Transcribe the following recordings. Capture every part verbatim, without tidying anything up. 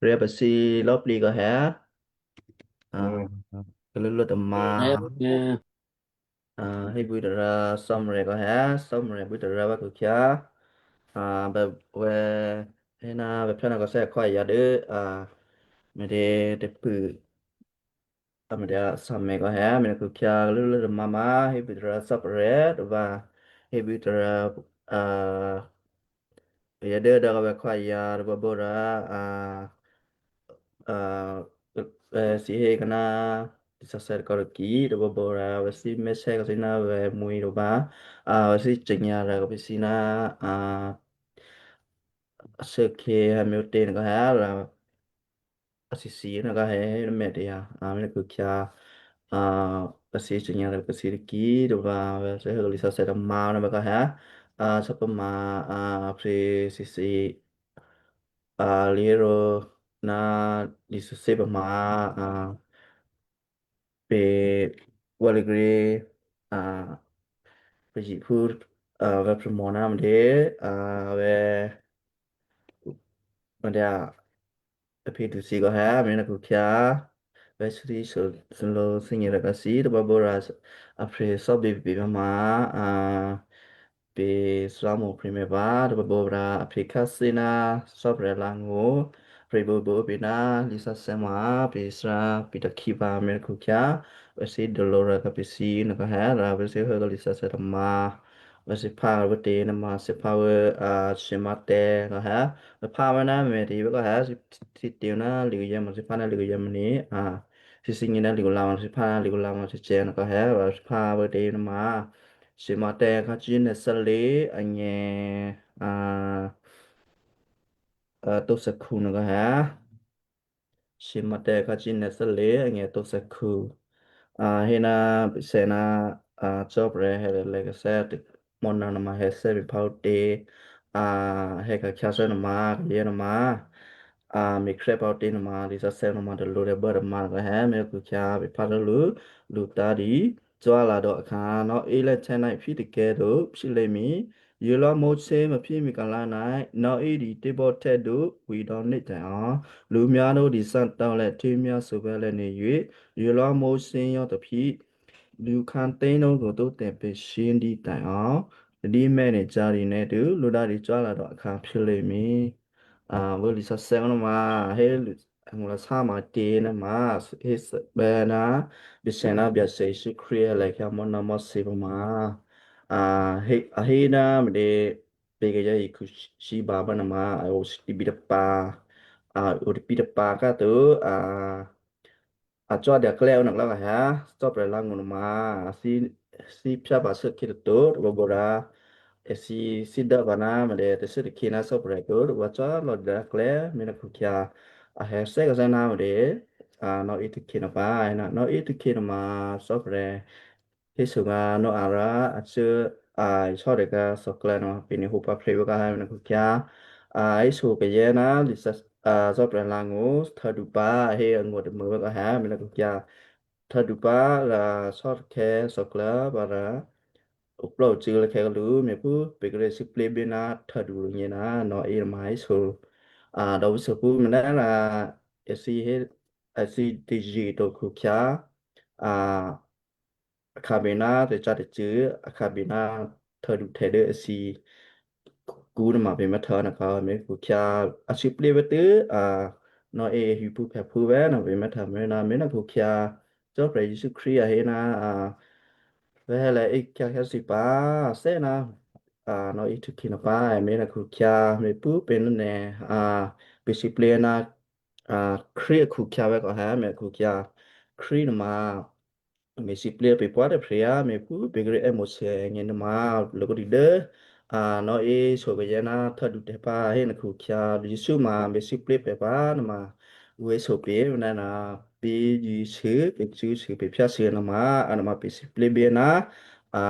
Rya̤ pasǐ lò̌plǐ kò hè. Kalulú tamǎ. Hébwí tará Sò́morè kò hè, Sò́morè bwí tará vǎ khukhyǎ. Bè wè hé ná bè phyá ná kò sè́ khwáyǎ dố a me̤tě tôpṳ̂ a me̤tě a samè kò hè, me̤ khukhyǎ kalulú tamǎ má hébwí tará Sò́morè tôba hébwí tará a kayǎ dố dǎ kò bè khwáyǎ tôba bó rǎ a a, a, si hé kò ná, lisǎsè̌ kò raki tôbòbò rǎ, vè̤ sí mèsè́ kò sí ná vè̤ mwi̤ rò bá, a, vè̤ sí cengya rǎ kò pè̤ sí ná, a, a, shuốkhě hè̌ mè̤ ǔtě nè̤ kò hè rǎ, a sisi nè̤ kò hè hé mè̤ tè̤ya, a, mè̤ khukhyǎ, a, vè̤ sí cengya rǎ kò pè̤ sí raki tôba, vè̤ sí hé kò lisǎsè̌ tamǎ nè̤ kò hè, a, sò́pama, a, phrè sisi, a, lǐ rò ná lisǎsè̌ pama, a, pè wǎlagre, a, pazyiphú, a, vè̤ phrûmò ná mdě, a, vè̤, mdě, a, a phi dusi kò hè, me̤ ná khukhyǎ, vè̤ sí solo thíngè rǎ kò sí tôbòbò rǎ, a phrè sò́bě pè pama, a, pè Sò́morè phrè mèpá tôbòbò rǎ, a phrè khyáthé ná Sò́morè langṳ, phrè bǒbǒ pè ná lisǎsè̌ ma, pè Sò́morè pè takhǐ pǎ me̤ khukhyǎ, vè̤ sí dôlǒ rǎ kò pè̤ sí nè̤ kò hè rǎ, vè̤ sí hé kò lisǎsè̌ tamǎ, vè̤ sí phá vè̤ tě nè̤ ma, sí phá vè̤, a, sǐmǎ tè̤ kò hè, vè̤ phá vè̤ ná me̤ tě vè̤ kò hè, sí tě ná lwǐ̤kayǎ ma, sí phá ná lwǐ̤kayǎ ma ní, a, sí thíngè ná lwǐ̤kayǎ ma, sí phá ná lwǐ̤kayǎ ma, sí cè̤ nè̤ kò hè, vè̤ phá vè̤ tě nè̤ ma, sǐmǎ tè̤ khyácí nè̤ thálě agně, a, a, tóthèkhu nè̤ kò hè. Sǐmǎ tè̤ khyácí nè̤ thálě agně tóthèkhu. A, hé ná, pèsè ná, a, Sò́morè hè̌ lè̤̌ kò sè́ mò́ná nè̤ ma hè̌ thè́ me̤phá ǔtě, a, hè̌ ka̤khyǎ thè́ nè̤ ma, kayǎ nè̤ ma, a, me̤ khrè́ pǎ ǔtě nè̤ ma, lisǎsè̌ nè̤ ma tôlǒ tè̤bố tè̤ma nè̤ kò hè, me̤ khukhyǎ pè phá dố lǔ, lǔ tǎ̤ dǐ, cwálǎ dǒ akhǎ, nò̌-, Elia tè̤ ná iphí tôkè̤ to, psí lě mi, Yělò́ Mosè mèphyémèkàlǎ ná nò̌-, ídǐ tè̤bò́htè̌ dǒ wǐ̤dò̌ né̤ tè̤ hò́. Lǔmyá dǒ dǐthǎtǎ̤ lè̌ htû́myá thǔpè̤̌ lè̌ nè̤ yuě, Yělò́ Mosè yǒ taphí. Lǔ khǎ té̤ nó kò tó tè̤ pèsǐ dǐ tè̤ hò́. Dǐ mè̤ nè̤ ca̤ rǐ nè̤ tû́ lǔ dǎ dǐ cwálǎ dǒ akhǎ phyé lě mi. A, vǎ lisǎsè̌ nè̤ ma, a hé, angla sá ma tě nè̤ ma, hé bè ná, Byacè ná Byacè Jesǔ Krístu a lè̤̌ khyá mò́ná Mosè pǎ ma. A hé, a hé ná me̤tě, pè kayǎ hekhu síbǎ bá nè̤ ma, a o tibǐ tôpǎ, a o tibǐ tôpǎ ká to, a, a cò́dyaklè́ ó nè̤ klò́ kò hè, Sò́morè langṳ nè̤ ma, a thí, thí phyá pǎ shuốkhě tôtó̤, tôbòbò rǎ, èthǐ thídố pǎ ná me̤tě, tè̤shuốtôkhǐ ná Sò́morè to, tôbò cò́ lò̌ dyaklè́, me̤ ná khukhyǎ, a hè̌ thè́ kò sè́ ná me̤tě, a, nò̌-, ítukhǐ nè̤ pǎ, a hé ná, nò̌-, ítukhǐ nè̤ ma Sò́morè, héso ná Noa rò a cuố, a, isò́ tè̤ kǎ thòklè̌ nè̤ ma, pè nè̤ hǒ pǎ phrè bố ká hé me̤ ná khukhyǎ. A, héso kayǎ ná lisǎ, a, Sò́morè langṳ, htǎdu pǎ, a hé angò̤ tômû̌ bố ká hé me̤ ná khukhyǎ. Htǎdu pǎ rǎ sò́takhè̌ thòklè̌ pǎ rǎ, oplò́ ocû̌ lè̌khè̌ kálǔ, me̤phú pè kíré̤ sǐplé̤ bě ná htǎdu rû̌nyě ná nò̌-, ínuôma héso. A, dò̌ pǔ sǒphú me̤ ná, a, èthǐ hé, èthǐ tè̤zṳ̂́ to khukhyǎ, a, a khǎbè ná tè̤cǎtè̤cṳ̂, a khǎbè ná htǎduhtè̌ dố èthǐ kǔ nè̤ ma pè mè̤́htǎ nè̤ kò me̤ khukhyǎ, a sǐplé̤ bě tû́, a, nò̌-, e hiphú phè̌phú bě nè̤ pè mè̤́htǎ me̤ ná me̤ ná khukhyǎ, Cò́morè Jesǔ Krístu a hé ná, a, vǎ hé lè̌ íkhyǎ khyá thǐ pǎ, a thè́ ná, a, nò̌-, ítukhǐ nè̤ pǎ, me̤ ná khukhyǎ, me̤phú pè ná nè̤, a, pè sǐplé̤ ná, a, Krístu a khukhyǎ bě kò hé me̤ khukhyǎ, Krístu nè̤ ma, me̤ sǐplé̤ pè pwǎ tôprè̤ á, me̤phú pè kíré̤ è́mo̤sè nyě nè̤ ma, loko dǐ dố, a, nò̌-, e sǒ kayǎ ná htǎdutè̌ pǎ hé nè̤ khukhyǎ, Jesǔ ma me̤ sǐplé̤ pè pǎ nè̤ ma, ǔ è́ sǒ pè ná, ná, pè Jesǔ, pè Jesǔ, pè phyáshû nè̤ ma, a nè̤ ma pè sǐplé̤ bě ná, a,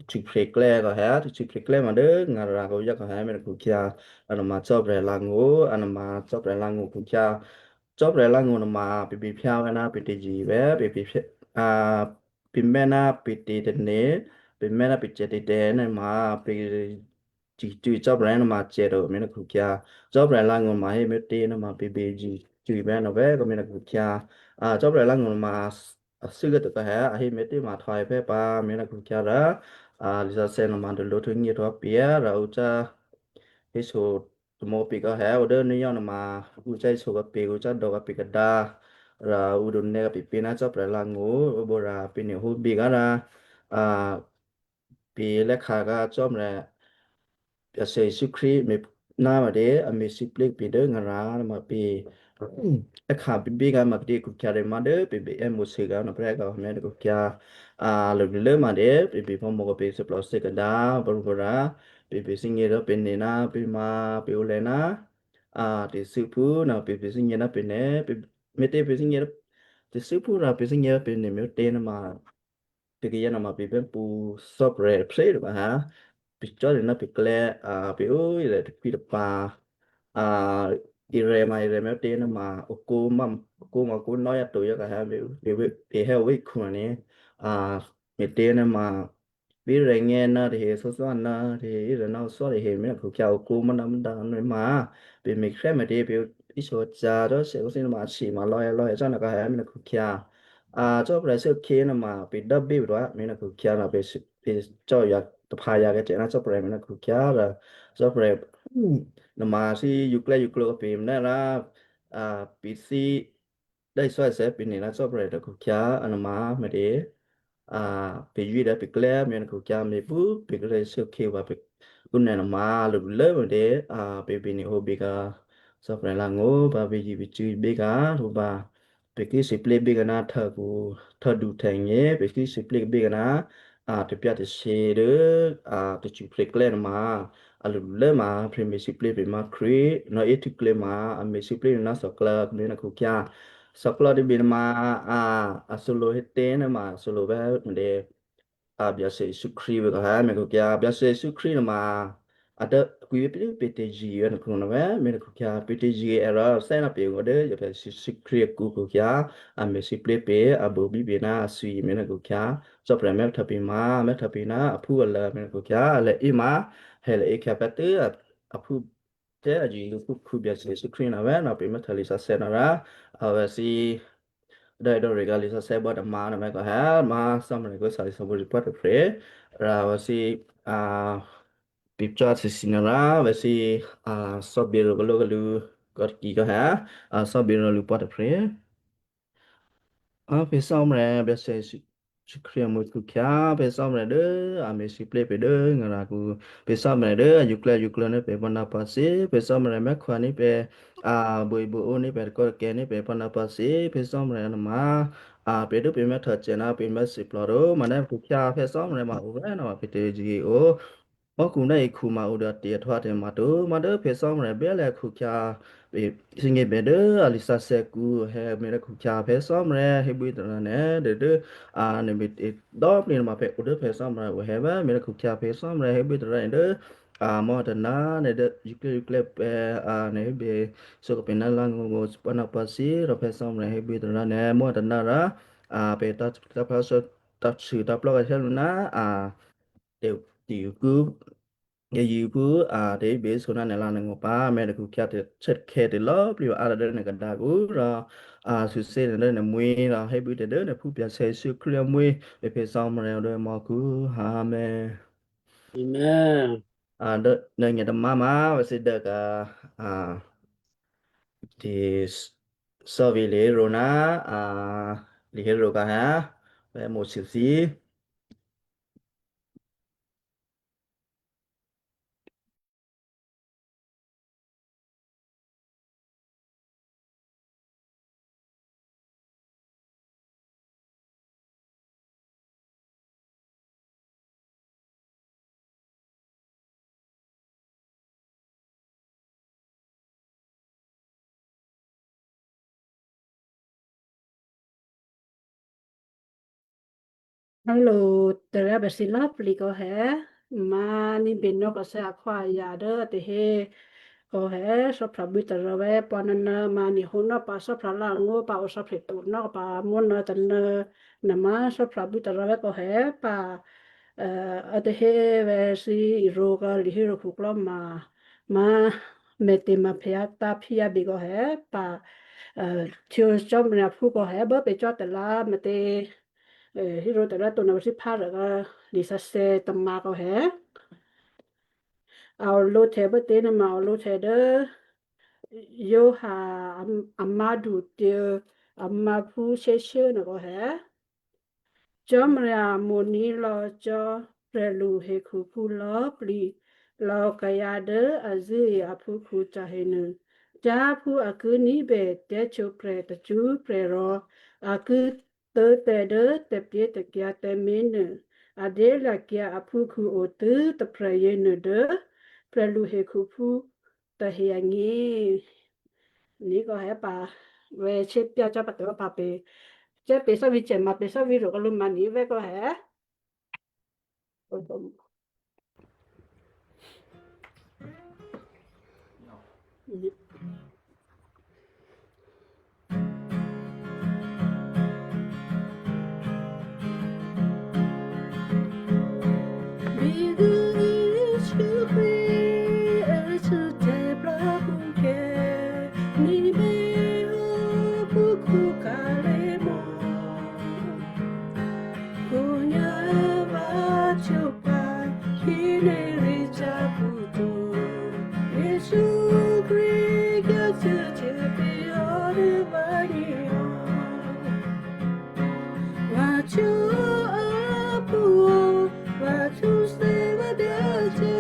cû̌phrè̌ klè̌ kò hé, cû̌phrè̌ klè̌ ma dố ngǎ rǎ kò yá kò hé me̤ nè̤ khukhyǎ, a nè̤ ma Cò́morè langṳ, a nè̤ ma Cò́morè langṳ khukhyǎ, Cò́marya lá̤ngó̤ nuôma pè̤ be̤phyá vè́ ná pè̤ tè̤zṳ̂ vè́, pè̤ be̤phyá, a, pè̤ mè́ ná pè̤ tè̤tane̤, pè̤ mè́ ná pè̤ cè̤tè̤dè̤ nuôma pè̤ cṳ̂ cò́ prè̤ nuôma cè̤ to, me̤ ná khukhyǎ. Cò́prè̤ lá̤ngó̤ ma hé me̤tě nuôma pè̤ be̤ cṳ̂ cṳ̂ bè́ nò̤ vè̤́ kò me̤ ná khukhyǎ. A, cò́prè̤ lá̤ngó̤ ma a, a thû́ kố tôpè́ hé, a hé me̤tě ma htwǒ hé pè́ pǎ, me̤ ná khukhyǎ rò, a, lisǎsè̌ nuôma dôlǒ htwǒ nyě̤ htwǒ pye̤ rò ǔ cá héso tamǒ pye̤ kò hé, ǔ dố ní̤yò́ nuôma ǔ cá héso kò pye̤, ǔ cá dò̌ kò pye̤ kadǎ. Rò ǔ donè̌ kò pye̤ pě̤ ná cò́prè̤ lá̤ngó̤, ǔ bǒra pě̤ nuô hó bě kò rò, a, pè̤ lè́khǎ ká Cò́marya Byacè Jesǔ Krístu me̤ ná ma dě a me̤sǐplé̤ pè̤ dố ngarǎ ma pè̤ è́khǎ bíbí ká ma kdě khukhyǎ rè̤má dố pè̤ bè è́mo̤sû ká nòprè́ ká mè̤ dố khukhyǎ. A, lulú ma dě pè̤ bè phò́mò̤ ká pè̤ thè́plò thè́kadǎ, barwara, pè̤ bè thígně dố pè̤ nè̤ ná pè̤ ma pè̤ ǔlè̌ ná, a, tè̤thû́phú ná pè̤ bè thígně ná pè̤ nè̤, pè̤, me̤tě pè̤ thígně dố tè̤thû́phú rò pè̤ thígně dố pè̤ nè̤ me̤tě nuôma pè̤ kayǎ nuôma pè̤ bè́ pṳ̌ thò́prè̤ phré tôba ha. Pè̤ cò́ dû ná pè̤ klè̌, a, pè̤ ó irè̤ takhwí tapa̤, a, irè̤ ma irè̤ me̤tě nuôma okó ma, okó ma okó nò́ yá to yá ka ha pè̤, pè̤, pè̤ hé owí khǔ ni, a, me̤tě nuôma bí rè̤ngè̌ ná tahe, thóthó ná tahe, irè̤ ná thò́ tahe, me̤ ná khukhyǎ okó mò́ ná mò́dǎ nuôma pè̤ me̤ khrè́ me̤tě pè̤ íshò̌ ca̤ rò sè kó thí nuôma a si ma lò̌ lò̌ cò́ ná ka ha me̤ ná khukhyǎ. A, Cò́marya shuốkhè̌ nuôma pè̤ dò́bí pè̤ dò̌, me̤ ná khukhyǎ rò pè̤ s-, pè̤ cò́ yǎ taphǎ yǎ kacè ná Cò́marya me̤ ná khukhyǎ rò Cò́marya nuôma thí yuklè́ yuklǒ pè̤ me̤ ná rò, a, pè̤ thí dốisò́isè̌ pè̤ nè̤ ná Cò́marya dố khukhyǎ a nuôma me̤tě, a, pè̤ zí dố pè̤ klè̌ me̤ ná khukhyǎ me̤ phú pè̤ klè̌ shuốkhè̌ vǎ pè̤ kú nè̤ nuôma lulú me̤tě, a, pè̤ bè nè̤ hó bě ká Cò́marya lá̤ngó̤ pǎ pè̤ zí pè̤ cû̌ bě ká rò pǎ. Pè̤ ki sǐplé̤ bě ká ná htò̌kǔ, htò̌du htè̌ngě, pè̤ ki sǐplé̤ bě ká ná, a, tabyǎ taše dố, a, tacṳplěklè́ nuôma, a lulú ma pè̤ me̤sǐplé̤ pè̤ ma Krístu, nò̌ éhtû̌klě ma, a me̤sǐplé̤ ná thòklǎ me̤ ná khukhyǎ. Thòklǎ tôbè nuôma, a, a thǔlǒ hétě nuôma, a thǔlǒ vè́ me̤tě, a, Byacè Jesǔ Krístu vè̤ kò ha me̤ khukhyǎ. Byacè Jesǔ Krístu nuôma, a dố kwǐ pè̤ pè̤ tè̤zṳ̂́ vè̤ nuôma vè̤́ me̤ ná khukhyǎ, pè̤ tè̤zṳ̂́ è rò thè́ ná pè̤ o dố Byacè Jesǔ Krístu akǔ khukhyǎ, a me̤sǐplé̤ pè̤, a bobí pè̤ ná athwi me̤ ná khukhyǎ, Cò́marya mè̤́htwǒ pè̤ ma, mè̤́htwǒ pè̤ ná aphú alǎ me̤ ná khukhyǎ, a lè̌ í ma, hé lè̌ í khyǎ pè́ tû́, a, aphú tè̤ a zṳ̂ lǔ phúkhǔ Byacè Jesǔ Krístu nuôma vè̤́ nò̌ pè̤ mè̤́htwǒ lisǎsè̌ nò̌ rò, a vè̤̌ thǐ dố dò̌ rè̤ ká lisǎsè̌ bò́ tômǎ nuôma kò ha, ma Cò́marya kó thè́ lisǎsè̌ bò́ rû̌ pwǒ̤ tôprè̤, rò vè̤̌ thǐ, a, pè̤ cò́ thǐ thǐ nuôma rò vè̤̌ thǐ, a, thò́bǐ rû̌ kaló kalǔ kò kì kò ha, a, thò́bǐ rû̌ lǔ pwǒ̤ tôprè̤. A, pè̤ Cò́marya Byacè Jesǔ Krístu amwi̤ khukhyǎ, pè̤ Cò́marya dố a me̤sǐplé̤ pè̤ dố ngarakǔ, pè̤ Cò́marya dố a yuklè̌ yuklǒ ní pè̤ pǎ ná pǎ thǐ, pè̤ Cò́marya mè̤́htwǒ ní pè̤, a, buôi buôǒ ní pè̤, takò́ takè̤ ní pè̤ pǎ ná pǎ thǐ, pè̤ Cò́marya nuôma, a, pè̤ dố pè̤ mè̤́htwǒ cè̤ ná pè̤ mè̤́sǐplò̤ rò, ma ná khukhyǎ pè̤ Cò́marya ma o vè̤́ nò̌ pè̤ tè̤zṳ̂́ o. Mò́khu ná hekhu ma o dố a tè̤ a htwǒ a tè̤ ma to, ma dố pè̤ Cò́marya bè́ lè̌ khukhyǎ, pè̤ thígně bè dố a lisǎsè̌ kǔ hé me̤ ná khukhyǎ pè̤ Cò́marya hébwí tôra nè̤ dố, dố, a, nè̤ me̤ dò́ pè̤ nuôma pè̤ o dố pè̤ Cò́marya o hé vè̤́ me̤ ná khukhyǎ pè̤ Cò́marya hébwí tôra nè̤ dố, a, mò́ tôná nè̤ dố yuklè̌ yuklè̌ pè̤, a, nè̤ hébè sǒ kò pè̤ ná lá̤ngó̤ pǎ ná pǎ thǐ rò pè̤ Cò́marya hébwí tôra nè̤ mò́ tôná rò, a, pè̤ tá, tá phá sǒ tá sû tá plò́ khyá lǔ ná, a, tè̤, tè̤ kú, tè̤ yû kú, a, tè̤ hébè sǒ ná nè̤ lá̤ nè̤ ngó̤ pǎ, me̤ ná khukhyǎ tè̤, sè̌khè̌ tè̤lò̌ plǐ vǎ á dố nè̤ kadǎkǔ rò, a, sû̌ thǐ nè̤ dố nè̤ mwǐ̤ rò hébwí tè̤ dố nè̤ phú Byacè Jesǔ Krístu amwi̤, pè̤ pè̤ Cò́marya dố mò́khu. Amen. Amen. A, dố nè̤ nyǎ tômǎ ma vè̤̌ thǐ dố ká, a, tè̤ s-, sò̌vǐ lǐhéro ná, a, lǐhéro ká ha, vè̤̌ mo̤sû thǐ. Hello, tè̤ryá bèsǐ lò̌꤮ plǐ kò hé, ma ní̤bè nó̤ kò sè́ akhwí ayǎ dố a tè̤ hé, kò hé, sò́phra̤bwí tarò̤ vè̤́ pwǎ nǎnǎ ma nihǒnò́ pǎ sò́phra̤ lángó̤ pǎ o sò́phra̤ to̤nò́ pǎ mò́nǎ tônǎ, nè̤ ma sò́phra̤bwí tarò̤ vè̤́ kò hé pǎ, a tahe vè̤́ thǐ irǒ kò lihérokhu klò́ma, ma me̤tě ma phèǎ tá phyábě kò hé pǎ, htwǒ Cò́marya phú kò hé bố pě cò́ tôlá me̤tě, hérò tôlá to nè̤ thíphá rò lisǎsè̌ tômǎ kò hé. A olǒhtè̌ bố tě nuôma olǒhtè̌ dố Giovanni a, a mádu tě, a máphú shyéshyé nuô kò hé. Cò́marya mo̤ní̤ lò̌ cò́ prè̤lu hekhuphú lò̌꤮ plǐ lò̌ kayǎ dố a zṳ̂́e aphúkhǔ tahenuô, thyáphú a ki ní̤bè tè̤htwǒprè̤ tacṳ́prè̤ rò a ki tố̤tè̤ dố tè̤pyétè̤kyǎ tǎmé̤ nuô, a dyélya̤kyǎ aphúkhǔ otû́ tôprè̤ yěnuô dố prè̤lu hekhuphú tahe agně. Ní kò hé pǎ, vè̤́ shyé pyá cò́ pǎ tôvè̤́ pǎ pě, cè́ pě thò́vǐ̤ cè̤ ma pě thò́vǐ̤ rò kò lǔ ma ní vè̤́ kò hé. Jesǔ Krístu kyǎ htuô̌htyě pé̤ ǔ dố vǎgně. Vǎ cò́ aphúkhǔ, vǎ htwǒthè̌ vǎ Byacè,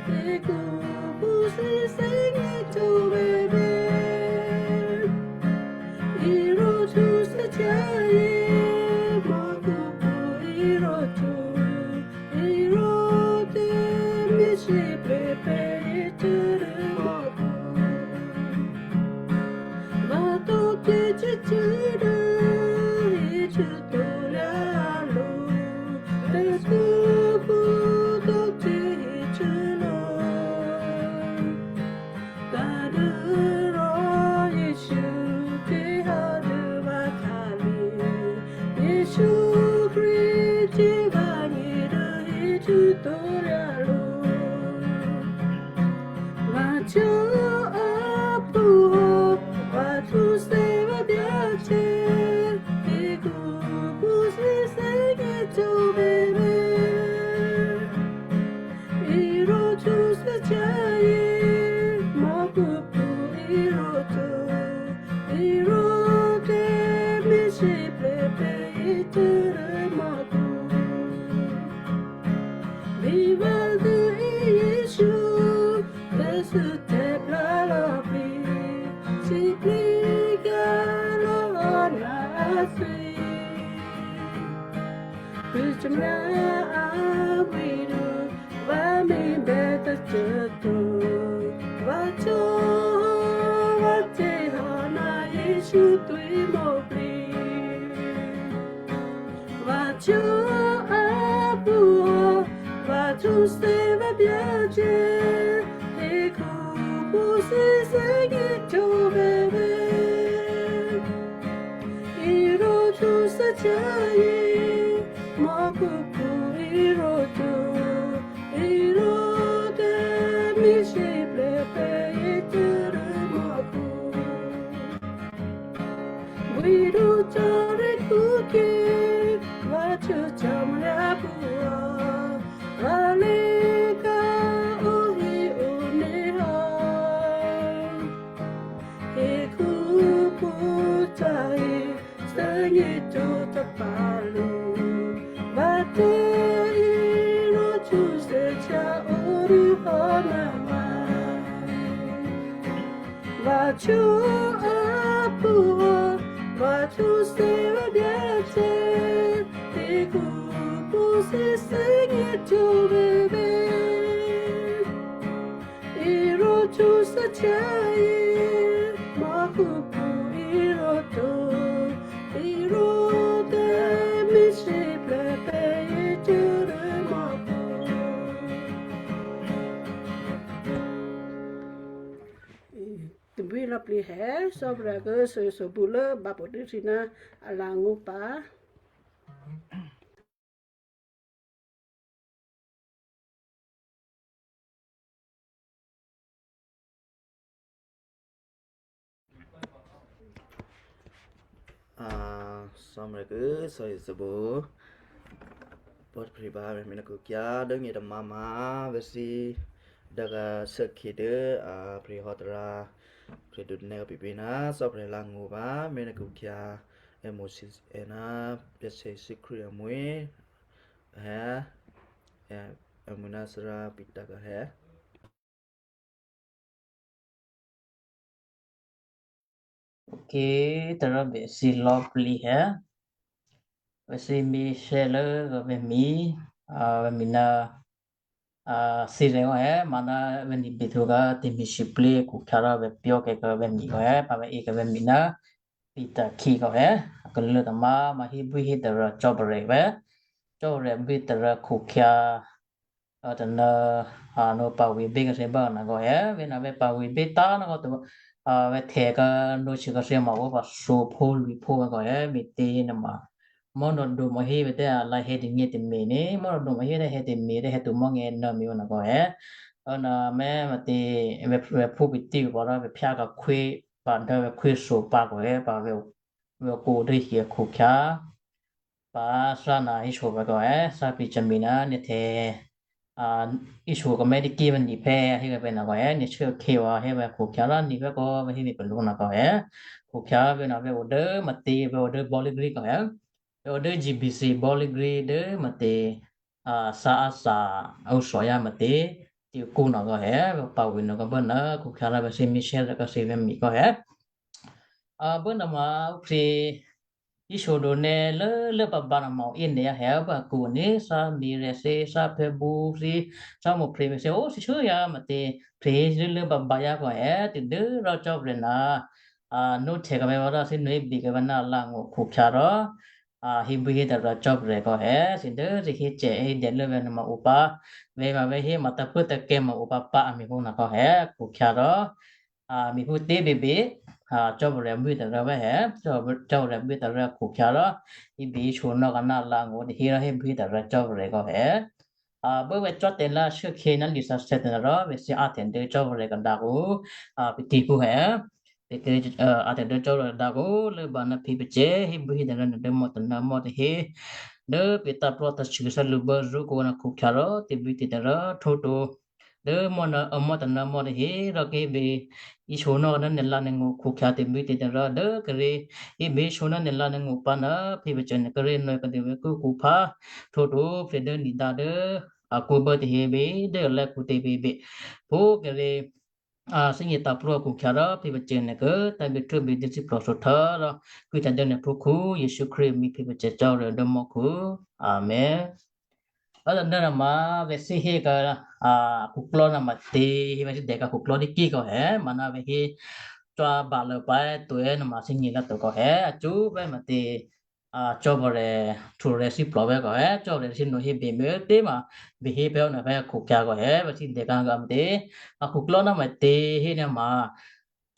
hekhuphú thǐ thè́gně to bèbè. Irǒ htwǒthè́ tyá̤ yě, mòkhuphú irǒ htwǒ, irǒ tè̤me̤sǐplè̤̌ pè̤ yě tuố̤dû mòkhu. Vǎ tǒ tè̤cò́cû́ dố hícû̌ to lyá̤ lǔ, tè̤thû́ pwǒ̤꤮ tǒ tè̤hícû̌ lǔ. Tadû́rò Jesǔ Krístu htuô̌hò́ dố vǎ khǎlé̤, Jesǔ Krístu vǎgně dố hícû̌ to lyá̤ lǔ. Vǎ cò́ aphúkhǔ, vǎ htwǒthè̌ vǎ Byacè, hekhuphú thǐ thè́gně to bèbè. Irǒ htwǒthè́ tyá̤ yě, mòkhuphú irǒ htwǒ, irǒ tè̤me̤sǐplè̤̌ pè̤ yě tuố̤dû mòkhu. Bí vǎ zṳ̂́e Jesǔ, tè̤thû́ tè̤plá lò̌꤮ plǐ, sǐplǐkyǎ lò̌ ná athwí. Krwǒ Cò́marya abwídu, vǎ me̤bè tôcô꤮ to, vǎ cò́ vǎ te̤ hò́ ná Jesǔ twímò̤ plǐ. Vǎ cò́ aphúkhǔ, vǎ htwǒthè̌ vǎ Byacè, hekhuphú thǐ thè́gně to bèbè. Irǒ htwǒthè́ tyá̤ yě, mòkhuphú irǒ htwǒ, irǒ tè̤me̤sǐplè̤̌ pè̤ yě tuố̤dû mòkhu. Bwídu cò́꤮ rè̤́ khukhyě, vǎ htwǒ Cò́marya phúkhǔ, vǎ lé̤khǎ ó hi one hò́. Hekhuphú tahe thè́gně to tapa̤ lǔ, vǎ tè̤irǒ htwǒthè́ tyá̤ ǒ dû hò́ ná vǎ. Vǎ cò́ aphúkhǔ, vǎ htwǒthè̌ vǎ Byacè, hekhuphú thǐ thè́gně to bèbè. Irǒ htwǒthè́ tyá̤ yě, mòkhuphú irǒ htwǒ, irǒ tè̤me̤sǐplè̤̌ pè̤ yě tuố̤dû mòkhu. Plǐ hé, Cò́marya ki sǒsǒbǔ lố bǎpòdû́ thǐ ná alǎ̤ngó̤ pǎ. A, Cò́marya ki sǒsǒbǔ. Pò̤́taphǐ pǎ, vè̤mǐ ná khǔkyǎ dố nyětômǎ̤ má̤ vè̤thǐ dố kasuốkhǐ dố a prè̤hò́ tará prè̤duônè̌ kòpipě ná Cò́marya alǎ̤ngó̤ pǎ, mǐ ná khǔkyǎ è́mo̤sǐ è́ ná Byacè Jesǔ Krístu amwi̤, è́, è́, amwi̤ ná Thárá Petru kò hé. Ok, tará vè̤thǐ lò̌plǐ hé. Vè̤thǐ mǐ share lố vè̤mǐ, a, vè̤mǐ ná, a, thǐrè̤ hò́ hé, mǎ ná vè̤ ní̤bè htwǒ ká tè̤me̤sǐplǐ khǔkyǎ rò vè̤ pyó̤kè̌ kò vè̤mǐ kò hé, pǎ vè̤ e kò vè̤mǐ ná Petru kò hé, a kalû̌ tômǎ̤ má̤ hébwí hétarǎ Cò́marya vè̤, Cò́marya bwí tará khǔkyǎ. A tôna, a, nǒ pawǐ bé kèthè́ bá nagò è, vè̤ ná vè̤ pawǐ bé tá nagò to, a, vè̤ htè ka nǒ sǐ kèthè́ ma ó pa thǒphó lwǐ̤phó nagò è, me̤tě nuôma. Mò̤́ nò̌du mò̤́ hé vè̤ tè̤ a lǎ hé tônyě tômě ní, mò̤́ nò̌du mò̤́ hé tè̤ hé tè̤mě tè̤ hé to mò̤́ ngè nò̌ mi ó nagò è. A na mè̤ ma tě, vè̤, vè̤ phú pi tî pò rò vè̤ phyá kakhwí, pa dố vè̤ khwí thǒ pa kò è, pa vè̤, vè̤ kǒ dố hi a khǔkyǎ. Pa thá na híso vè̤ kò è, thá pi chami ná nyěhtè, a, híso kò mè̤ diki vè̤ ni phè̌ hé vè̤ nagò è, nyě shuốkhè̌ wa hé vè̤ khǔkyǎ rò ni vè̤ kò vè̤ hé ni palo nagò è. Khǔkyǎ vè̤ ná vè̤ o dố ma tě vè̤ o dố Bowling Green kò è. Vè̤ o dố G B C Bowling Green dố ma tě, a, thá a thá, a o thòyǎ ma tě, ti kǔ nagò è, vè̤ pawǐ nagò bố ná khǔkyǎ rò vè̤ thǐ mǐ share rò ka thǐ vè̤ mǐ kò è. A, bố nuôma ǔphyě híso do nè̌ lố, lố pabǎ nuôma o yěnè̌ a hè̌ bố a kǔ ní, thá Mirèthí, thá Phèbǔ thí, thá Mo̤pryě̤ thí, ó thǐ shuốyǎ ma tě, pryě̤ lố, lố pabǎ yǎ kò è, tadû́rò Cò́marya ná, a, nǒhtya kèvè̌ vǎ rò thí nǒ hébè kèvè̌ ná alǎ̤ngó̤ khǔkyǎ rò, a, hébwí hétarǎ Cò́marya kò è, thǐ dố thǐ hécè hédè lố vè̤ nuôma o pǎ, vè̤ ma vè̤ hé ma tǎ̤phuốtǎ̤kè̌ ma o pǎpǎ a me̤ phú nagò è, khǔkyǎ rò, a, me̤ phútě běbě, a, Cò́marya bwí tará vè̤ è, Cò́-, Cò́marya bwí tará khǔkyǎ rò, hébè híso nò́ kò ná alǎ̤ngó̤ tahe rò hébwí tará Cò́marya kò è. A, bố vè̤ cò́ tè̤ ná shuốkhè̌ ná lisǎsè̌ tôna rò vè̤ thǐ a tè̤ dố Cò́marya kadǎkǔ, a, pi tî phú è. Pi tî, a, a tè̤ dố Cò́marya kadǎkǔ lố ba ná phi pacè̤̌ hébwí hétará nè̤ dố mò́ tôná mò́ tahe. Dố pi tǎ̤prò̤ tǎ̤sû thè́ lǔbǎrú kò ná khǔkyǎ rò tè̤bwí tè̤tará htwǒ to. Dố mò́ ná, a, mò́ tôná mò́ tahe rò kébè híso nò́ ná nè̤ lǎ̤ nè̤ ngó̤ khǔkyǎ tè̤bwí tè̤tará dố kíré̤. Hébè híso ná nè̤ lǎ̤ nè̤ ngó̤ pǎ ná phi pacè̤̌ nè̤ kíré̤ nò̌ kadû vè̤ kû́kǔ phá. Htwǒ to pryě̤ dố ni̤dǎ dố a kǔ bố tahe bě dố a lè̌ kǔ tě běbě. Phú kíré̤, a, thígně tǎ̤prò̤ khǔkyǎ rò phi pacè̤̌ nè̤ kô, tǎ̤bě htwǒbě dố thíplo thǒhtá rò, kwǐ tǎ dố nè̤ phúkhǔ Yěsu Krístu mǐ phi pacè̤̌ Cò́marya dố mò́khu. Amen. Vǎ tôná nuôma vè̤ thǐ hé kò, a, khuklò́ nuôma tě, hé vè̤ thǐ dèka khuklò́ dố kíkò è, mǎ ná vè̤ hé cò́ ba lô pǎ è to è nuôma thǐgně ná to kò è, a cṳ́ vè̤ ma tě, a, Cò́marya htwǒ rè̤ thíplo vè̤ kò è, Cò́marya thǐ nò̌ hébè mě tě ma, bè hé pè́ ná vè̤ khǔkyǎ kò è, vè̤ thǐ dèka gǎ ma tě, a khuklò́ nuôma tě hé nuôma,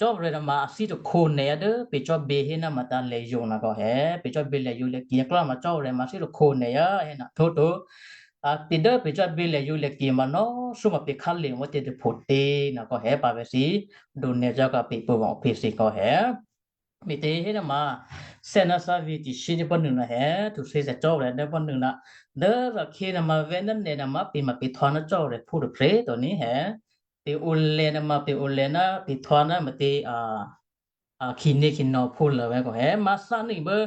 Cò́marya nuôma a thí tôkhǒ nè̤ dố pè̤ cò́bě hé ná ma tǎ lè̌yǒ nagò è, pè̤ cò́bě lè̌yǒ lè̌kyě̤ klò́ ma Cò́marya ma thí tôkhǒ nè̤ yá hé ná htwǒ to. A, tè̤ dố pè̤ cò́bě lè̌yǒ lè̌kyě̤ ma nò̌ thú ma pè̤ khálè wò́ tě tôpho tě nagò è pa vè̤ thǐ, do nè̤ cò́ ka pè̤ pô ma o phe thǐ kò è. Me̤tě hé nuôma, thè́ ná thá vǐ̤ ti̤sí dố pò́ nû ná è, htwǒ thǐ thè́ Cò́marya dố pò́ nû ná, dố rò khǐ nuôma vè̤ ná nè̤ nuôma pè̤ ma pè̤ htwǒ ná Cò́marya phú tôprè̤ to ní è. Pè̤ olè̤ nuôma pè̤ olè̤ ná pè̤ htwǒ ná ma tě, a, a, khǐné khǐnò̌ phú lô vè̤ kò è, mǎ thá ní bố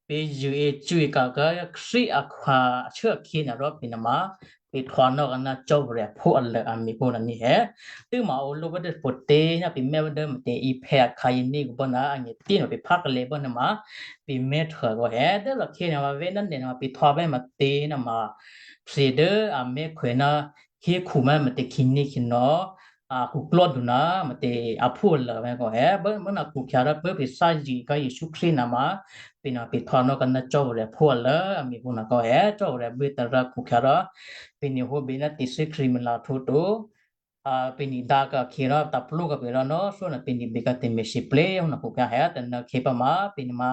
pè̤ zṳ̂-e cû̌e ka̤ kǎ Krístu akhǎ ashuốakhǐ nuô rò pè̤ nuôma pè̤ htwǒ nò́ kǎ ná Cò́marya phú alô a me̤ phú nuô ní è. Tû́ma olǒ vè̤ dố pwǒ̤tě ná pè̤ mè̤ vè̤ dố ma tě iphè̌ akhǎ iní kò bố ná a nyě̤tí nuô pè̤ phá kalè̌ bố nuôma pè̤ mè̤ htwǒ kò è. Dố rò khǐ nuôma vè̤ ná nè̤ nuôma pè̤ htwǒ vè̤ ma tě nuôma, thǐ dố a mè̤ khwè ná hé khǔ ma ma tě khǐné khǐnò̌, a, khuklò́du ná ma tě aphú alô vè̤ kò è. Bố, bố ná khǔkyǎ rò pô pè̤ tházye kǎ Yěsu Krístu nuôma, pè̤ nuô pè̤ htwǒ nò́ kǎ ná Cò́marya phú alô a me̤ phú nuô kò è. Cò́marya bwí tará khǔkyǎ rò, pè̤ nuô hǒbě ná tè̤thû́ Krístu mèlǎ htwǒ to. pè̤ ní̤dǎ kò khyě rò taplwó kò pè̤ rò nò̌ só na pè̤ ní̤bè kò tè̤me̤ sǐplé hó na khǒkhyǎ hé, tônò̌ khyě pǎ ma pè̤ ní̤ ma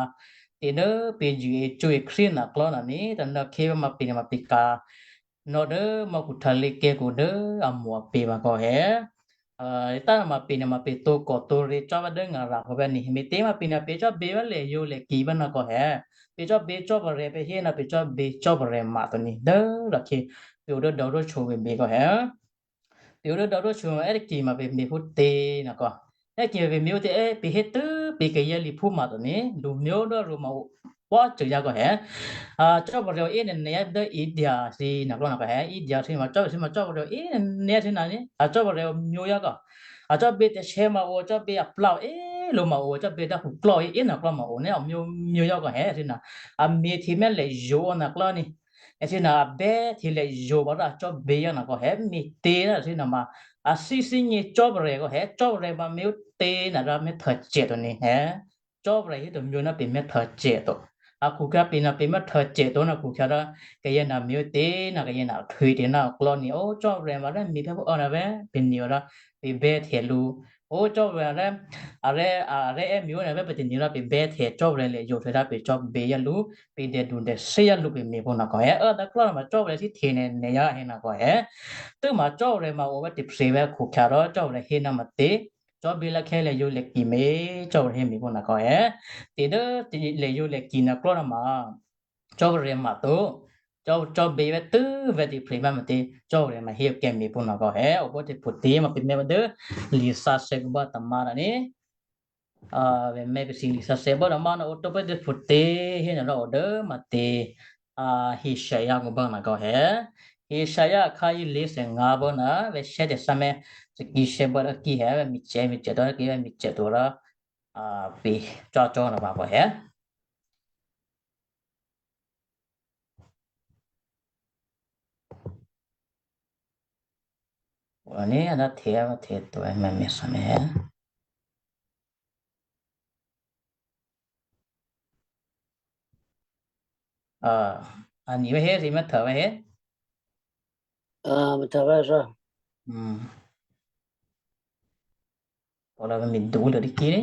tè̤ dố pè̤ juô̤yě cò́yě Krístu naklò́ na ní, tônò̌ khyě pǎ ma pè̤ ní̤ ma pè̤ ka̤ nò̌ dố mò̌khu htalě kè́kǔ dố a mò a pě ma kò hé. Tá ma pè̤ ní̤ ma pè̤ tǒ kò tǒ rě cò́ dố ngara̤ khǒ bè́ ní, me̤těma pè̤ ní̤ pè̤ cò́ bě bá lè yǒ lè ki bá na kò hé. Pè̤ cò́ bě cò́ pǎ rè̤ pè̤ hé na pè̤ cò́ bě cò́ pǎ rè̤ ma to ní dố rò khyě pè̤ o dố dò̌ dó hǒ bě bě kò hé. Pè̤ o dố dò̌ dó hǒ ma è́ tôkyě ma pè̤ me̤ phútě na kò. È́ tôkyě pè̤ me̤ phútě è́, pè̤ hé tû́ pè̤ kayǎ liphú ma to ní, lǔ myó dố rû̌ ma o. Pwácô yǎ kò hé. Cò́ pǎ rè̤ o è́ nè̤ nè̤ dố India thǐ naklò́ na kò hé. India thǐ ma cò́ pǎ thǐ ma cò́ pǎ rè̤ o è́ nè̤ nè̤ thǐ na ní. A cò́ pǎ rè̤ o myó yǎ kò. A cò́ bě tè̤sè̌ ma o, cò́ bě a pla o è́ lǒ ma o, cò́ bě dá khuklò́ o è́ naklò́ ma o ní, a myó myó yǎ kò hé thǐ na. A me̤ hte mè́ lè yǒ naklò́ ní. Èthǐ na a bè́ hte lè yǒ pǎ rò a cò́ bě yá na kò hé me̤tě ná èthǐ na ma a thíthínyě cò́ pǎ rè̤ kò hé cò́ pǎ rè̤ ma me̤ tě na rò mè́ htuô̌cè to ní hé. Cò́ pǎ rè̤ hé to myó ná pè̤ mè́ htuô̌cè to. A khǒkhyǎ pè̤ na pè̤ mè́ htuô̌cè to na khǒkhyǎ rò kayǎ na me̤ tě na kayǎ na htwǒ tě ná aklò́ ní. Ó cò́ pǎ rè̤ ma rè́ me̤ phè́ phú o na vè́ pè̤ ní o rò pè̤ bè́ hte lǔ. Ó cò́ pǎ rè̤ arè́ arè́ è́ me̤ o na vè́ pè̤ tè̤ ní rò pè̤ bè́ hte cò́ pǎ rè̤ lè yǒ hte rò pè̤ cò́ bě yá lǔ. Pè̤ dèdǔ dèshyé yá lǔ pè̤ me̤ phú na kò hé. Ố taklò́ ma cò́ pǎ rè̤ thí hte nè̤ nè̤ yǎ hé na kò hé. Tû́ ma cò́ pǎ rè̤ ma o vè́ tè̤phrè vè́ khǒkhyǎ rò cò́ pǎ rè̤ hé ná ma tě. Cò́ bě lǎkhè̌ lè yǒ lè ki me̤ cò́ pǎ rè̤ hé me̤ phú na kò hé. Tě dố lè yǒ lè ki naklò́ na ma cò́ pǎ rè̤ ma to. Cò́ cò́ bě vè́ tû́ vè́ tè̤phrè ma ma tě cò́ pǎ rè̤ ma hé kè́ me̤ phú na kò hé. O bó tè̤phrè tě ma pè̤ mè́ dố lisǎsè̌ kò bá tamá rà ní. Vè̤ mè́ pèsǐ lisǎsè̌ bá na má na o tó pè́ dố phútě hé na rò o dố ma tě. Hishaya kò bá na kò hé. Hishaya akhǎ yě lé̤thè ngǎ bá na vè̤ sè́ tè̤sá mè́. Sakǐ sè́ bá dố kí hé vè̤ mi cè̤ mi cè̤ tó kí vè̤ mi cè̤ to rò pè̤ cò́ cò́ na pǎ kò hé. Ní a dá hte a vǎ hte to è mèmè samè. A ni vǎ hé thǐ mè́ htuô vǎ hé. A mè́ htuô vǎ sá. Pò lò̌ vǎ mi dǔ lô dố kí ní.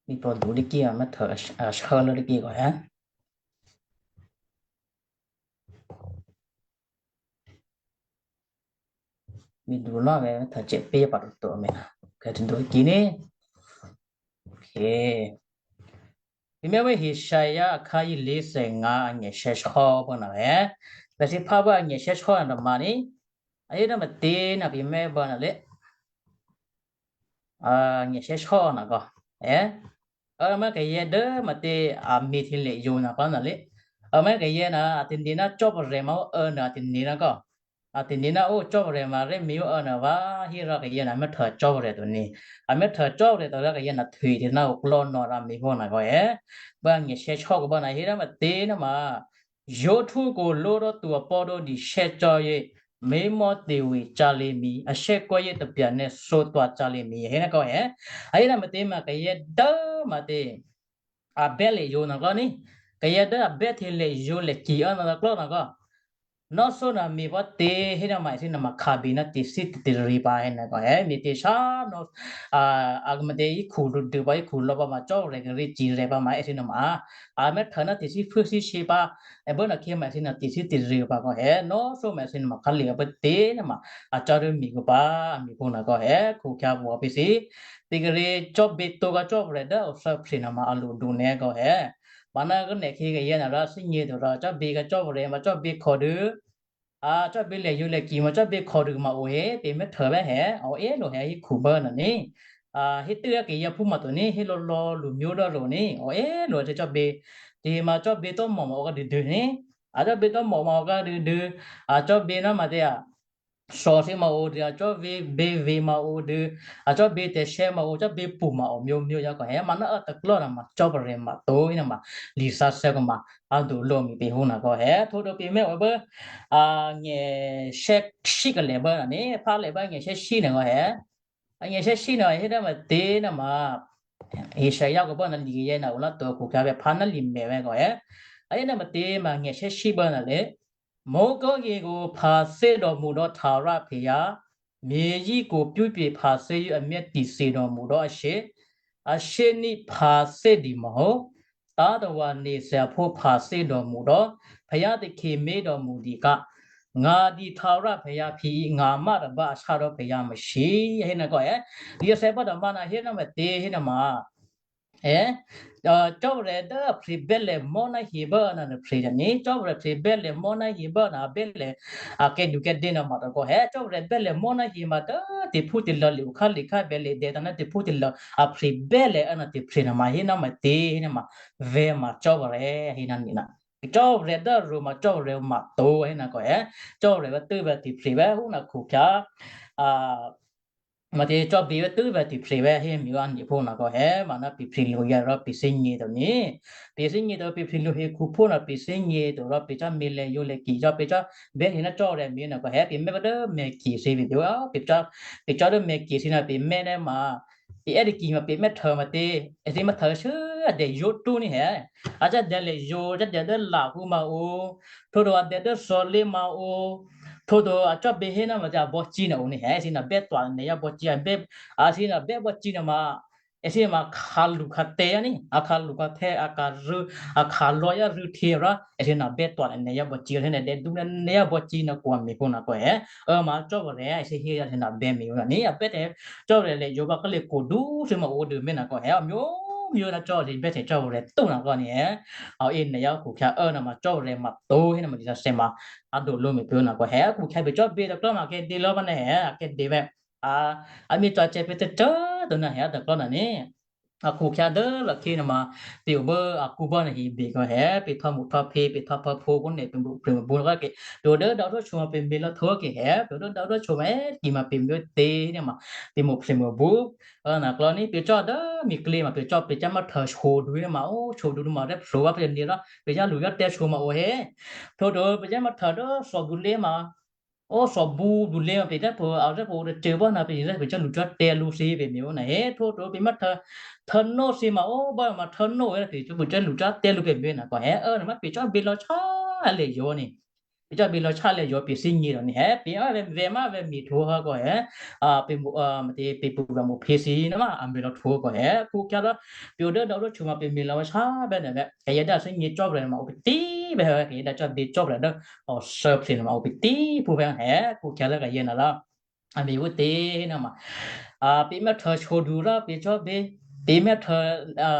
Mi pò dǔ dố kí a mè́ htuô a shô lô dố kí kò hé. Mi dǔ lò̌ vǎ htuô cè pé pǎ toto mèmè. Kè tadǔ kí ní. Ok. Vǐ̤myá vè̤ Hishaya akhǎ yě lé̤thè ngǎ angè̤ sè̌sò́ bá na vè̤. Pè̤ thǐ phá bá angè̤ sè̌sò́ na tôma ní. A yé dố matě na vǐ̤myá bá na lé. Angè̤ sè̌sò́ na kò. È. Ơ mè́ kayè̌ dố matě a me̤ hte lè yǒ na pá na lé. Ơ mè́ kayè̌ na a tane̤ ná Cò́marya ma ó ơ na a tane̤ ná kò. A tane̤ ná ó Cò́marya ma rè́ me̤ ó ơ na vǎ hé rò kayè̌ na mè́ htuô Cò́marya to ní. A mè́ htuô Cò́marya to rò kayè̌ na htuô hte ná oklò́ nò̌ rǎ me̤ bá na kò è. Bá angè̤ sè̌sò́ kò bá na hé dố matě ná ma. Yǒhtwó kò lǒ rò tu apò́ dố dishè́ cò́ yě. Mé̤mò́ tewe ca̤lěmǐ, a shè́kò́ yě tôbya nè̌ thǒtwa ca̤lěmǐ, a hé ná kò è. A hé ná matě ma kayè̌ dố matě. A bè́ lè yǒ na klò́ ní. Kayè̌ dố a bè́ hte lè yǒ lè ki ná klò́ na kò. Nò̌ só na me̤ pá tě hé ná ma èthǐ na ma khabi ná tè̤sí tè̤rì pǎ hé ná kò è me̤ tě sá nò̌. A, a matě í khu rû̌dû pǎ í khu lò̌ pǎ ma Cò́marya kè̤ rǐ cirè̤ pǎ ma èthǐ na ma. A mè́ htuô ná tè̤sí phû́sí pǎ. È bố na khyě ma èthǐ na tè̤sí tè̤rì pǎ kò è nò̌ só ma èthǐ na ma khalè a pá tě ná ma. A cò́ dố me̤ kò pá, a me̤ kò na kò è khukhyǎ pwǒ̤ pèsǐ. Tè̤ kè̤ rǐ cò́ bě tǒ kò Cò́marya dố a thè́ phrè na ma a lo dǔ nè̌ kò è. Paná kò nè̤ khyě kayè̌ na rǎ thínyě to rò cò́ bě kò Cò́marya ma cò́ bě khòdû. A cò́ bě lè yǒ lè ki ma cò́ bě khòdû ma o hé, pè̤ mè́ htuô bè́ hé, a o é lo hé hí khu bá na ní. A hé tû́ kayǎ phú ma to ní, hé lò̌ lò̌ lǔ myó dố ro ní, o é lo hé cò́ bě. Tě ma cò́ bě tò́ mò ma o kò dûdû ní. A cò́ bě tò́ mò ma o kò dûdû. A cò́ bě ná ma tě a. Thò thǐ ma o dû, a cò́ bě bě vě ma o dû. A cò́ bě tè̤sè̌ ma o, cò́ bě pṳ ma o myó myó yá kò hé, ma ná ơ taklò́ na ma Cò́marya ma to í na ma. Lisǎsè̌ kò ma. A dulǒ mi pě hú na kò hé, htwǒ dǒ pě mè́ o bố. A ngè̤ sè̌ shí kalè̤ bố na ní, phá lè bá ngè̤ sè̌ shí na kò hé. A ngè̤ sè̌ shí na hé dố matě ná ma. Isaya kò bố na li kayè̌ na o ná to khukhyǎ bè phá ná li mè̤ bè kò hé. A hé ná matě ma ngè̤sè̌shyé bá nalè̤. Mò̤́kò́yě kǒ pha̤thé dòmodò́ htara phè̌yǎ, myěyíkǒ pyúpye pha̤thé yě amyá ti̤thye dòmodò́ ashyé, ashyéní̤ pha̤thé dìmò̤́, tá̤tawa̤ ne̤thyaphó pha̤thé dòmodò́, phè̌yǎ takhe mé̤ dòmodika, ngǎ dǐhtara phè̌yǎ phǐ ngǎ má tabá asá dò́ phè̌yǎ mèshyě, a hé ná kò è, Yosepha bá dòmá ná hé ná matě hé ná ma, è, Cò́marya dố a phribè́lè mò́ ná hibá ná nuôphrì tôní, Cò́marya phribè́lè mò́ ná hibá ná a bè́lè akè̌dukè̌dě ná ma tôkò è, Cò́marya bè́lè mò́ ná hima dố tiphútilò̌ le okhálekhábè̌ le dè̌tǎ̤ ná tiphútilò̌ a phribè́lè ná tiphri ná ma hé ná matě hé ná ma, vè̤ ma Cò́marya hé ná nina. Cò́marya dố Roma Cò́marya ma to hé ná kò è, Cò́marya vǎ tû́ vǎ tiphri vǎ hú ná khukhyǎ, a, Matě cò́bǐ vǎ tû́ vǎ tiphri vǎ hé miwá ni̤phú ná kò è, ma ná piphri lu yǎ rò pithǐnye tôní. Pithǐnye tôrò piphri lu hekhuphú ná pithǐnye tôrò picò́ milè̤ yǒ lè̤ ki cò́ picò́ bè́ hé ná Cò́marya mi ná kò è, pimè́ bá dố mèki thǐ picò́, picò́ dố mèki thǐ ná pimè́ ná ma, pi è́ tôki ma pimè́ htô matě, èthǐ mè́htô shuốdè yǒ túní è. A cò́dè lè yǒ cò́dè dố lahû ma o, htwǒto a dè dố thòlé ma o, htwǒto a cò́bǐ hé ná ma a bò́cí ná o ní è, èthǐ ná bè́ twa nè̤ yá bò́cí, a bè́, a thǐ ná bè́ bò́cí ná ma, èthǐ ma khalu khatè̌ ní, a khalu khathè̌, a kharû̌, a khalò̌ yá rû̌htyě rò èthǐ ná bè́ twa nè̤ yá bò́cí, èthǐ ná dèdú nè̤ yá bò́cí ná kò a me̤ phú ná kò è. Ơ ma Cò́marya èthǐ hé èthǐ ná bè́ me̤ o ní, a bè́ tè̤ Cò́marya lè yǒ bá kálí kò dú thǐ ma o dû mè́ ná kò è, a myǒ myǒ ná Cò́marya bè́ tè̤ Cò́marya tû́ ná kò ní è. A è nè̤ yá khukhyǎ ơ ná ma Cò́marya ma to hé ná ma dǐtǎ̤ sè ma, a dǒ lǒ me̤ pyo ná kò è, khukhyǎ picò́ bǐ tôklò́ ma kè̌dě lò̌ bá nè̤ è, a kè̌dě vè̤. A, a mi cò́ cè pě tôcô꤮ to ná è tôklò́ ná ní. A khukhyǎ dố lò̌ khí ná ma, pě o bố a kú bá ná hibè kò è, pě htò́ mǔ htò́ phě, pě htò́ phò́ phǒ kó nè̤ pě mǔ pě mǔ bú lò̌ kè, pě o dố dò̌ dố chǒ ma pě mi lò̌ htwǒ kè è, pě o dố dò̌ dố chǒ ma è, ki ma pě mi tě ní ma, pě mǔ pě mǔ bú. Ơ ná klò́ ní pě cò́ dố mi klě ma pě cò́ pě cá má htô chǒ dǔ ní ma, o chǒ dǔ ní ma rè́ phrǒ wá pě ní rò pě cá lu yá tè̤ chǒ ma o hé. Htwǒto pě cá má htô dố thòbǔ lě ma, o thòbǔ dǔ lě ma pě tè́pô, a tè́pô tôcô bá ná pě rè́ pě cá lu cá tè̤ lǔ thǐ pě mi o ná hé, htwǒto pě má htô, htô nó thǐ ma o bá ma htô nó è pě cá pě cá lu cá tè̤ lǔ pě mi ná kò è, ơ ná ma pě cò́ bǐ lò̌ chá lè yǒ ní. Pě cò́ bǐ lò̌ chá lè yǒ pě thǐnye rò ní è, pě má vè̤, vè̤ má vè̤ mi htwǒ ha kò è, a, pě mǔ, a, matě pě pǔ vè̤ mǔ phě thǐ ná ma, a mi lò̌ htwǒ kò è, khukhyǎ rò, pě o dố dò̌ dố chǒ ma pě mi lò̌ chá bè́ nè̤ vè̤, kayǎ dá thǐnye Cò́marya ma o pě tǐ bè́ vè̤, kayǎ dá cò́ bǐ Cò́marya dố, o, thè́ phe ma o pě tǐ phú vè̤ è, khukhyǎ rò kayǎ ná rò. A mi o tě ná ma. A, pě má htô chǒ dǔ rò pě cò́ bǐ, pě má htô, a,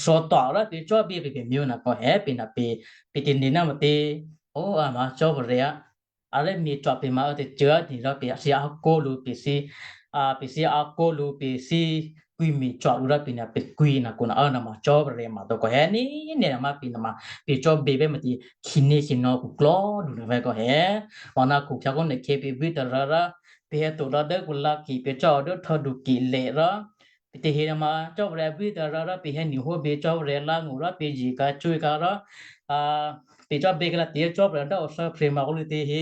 thòtò rò pě cò́ bǐ pě pě mi o ná kò è, pě ná pě, pě tě ní ná matě. O, a ma Cò́marya. A rè́ mi cò́ pě ma ơ tôcô ní rò pě thǐ a kó lǔ pě thǐ, a, pě thǐ a kó lǔ pě thǐ, kwǐ mi cò́ lǔ rò pě ná pě kwǐ ná kò ná ơ ná ma Cò́marya ma to kò è ní, nè̤ ná ma pě ná ma, pě cò́ bǐ bè́ matě, khǐné khǐnò̌ khuklò́ dǔ ná vè̤ kò è. Wa ná khukhyǎ kó nè̤ khě pě bwí tôrǎ rò, pě hè̌ to rò dố kǔlǎ ki pě cò́ dố htô dǔ ki lè rò, pě tě hé ná ma Cò́marya bwí tôrǎ rò pě hè̌ ní hó bě Cò́marya lá ngû rò pě zye ka cwí ka rò, a, pě cò́ bǐ kala tě Cò́marya dố o thè́ phe ma o lǔ tě hé,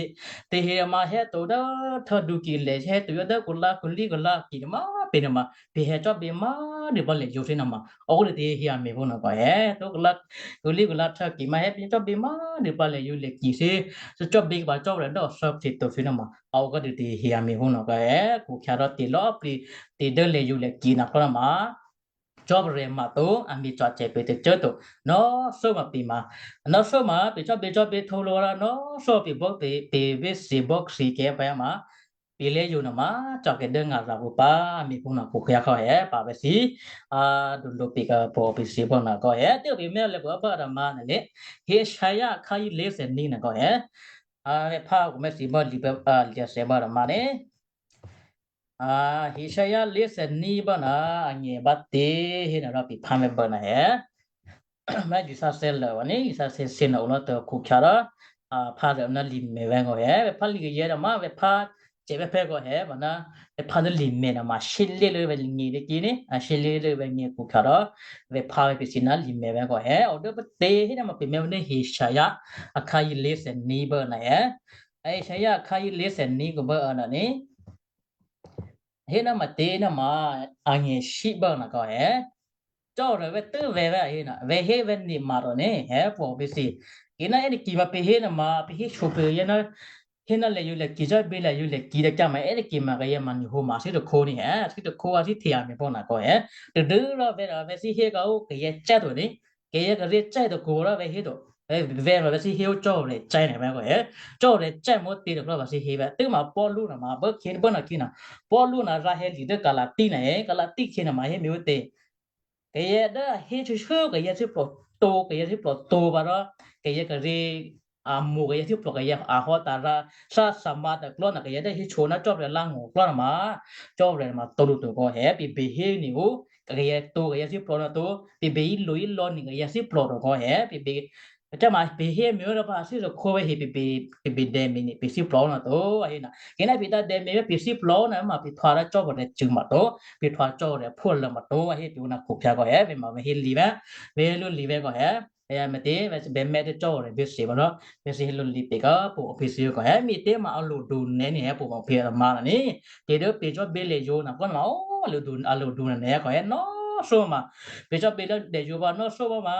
tě hé ma hè̌ to dố htô dǔ ki lè hè̌ to yó dố kǔlǎ kǔlí kǔlǎ ki ná ma pě ná ma, pě hè̌ cò́ bǐ ma dû pǎ lè yǒ thǐ ná ma, o lǔ tě hé a mi phú ná kò è, to kǔlǎ, kǔlí kǔlǎ htô ki ma hè̌ pě cò́ bǐ ma dû pǎ lè yǒ lè ki thǐ, cò́ bǐ k'a Cò́marya dố o thè́ phe to thǐ ná ma, o k'a dû tě hé a mi phú ná kò è, khukhyǎ rò tě lò̌ plǐ, tě dố lè yǒ lè ki ná kò ná ma. Cò́marya ma to, a mi cò́ cè pě tôcô to. Nó thó ma pě ma. Nó thó ma pě cò́ bǐ cò́ bǐ htwǒ lǔ rò nó thó pě bó pě, pě bíthǐ bó khǐ kè pě ma. Pě lè yǒ ná ma, cò́ kè dố ngà rà pǔ pǎ, a mi phú ná khukhyǎ kò è, pǎ pě thǐ. A, dǔ lǒ pě ka pǒ pě thǐ bó ná kò è, tě pě mè́ lè pǔ a bá rà ma ná lě. Hezia akhǎ yě lé̤thè́ ní ná kò è. A, vè̤ phá kò mè́ thǐ bó lǐ pě, a, lǐ thè́ bó rà ma ní. A, Hezia lé̤thè́ ní bó ná, a ngè bá tě hé ná rò pě phá mè́ bó ná è. Mè́ dû sǎ thè́ lè wa ní, sǎ thè́ thǐ ná o lò̌ tôkhukhyǎ rò, a, phá rè ná lǐ mè vè̤ kò è, vè̤ phá lǐ kayě ná ma, vè̤ phá cè pě pě kò è, ma ná, vè̤ phá dố lǐ mè ná ma, shí lě lǔ vè̤ ngè dě ki ní, a, shí lě lǔ vè̤ ngè khukhyǎ rò, vè̤ phá vè̤ pě thǐ ná lǐ mè vè̤ kò è, o dố bá tě hé ná ma pě mè́ bó ní Hezia, akhǎ yě lé̤thè́ ní bó ná è. Hezia akhǎ yě lé̤thè́ ní kò bó ná ní. Hé ná ma tě ná ma, a ngè shí bó ná kò è. Cò́ rè̤ vè̤ tû́ vè̤ vè̤ a hé na, vè̤ hé vè̤ ni ma rò ní, hé pò pè̤ si. Ki ná è́ ni ki ma pè̤ hé na ma, pè̤ hé so pè̤ yě ná, hé ná lè yǒ lè ki, cò́ bě lè yǒ lè ki tǎ kyǎ ma, è́ ni ki ma kayǎ ma ni hǒ ma sí tôkhǒ ni, hé, sí tôkhǒ a sí hte a me̤ pò na kò, hé. Tadû́ rò vè̤ rò vè̤ sí hé kǎ ó kayǎ cè́ to ní, kayǎ karě cè́ tôkhǒ rò vè̤ hé to. Vè̤ rò vè̤ sí hé ó cò́ rè̤ cè́ na vè̤ kò, hé. Cò́ rè̤ cè́ mò̤́ tě tôprè́ vè̤ sí hé vè̤. Tû́ ma Paulu na ma bố khyě bố na khyě na. Paulu na rǎ hé li dố Galati na, hé, Galati khyě na ma hé mi ó tě. Kayǎ dố a hé shuô̌shuô̌ kayǎ thíplò tǒ, kayǎ thíplò tǒ pǎ rò, kayǎ karě a mo̤ kayǎ thíplò kayǎ a hò́ tarǎ, sá samǎ taklò́ na kayǎ dố héso ná Cò́marya lá̤ngṳ klò́ na ma, Cò́marya ma tǒ lǔ to kò, hé, pè̤ bè hé ni ó, kayǎ tǒ kayǎ thíplò na to, pè̤ bè ílo ílò̌ ni kayǎ thíplò to kò, hé, pè̤ bè, cò́ ma pè̤ hé mi ó rò pǎ sí tôkhǒ vè̤ hé pè̤ bè, pè̤ bè dème̤ ni pè̤ thíplò na to, a hé na. Kayǎ ná pè̤ ta dème̤ vè̤ pè̤ thíplò na ma pè̤ htwa rò Cò́marya cṳ̂ ma to, pè̤ htwa Cò́marya phúlô ma to, a hé pè̤ ó na khukhyǎ kò, hé, vè̤ ma vè̤ hé li vè̤, vè̤ hé lǔ li vè̤ kò, hé. Kayǎ me̤tě vè̤ bè mè̤ tě Cò́marya bè se pǎ rò, vè̤ sí hé lǔ li pè kò, pò pè̤ si kò, hé, mi tě ma a lo du nè̤ ni, hé, pò pè̤ ma na ní. Tě dố pè̤ cò́ bě lè yǒ na kò na, ó, a lo du, a lo du nè̤ kò, hé, nò́ só ma. Pè̤ cò́ bě lè yǒ pǎ nò́ só pǎ ma.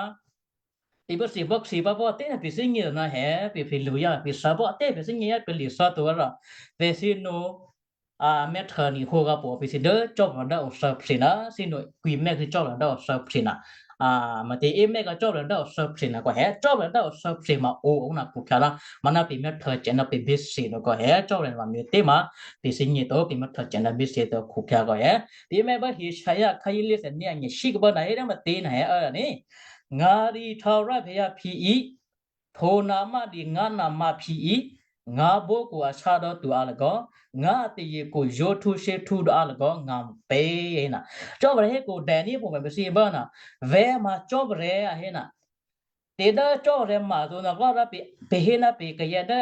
Ti bố si bố si pǎ pò tě na pè̤ thímye na, hé, pè̤ pè̤ lu yá pè̤ sǎ pò tě pè̤ thímye yá pè̤ li sǎ to rò. Vè̤ sí nǒ, a, mè̤htô ni hǒ gǎ pò pè̤ si dố Cò́marya dố o sǎphri na, sí nǒ kwǐ mè̤ kû̌ Cò́marya dố o sǎphri na. A, ma tě é mè̤ kû̌ Cò́marya dố o sǎphri na kò, hé, Cò́marya dố o sǎphri ma o, o na khukhyǎ rò, ma ná pè̤ mè̤htô cè na pè̤ bè se na kò, hé, Cò́marya ma mi tě ma, pè̤ thímye to, pè̤ mè̤htô cè na bè se to khukhyǎ kò, hé. Pè̤ mè̤ bố Isaiah akhǎ yě lé thè́ ní a nyèsí kò bố na hé dố ma tě na, hé, a rà ní. Ngǎ ri htǎo rá phè̌yǎ phǐ í, htǒnǎmá ri ngǎ namǎ phǐ í, ngǎ bókǔ a sá dò́ tu alagò́, ngǎ tè̤yěkǔ yǒ htǔ shyěhtǔ dò́ alagò́ ngǎ pě, hé na. Cò́marya hé kò dèní pò mè̤ pè̤ si bố na, vè̤ ma Cò́marya a hé na. Tě dố Cò́marya ma to na kò rò pè̤, pè̤ hé ná pè̤ kayǎ dố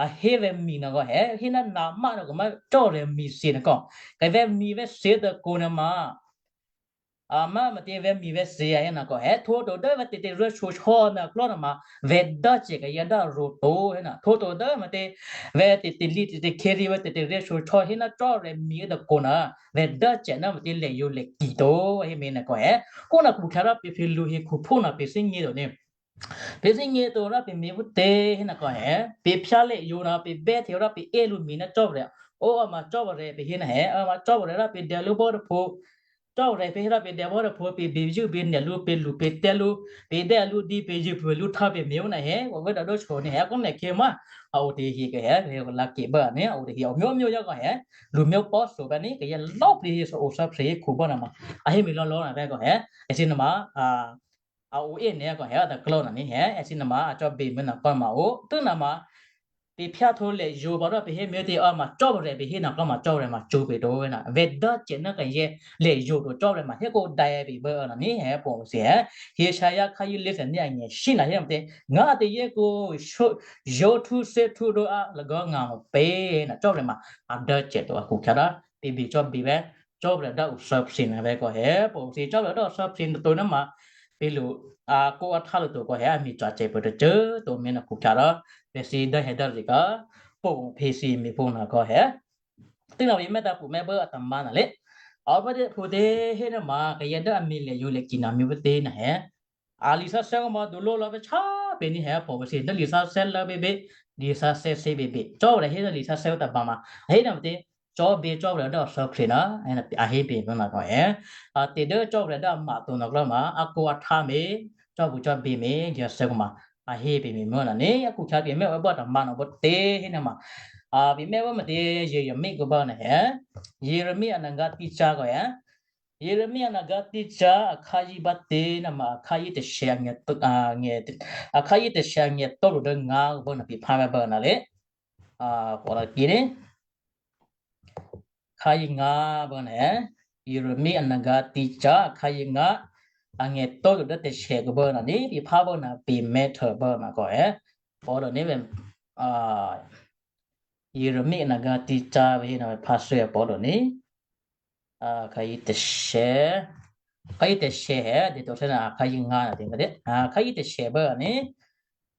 a hé vè̤ mi na kò, hé, hé ná namá na kò ma Cò́marya mi se na kò. Kayǎ vè̤ mi vè̤ se tôkǔ na ma. A, ma ma tě vè̤ mi vè̤ se a hé na kò, hé, htǒ to dố vè̤ tè̤tè̤ ruô̌ shyosò̌ na klò́ na ma, vè̤ dố cè kayǎ dố a rǒ to hé na. Htǒ to dố ma tě vè̤ tè̤tè̤ lǐ tè̤tè̤ khyěrí vè̤ tè̤tè̤ ruô̌ shyosò̌ hé ná Cò́marya mi tôkǔ na, vè̤ dố cè ná ma tě lè yǒ lè ki to, hé mi na kò, hé. Kò na khukhyǎ rò pè̤ pè̤ lu hekhuphú na pè̤ thímye to ni. Pè̤ thímye to rò pè̤ mi phútě hé na kò, hé. Pè̤ phyá lè yǒ na pè̤ bè́ hte rò pè̤ é lǔ mi ná Cò́marya. Ó, a ma Cò́marya pè̤ hé na, hé, a ma Cò́marya rò pè̤ dè lǔ bò́ tôpho. Cò́marya pè̤ hé rò pè̤ dè bò́ tôpho, pè̤ bèzṳ̂́ bènè̌ lǔ, pè̤ lu pè̤ tè́ lǔ, pè̤ dè lǔ dǐ pè̤ yû pè̤ lǔ htǎ pè̤ mi ó na, hé, wǎ vè̤ dǎ dố shyosò̌ ni, hé, kò nè̤ khyě ma. A o tè̤hi kò, hé, hé, la ke bố ni, a o tè̤hi, a myó myó yá kò, hé. Lu myó pò́ so bá ni, kayǎ lò̌ plǐ hé so o sǎphri hé khuphú na ma. A hé mi lò̌ lò̌ na vè̤ kò, hé. Èsì na ma, a, a o é nè̤ kò, hé, a taklò́ na ni, hé, èsì na ma, a cò́ bě mi na kò ma o, tû́ na ma, pè̤ phyá htǒ lè yǒ pǎ rò pè̤ hé mi tě, a ma Cò́marya pè̤ hé na kò ma Cò́marya ma cǒ pè̤ to na. Vè̤ dố cè ná kayǎ lè yǒ to Cò́marya ma hé kò dè pè̤ bố na ni, hé, pò si, hé. Isaiah akhǎ yě lé thè́ ní a nyèsí na hé ma tě. Ngǎ tè̤yě kǔ yǒ htǔ shyěhtǔ dò́ alagò́ ngǎ pě na Cò́marya ma a dố cè to a khukhyǎ rò pè̤ bè cò́ bě vè̤. Cò́marya dố o sǎphri na vè̤ kò, hé, pò si Cò́marya dố o sǎphri na to na ma. Pè̤ lu, a kò a htǎ lǔ to kò, hé, a mi cò́ cè pô tôcô to mi na khukhyǎ rò, pè̤ si dố hé dố ri kò, pò pè̤ si mi pô na kò, hé. Tû́ na pè̤ mè̤ ta pǔ mè̤ bố a tamǎ na lé. A bố tě phútě hé na ma, kayǎ dố a mi lè yǒ lè ki na mi phútě na, hé. A lisǎsè̌ kò ma duló lò̌ vè̤ chá pè ni, hé, pò pè̤ si dố lisǎsè̌ lố bě bě, lisǎsè̌ se bě bě. Cò́marya hé dố lisǎsè̌ ta ba ma. Hé na tě, cò́ bě Cò́marya dố o sǎphri na, hé na, a hé bě na kò, hé. A tě dố Cò́marya dố a ma to na klò́ ma, a kò a htǎ mi, cò́ bu cò́ bě mi, yǒ sè̌ kò ma. A hé pè̤ mi mô na ni, a khukhyǎ pè̤ mè̤ wá bố tamǎ na bố tě hé na ma. A, pè̤ mè̤ wá ma tě Jeremia kò bố na, hé. Jeremia anagǎ tǐ cǎ kò, hé. Jeremia anagǎ tǐ cǎ akhǎ yě bá tě na ma akhǎ yě tôshè angè̤ tǒ, a, angè̤, akhǎ yě tôshè angè̤ tǒ lo dố ngǎ kò bố na pè̤ phá mè̤ bố na lé. A, pò la ki ni. Akhǎ yě ngǎ bố na, hé. Jeremia anagǎ tǐ cǎ akhǎ yě ngǎ, angè̤ tǒ lo dố tôshè kò bố na ni, pè̤ phá bố na pè̤ mè̤ htô bố na kò, hé. Pò lo ni vè̤, a, Jeremia anagǎ tǐ cǎ vè̤ hé na vè̤ phá shuô̌ pò lo ni. A, akhǎ yě tôshè. Akhǎ yě tôshè hé, dě to sè̌ na akhǎ yě ngǎ na tě ma dě. A, akhǎ yě tôshè bố na ni.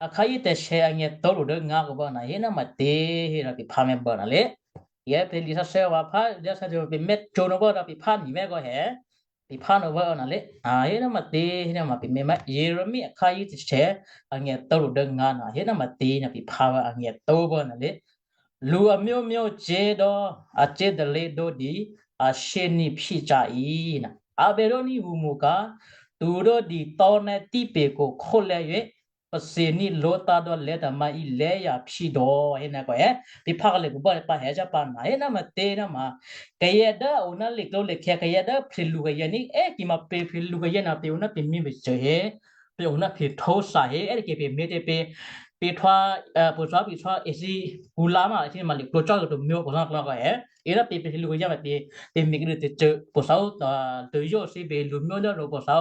Akhǎ yě tôshè angè̤ tǒ lo dố ngǎ kò bố na hé na ma tě hé rò pè̤ phá mè̤ bố na lé. Yě pè̤ lisǎsè̌ wa phá, lisǎsè̌ pè̤ mè̤ cǒ na bố rò pè̤ phá ni mè̤ kò, hé. Piphá nò̌ vǎ nalé. A hé ná matě hé ná ma pimèmá Jeremia akhǎ yětôhtè̌ angètǒ dố ngǎ nà hé ná matě ná piphá vǎ angètǒ vǎ nalé. Lu amyómyó cé̤ dò́, a cé̤ dalě dò́ di, a shyění phyéca̤ i, a bè dò́ ní humuka, tu dò́ di tò́ nè́ típe̤ ko khólè́ yuě, pasění ló̤tá dò́ lè̤́tamǎ í lè̤́yǎ phyédò́, hé ná kò è, piphá kalè̤ kobá pǎ hè̌ cò́ pǎ nà, hé ná matě ná ma, kayǎ dố a o ná liklǒlikhè̌, kayǎ dố phèluka̤yě ní, è, ki ma pè phèluka̤yě ná pè o ná pè mǐ pè cô hé, pè o ná pè htǒsa hé, è, ki pè mǐ tě pè, pè htwǎ, pè htwǎ pè htwǎ èthǐ kulá ma èthǐ ma liklǒ cò́ to myǒ kò sá klò́ kò è, è ná pè phèluka̤yě ma pè, pè mǐ kadu tacô kò sá, tôyó thǐ bè lǔmyó dố ro kò sá,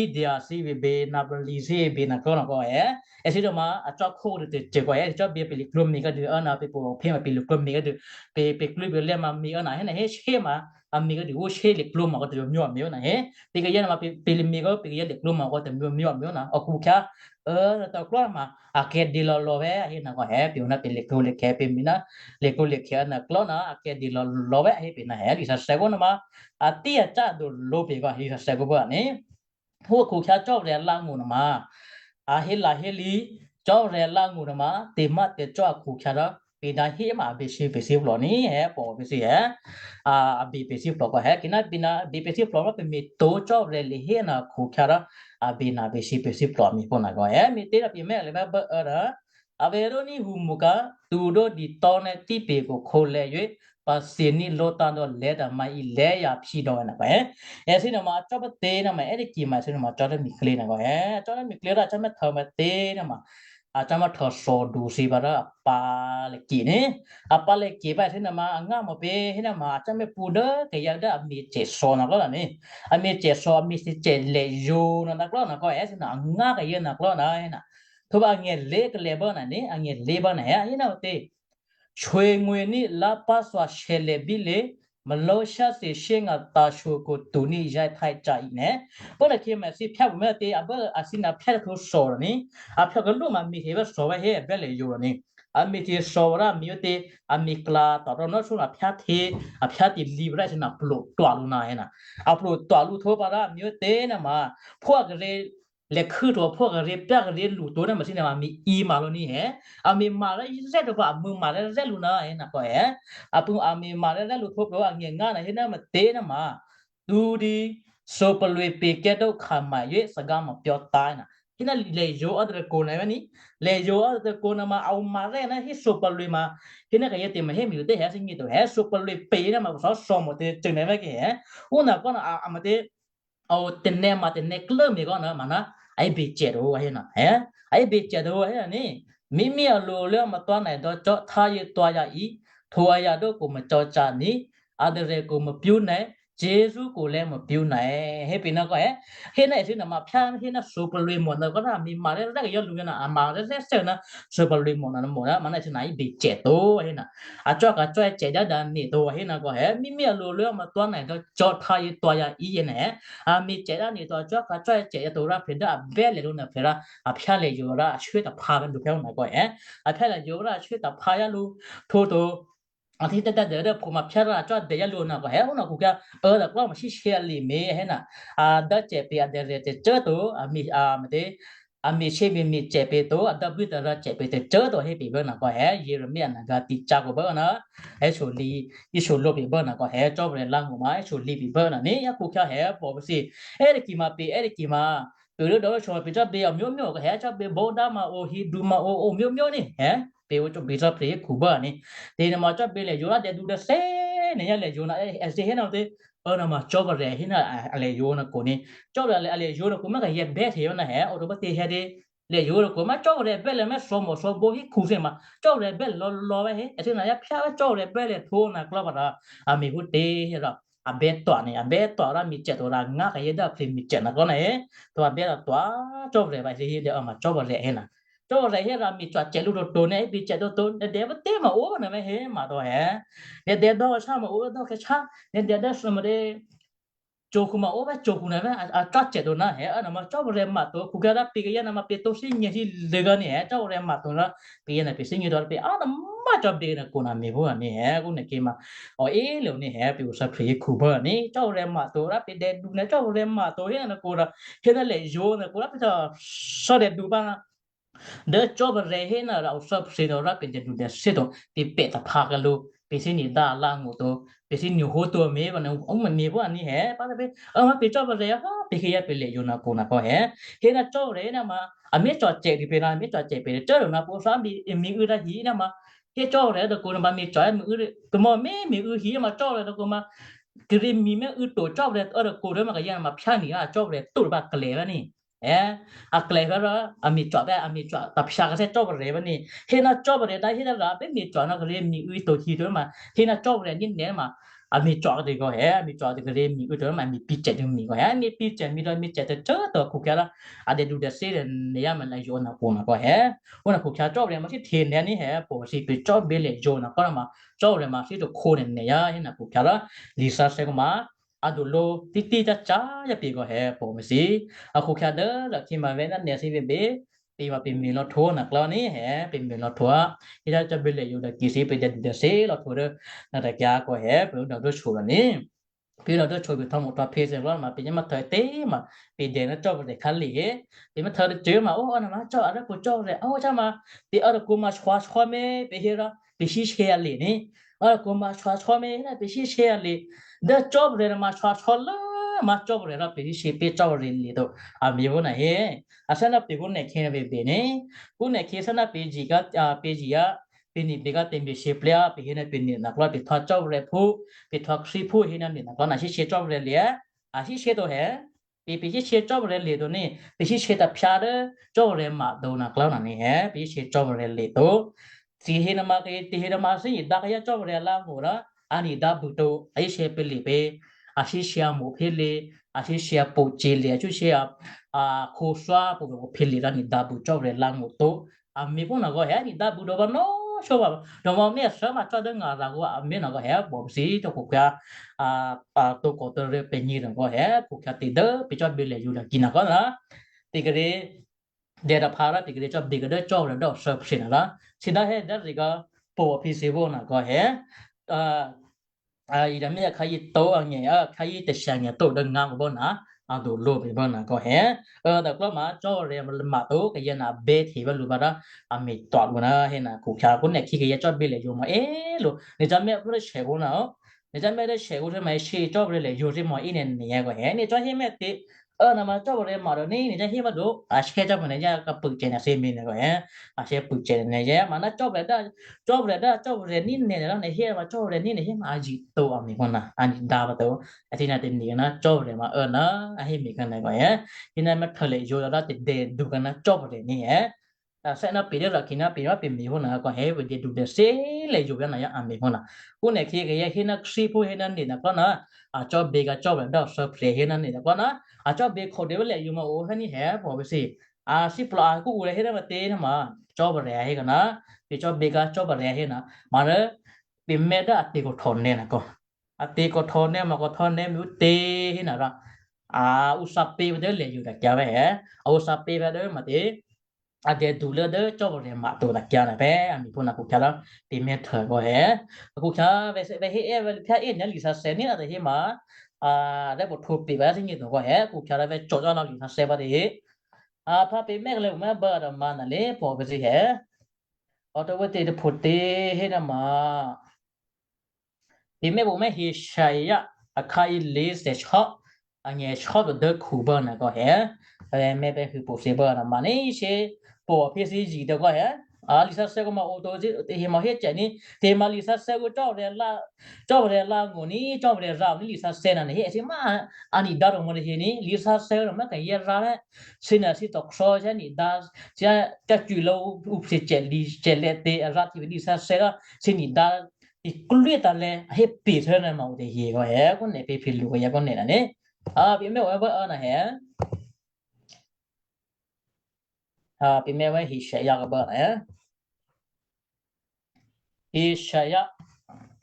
India thǐ bè bè, Napoli thǐ bè ná klò́ nà kò è, èthǐ dố ma a cò́ khó kadu tacô kò è, cò́ bè pè liklǒ mǐ kadu ná pè pò phè ma pè liklǒ mǐ kadu, pè pè klwǐ pè lè̌ ma mǐ ná hé ná hé shé ma, a mǐ kadu ó shé liklǒ ma kò tacô myǒ a myǒ ná hé, pè kayǎ ná ma pè pè mǐ kò pè kayǎ liklǒ ma kò tacô myǒ a myǒ ná, a khukhyǎ, ná tôklò́ ma, a kè̌ dè lò̌lò̌ vè̤́ hé ná kò è, pè o ná pè liklǒlikhè̌ pè mǐ ná, liklǒlikhè̌ ná klò́ ná a kè̌ dè lò̌lò̌ vè̤́ hé pè ná è, lisǎsè̌ kò ná ma, a tí a cá a dǒ lǒ pè kò lisǎsè̌ kò bố a ní. Phú a khukhyǎ Cò́marya lǎngó̤ nuôma, a hé lǎ hé lǐ, Cò́marya lǎngó̤ nuôma, tè̤má̤tè̤cò́ a khukhyǎ rò, pè ná hé ma a bè sǐ pè sǐplò ní è, pò pè sǐ è, a, a bè pè sǐplò kò è, kì ná pè ná bè pè sǐplò rò pè me̤tǒ Cò́marya le hé ná a khukhyǎ rò, a bè ná bè sǐ pè sǐplò me̤ pò ná kò è, me̤tě rò pè mè́ lè bá bố ná, a bè dò́ ní humuka, tu dò́ di tò́ nè́ típe̤ ko khólè́ yuě, pasění ló̤tá dò́ lè̤́tamǎ í lè̤́yǎ phyédò́ ná kò è. Èthǐ nuôma a cò́ pǎ tě ná ma è́ tôki ma èthǐ nuôma cò́ dố miklě ná kò è. Cò́ dố miklě rò a cò́ mè́ htò̌ pǎ tě ná ma, a cò́ mè́ htò̌ thòdu thǐ pǎ rò a pǎ lè ke ní. A pǎ lè ke pǎ èthǐ nuôma a ngá mò pě hé ná ma a cò́ mè́ pṳ̌ dố kayǎ dố a me̤cè̤ thò̌ ná klò́ ná ní. A me̤cè̤ thò̌, a me̤cè̤ lè̤̌yǒ ná ná klò́ ná kò è, èthǐ nuô a ngá kayǎ ná klò́ ná hé ná. Htwǒ pǎ angè̤ lé̤ kalè̌ bố ná ní, angè̤ lé̤ bố ná è, a hé ná tě. ဆွေငွေန့ၣ် လါပၢ်သွၣ် ဆယ်လည်ဘီလည်, မလို့ဆန်းသစ် ရှင်းငါ တာချိုကို တူးနီး ရိုက်ထိုက်ကြည့် နဲ့. ပဝ်နၢ်ခီမ့ၢ် သီးဖျားပူမ့ၢ်တ့ အဘၢအသီးနၢ်ဖျားတထူ သီးနီး, အဖျော်ကလူးမ့ၢ်မီးထေဝဲ သီးဝဲဟဲ အဘဲလဲၣ်ယိာ်နီး, အမီးထေ သီးဝဲဒၣ် မီးဝဲတ့ အမီးကျါ တရီနီၢ်ဆိနၢ်ဖျားထေ အဖျားတံၢ်လီဝဲဒၣ် သီးနၢ်ပျိးတွၢ်လူးနၢ်ဟဲနၢ်, အပျိးတွၢ်လူး ထူးပၢ်ဒၣ် မီးဝဲတ့နၢ်မး, ဖှိၣ်ကရ့ လဲၤခုထူ ဖှိၣ်ကရ့ ပျၢ်ကရ့ လူးတူးနၢ်မး သီးနၢ်မး မီးအံမးလူးနီးဟဲ, အမီးမးရဲၣ်တပၤ အမုၢ်မးရဲၣ်ရဲၣ်လူးနၢ်ဟဲနၢ်ကီးဟဲ, အပူၤ အမီးမးရဲၣ်ရဲၣ်လူး ထူးပျိး အငဲၢ်ငါးနၢ် ဟဲနၢ်မ့ၢ်တ့နၢ်မး, တူးဒီး သီးပလွေ ပေကဲဒိၣ်ခါမး ရွေးစကားမပြောတတ် နၢ်, ဟဲနၢ် လဲၤယိာ်အီတရကိးနၢ်ဝဲနီး, လဲၤယိာ်အီတရကိးနၢ်မး အမးရဲၣ်နၢ် ဟဲသီးပလွေမး, ဟဲနၢ်ကယဲၢ်တ့မး ဟဲမီးတ့ဟဲ သီးနၢ်တ့ဟဲ သီးပလွေ ပေနၢ်မး ပစီသီးမး တ့ကၠိၣ်နၢ်ဝဲက့ၤဟဲ, အူနၢ်ကီးနၢ် အမတ့ အတနဲမး တနဲကျၢၢ်မ့ၢ်ကီးနၢ်မးနၢ်, အဘ့ၣ်စဲးတဟိုးဟဲနၢ်, အဘ့ၣ်စဲးတဟိုးဟဲနၢ်န့ၣ်, မီးမီးအလိုလၢအမတွါနၢ်ဒီး ကျောထားရသွားရအံၤ, ထိုအရာတို့ကို မကြောက်ကြနှင့်, အန္တရာယ်ကို မပူနၢ်, ကျေးဇူးကိုလည်း မပူနၢ်, ဟဲပ့ၤနၢ်ကီးဟဲ, ဟဲနၢ် သီးနၢ်မး ဖျား ဟဲနၢ် သီးပလွေ မးနၢ်ကီးနၢ် မီးမးရဲၣ်ရဲၣ် ကယီလူးနၢ် အမးရဲၣ်ရဲၣ်စဲးနၢ် သီးပလွေ မးနၢ် မးနၢ် မးနၢ် သီးနၢ် အဘ့ၣ်စဲးတဟိုးဟဲနၢ်, အကျိုးကကျိုးစဲးဒၣ်ဒၣ်န့ၣ်တဟိုးဟဲနၢ်ကီးဟဲ, မီးမီးအလိုလၢအမတွါနၢ်ဒီး ကျောထားရသွားရအံၤယဲနၢ်, အမ့ၢ်စဲးဒၣ်န့ၣ်ဒီး အကျိုးကကျိုးစဲးယဲတဟိုးရၣ်ဖျဲးဒၣ် အဘဲလဲၣ်လူးနၢ်ဖျဲးရၣ် အဖျားလဲၤယိာ်ရၣ် အဆှၢတဖါဝဲလူးဖဲနၢ်ကီးဟဲ, အဖျားလဲၤယိာ်ရၣ် အဆှၢတဖါယါလူး, ထူးတူး အထံတဒၣ်ဒဲးဒၣ် ဖိမးဖျါရၣ် အကျိုးဒဲးယါလူးနၢ်ကီးဟဲ, အူနၢ်ခူၣ်ကၢ အၢ တကျီမး ဆံးဆံးအလံာ်မ့ၢ်ဟဲနၢ်, အဒၢးစဲးပ့း အဒဲးရဲၣ်တကၠိတဟိုး အမ့ၢ် အမတ့ အမ့ၢ်ဆ့မ့ၢ်မ့ၢ်စဲးပ့းတဟိုး အဒၢးဘုတရၢစဲးပ့းတကၠိတဟိုး ဟဲပ့းဘၣ်နၢ်ကီးဟဲ, ယရမံယၤနၢ်ဂၤတံၢ်စၢ်ကီးဘၣ်နၢ်, ဟဲဆိလံ, ယဆိလိပ့းဘၣ်နၢ်ကီးဟဲ, ကၠီပရံးလါငိုမး ဟဲဆိလံပ့းဘၣ်နၢ်န့ၣ် အခူၣ်ကၢ ဟဲပိာ်ပသ့, အဲၣ်တကံၢ်မးပ့း အဲၣ်တကံၢ်မး ပ့းလၢဒီးလၢဆီပ့း ကၠီပရံးအမျိုးမျိုးကဟဲ, ကၠီပရံး ဗုဒ္ဓ မးအိၣ်, ဟိန္ဒူ မးအိၣ်, အိၣ်မျိုးမျိုးန့ၣ်ဟဲ, ပ့းအိၣ်ကၠီပရံး ကၠီပရံးဟဲခူၣ်ဘၣ်နၢ်, တ့နၢ်မး ကၠီပရံး လဲၤယိာ်ရၣ်ဒဲးဒူဒဲးသ့န့ၣ် ယလဲၤယိာ်နၢ် အဲၣ်စ့ဟဲနၢ်တ့, အၢ နၢ်မး ကၠီပရံးဟဲနၢ် အလဲၤယိာ်နၢ်ကိးန့ၣ်, ကၠီပရံး အလဲၤယိာ်နၢ်ကိးမး ကယဲၢ်ဘဲထံးဝဲနၢ်ဟဲ, အိၣ်တဘၣ်တ့ဟဲတ့, လဲၤယိာ်နၢ်ကိးမး ကၠီပရံးဘဲလဲၣ် မ့ၢ်သီးမး သီးဘိဟဲခူၣ်သ့ၣ်မး ကၠီပရံးဘဲလဲၣ်လီၤလီၤဝဲဟဲ, အဲၣ်စ့နၢ် ယဖျါဝဲ ကၠီပရံးဘဲလဲၣ် ထူးနၢ်ကျီပရံး, အမ့ၢ်ဟူတ့ဟဲဒီး အဘဲတွၢ်န့ၣ် အဘဲတွၢ်ရၣ် မ့ၢ်စဲးတဟိုးရၣ် ငါးကယဲၢ်ဒၣ်ဖျဲးမ့ၢ်စဲးနၢ်ကီးနၢ်ဟဲ, ဒီးအဘဲတွၢ် ကၠီပရံးဘၣ် စ့ဟဲဒီး အမး ကၠီပရံးဟဲနၢ်, ကၠီပရံးဟဲရၣ် မ့ၢ်စဲးတဟိုးတဟိုးန့ၣ် ဟဲပ့းစဲးတဟိုးတဟိုး ဒဲးဒဲးပသ့မးအိၣ်ဘၣ်နၢ်မ့ၢ်ဟဲ မးဒီးဟဲ, ဒဲးဒဲးဒီးကဆါမးအိၣ်ဒီးကဆါ, ဒဲးဒဲးဒီးသီးမးတ့ ကၠိခိၣ်မးအိၣ်ဘၣ် ကၠိခိၣ်နၢ်မ့ၢ် အတၢ်စဲးတဟိုးနၢ်ဟဲ, အၢ နၢ်မး ကၠီပရံးမးတဟိုး ခူၣ်ကၢ်ဒၣ် ပ့းကယဲၢ်နၢ်မး ပ့းတိစ့ညဲစံလၢကီးန့ၣ်ဟဲ, ကၠီပရံးမးတဟိုးနၢ် ပ့းကယဲၢ်နၢ် ပ့းစ့ညဲဒီးပ့း အၢ နၢ် má̤ cò́bè̌ nè̤ kona me̤phú aní hé, kó nè̤ kéma. Ò é lè ní hé, pè̤ o sǎphri hí khubố aní, Cò́marya ma to rò pè̤ dèdunè̤ Cò́marya ma to hé nè̤ kona, hé ná lè yǒ nè̤ kona pè̤ sò̌ dèdu pǎ ná. Dố Cò́marya hé ná rǎ o sǎphri to rò pè̤ dèdunè̤ sí to, pè̤ pè̤ taphǎ kalo, pè̤ thínyě̤dá alǎ̤ngó̤ to, pè̤ thínyě̤hó to amě, ǔ me̤phú aní hé, pǎ pè̤, ò má pè̤ Cò́marya hó, pè̤ khyěyá pè̤ lè yǒ nè̤ kona kò hé. Hé ná Cò́marya ná ma, a mé̤ cò̤ cè̤ dû pè̤ ná, a mé̤ cò̤ cè̤ pè̤, cò́ rò ná pwǒ̤ thǎ mi, mi û̌ dǎ hí ná ma, hé Cò́marya tôkǔ ná ma mi cò̤ mi û̌, tamò̤ mi, mi û̌ hí ma Cò́marya tôkǔ ma, kè̤ mi mi û̌ to Cò́marya ô̌ tôkǔ rò ma kayǎ ma phyá ni a Cò́marya tó ba klè bá ni. È, a klè bá rò, a mi cò̤ bá, a mi cò̤, taphǎ kayǎ Cò́marya bá ni. Hé ná Cò́marya dǎ hé ná rǎ, pè̤ mi cò̤ ná kè̤ mi û̌ to hí to ma, hé ná Cò́marya ní nè̤ ma, a mi cò̤ tè̤ kò hé, a mi cò̤ tè̤ kè̤ mi û̌ to ma, mi pǐ cè̤ tè̤ mi kò hé, mi pǐ cè̤ mi rò mi cè̤ tè̤ cò́ to khukhyǎ rò, a dèdunè̤ sí nè̤ yá ma lè yǒ nè̤ kona kò hé. Ǔ ná khukhyǎ Cò́marya ma sí hte nè̤ ní hé, pwǒ̤ thǐ pè̤ cò́bè̌ lè yǒ nè̤ kò ma, Cò́marya ma sí tôkhǒ nè̤ nè̤ yá hé ná khukhyǎ rò, lisǎsè̌ kò ma, a dulǒ títí cácyá̤ yá pè̤ kò hé pwǒ̤ thǐ. A khukhyǎ dố lakhí ma vè̤́ ná nè̤ thǐ běbě, pè̤ ma pè̤ me̤ lò̌ htwǒ nè̤ klò̌ ní hé, pè̤ me̤ lò̌ htwǒ. Hé ná cò́bè̌ lè yǒ dǎ kì thǐ pè̤ dèdunè̤ sí lò̌ htwǒ dố, ná tè̤kyǎ kò hé, pè̤ ǔ dò̌ dó so rò ní. Pè̤ dò̌ dó so pè̤ htò̌ mo htò̌ phe thè̌ rò ma pè̤ nyá ma htò̌ tě ma, pè̤ dè ná Cò́marya khǎlè hé. Pè̤ ma htò̌ tôcô ma, ó, ò ná ma cò́ a rò pwǒ̤ Cò́marya, ó, cá ma, pè̤ ô̌ tôkǔ ma shwǎshwá mi, pè̤ hé rò, pè̤ híshyě a lè ní. Ô̌ tôkǔ ma shwǎshwá mi, ná pè̤ híshyě a lè. Dố Cò́marya ná ma shwǎshwá lố, ma Cò́marya rò pè̤ híshyě pè̤ Cò́marya lè to. A me̤phú ná hé. A thè́ ná pè̤ kó nè̤ khyě ná běbě ní. Kó nè̤ khyě thè́ ná pè̤ jǐ ká, a, pè̤ jǐ á, pè̤ ní pè̤ ká tè̤me̤ shyěplyá, pè̤ hé ná pè̤ nè̤ nè̤ klò̌, pè̤ htò̌ Cò́marya phú, pè̤ htò̌ Krístu phú hé ná nè̤ nè̤ klò̌ ná híshyě Cò́marya lè. A híshyě to hé. Pè̤, pè̤ híshyě Cò́marya lè to ní, pè̤ híshyě taphǎ dố Cò́marya ma to nè̤ klò̌ ná ní hé, pè̤ híshyě Cò́marya lè to. Thǐ hé ná ma kayǎ, thǐ hé ná ma thínyě̤dǎ kayǎ Cò́marya lǎ̤ngó̤ rò, a ní dǎ bû to, a híshyě pè̤ lè pě, a híshyě a mo̤ pě lè, a híshyě a pwǒ̤ cè̤ lè, a híshyě a, a khǒswá pwǒ̤ pě lè rò ní dǎ bû Cò́marya lǎ̤ngó̤ to. A me̤phú ná kò hé, ní dǎ bû to bá nó, shó ba, to ma mi a thè́ ma cò́ dố ngà rà kò a me̤ ná kò hé, pwǒ̤ thǐ to khukhyǎ, a, a, tǒkò tǒrya̤ pè̤ nyě̤ rò kò hé, khukhyǎ tě dố pè̤ cò́bè̌ lè yǒ dǎ kì ná kò ná. Pè̤ kíré̤, dè taphǎ rò pè̤ kíré̤ cò́bè̌ kò dố Cò́marya dố a thè́ phe ná rò. Thǐ dǎ hé dố rì kò pwǒ̤ phí thǐ bó ná kò hé. A, a, Jeremia akhǎ yě tǒ angè̤, a, akhǎ yě tôshya angè̤ tǒ dố ngǎ kò bó ná, a dulǒ pè̤ bó ná kò hé. Ô̌ tôklò́ ma Cò́marya ma to kayǎ ná bě hte bá lǔ bá rò, a me̤ tǒ lǔ ná hé ná khukhyǎ kó nè̤ khyě kayǎ cò́bè̌ lè yǒ ma é lǔ. Nè̤ cò́ mi a phú rò shè kó ná ó. Nè̤ cò́ mi rò shè kó thè́ ma híshyě Cò́marya lè yǒ thímò í nè̤ nè̤ kò hé. Nè̤ cò́ hé mèthè, ô̌ ná ma Cò́marya ma to ní, nè̤ cò́ hé ma to, a hé cò́ ma nè̤ yá ka pwǒ̤ cè̤ nè̤ thǐ mi nè̤ kò hé. A hé pwǒ̤ cè̤ nè̤ yá, ma ná Cò́marya dố, Cò́marya dố, Cò́marya ní nè̤ rò nè̤ hé ma Cò́marya ní nè̤ hé ma a jǐ to a me̤ kò ná, a ní dǎ bá to. A thǐ ná tè̤ ní kò ná Cò́marya ma ô̌ ná, a hé me̤ kò ná kò hé. Thǐ ná ma htò̌ lè yǒ rò tè̤ dè dǔ kò ná Cò́marya ní hé. A thè́ ná pè̤ dố rà kì ná pè̤ rò pè̤ me̤phú ná kò hé pè̤ dè dǔ dè thí lè yǒ ná yá a me̤phú ná. Kó nè̤ khyě kayǎ hé ná Krístu phú hé ná nè̤ ná kò ná, a cò́bè̌ kayǎ Cò́marya dố a thè́ phe hé ná nè̤ ná kò ná, a cò́bè̌ khǒ dě bá lè yǒ ma o hé ní hé pwǒ̤ phí thǐ. A thíplo a kó ǔ rè̤ hé ná ma tě ná ma, Cò́marya hé kò ná, pè̤ cò́bè̌ kayǎ Cò́marya hé ná, ma rò, pè̤ mè̤ dố a tě kò htò̌ nè̤ ná kò. A tě kò htò̌ nè̤ ma kò htò̌ nè̤ mi ǔ tě hé ná rò. A, ǔ thǎ pě bá dố lè yǒ dǎ kyǎ vé hé. A ǔ thǎ pě bá dố ma tě. A dè dǔ lố dố Cò́marya ma to dǎ kyǎ ná pè̤, a me̤phú ná khukhyǎ rò, pè̤ mèthè kò hé. Khukhyǎ vè̤, vè̤ hé è vè̤ phyá è ná lisǎsè̌ ní a tè̤ hé ma. A, dố pwǒ̤ htwǒ pè̤ bá thínyě to kò hé, khukhyǎ rò vè̤ cò́ cò́ ná lisǎsè̌ bá tě hé. A, phá pè̤ mè̤ kò lè ǔ mè̤ bá a dǎ ma ná lě pwǒ̤ phí thǐ hé. Ô̌ tǒ wě tě tôpho tě hé ná ma. Pè̤ mè̤ pwǒ̤ mè̤ Yeshaya, akhǎ yě lěthè̌ shò́, angè̤ shò́ to dố khubố ná kò hé. Pè̤ mè̤ pè̤ hû pwǒ̤ thǐ bá ná ma ní shyě, pwǒ̤ phí thǐ jǐ to kò hé. A, lisǎsè̌ kò ma o to, tě hé ma hé cè̤ ní, tě ma lisǎsè̌ kò Cò́marya lá, Cò́marya lǎ̤ngó̤ ní, Cò́marya rǎ ní lisǎsè̌ ná ní hé thǐ ma, a ní dǎ to ma ní hé ní, lisǎsè̌ ná ma kayǎ rǎ lé, thǐ ná thǐ tǒ khrǒ thǐ ní dǎ, thǐ ká cwǐ lǒ ǔ phí cè̤ lǐ, cè̤ lè tě a rǎ thǐ lisǎsè̌ rò, thǐ ní dǎ, Ti klwí ta lè̌ a hé pè thè́ ná ma o tè̤ hye kò hé kò nè̤ pě phe lu kò yá kò nè̤ ná ní. A, pě mè̤ wè́ bố ná hé. A, pě mè̤ wè́ Yeshaya kò bố ná hé. Yeshaya,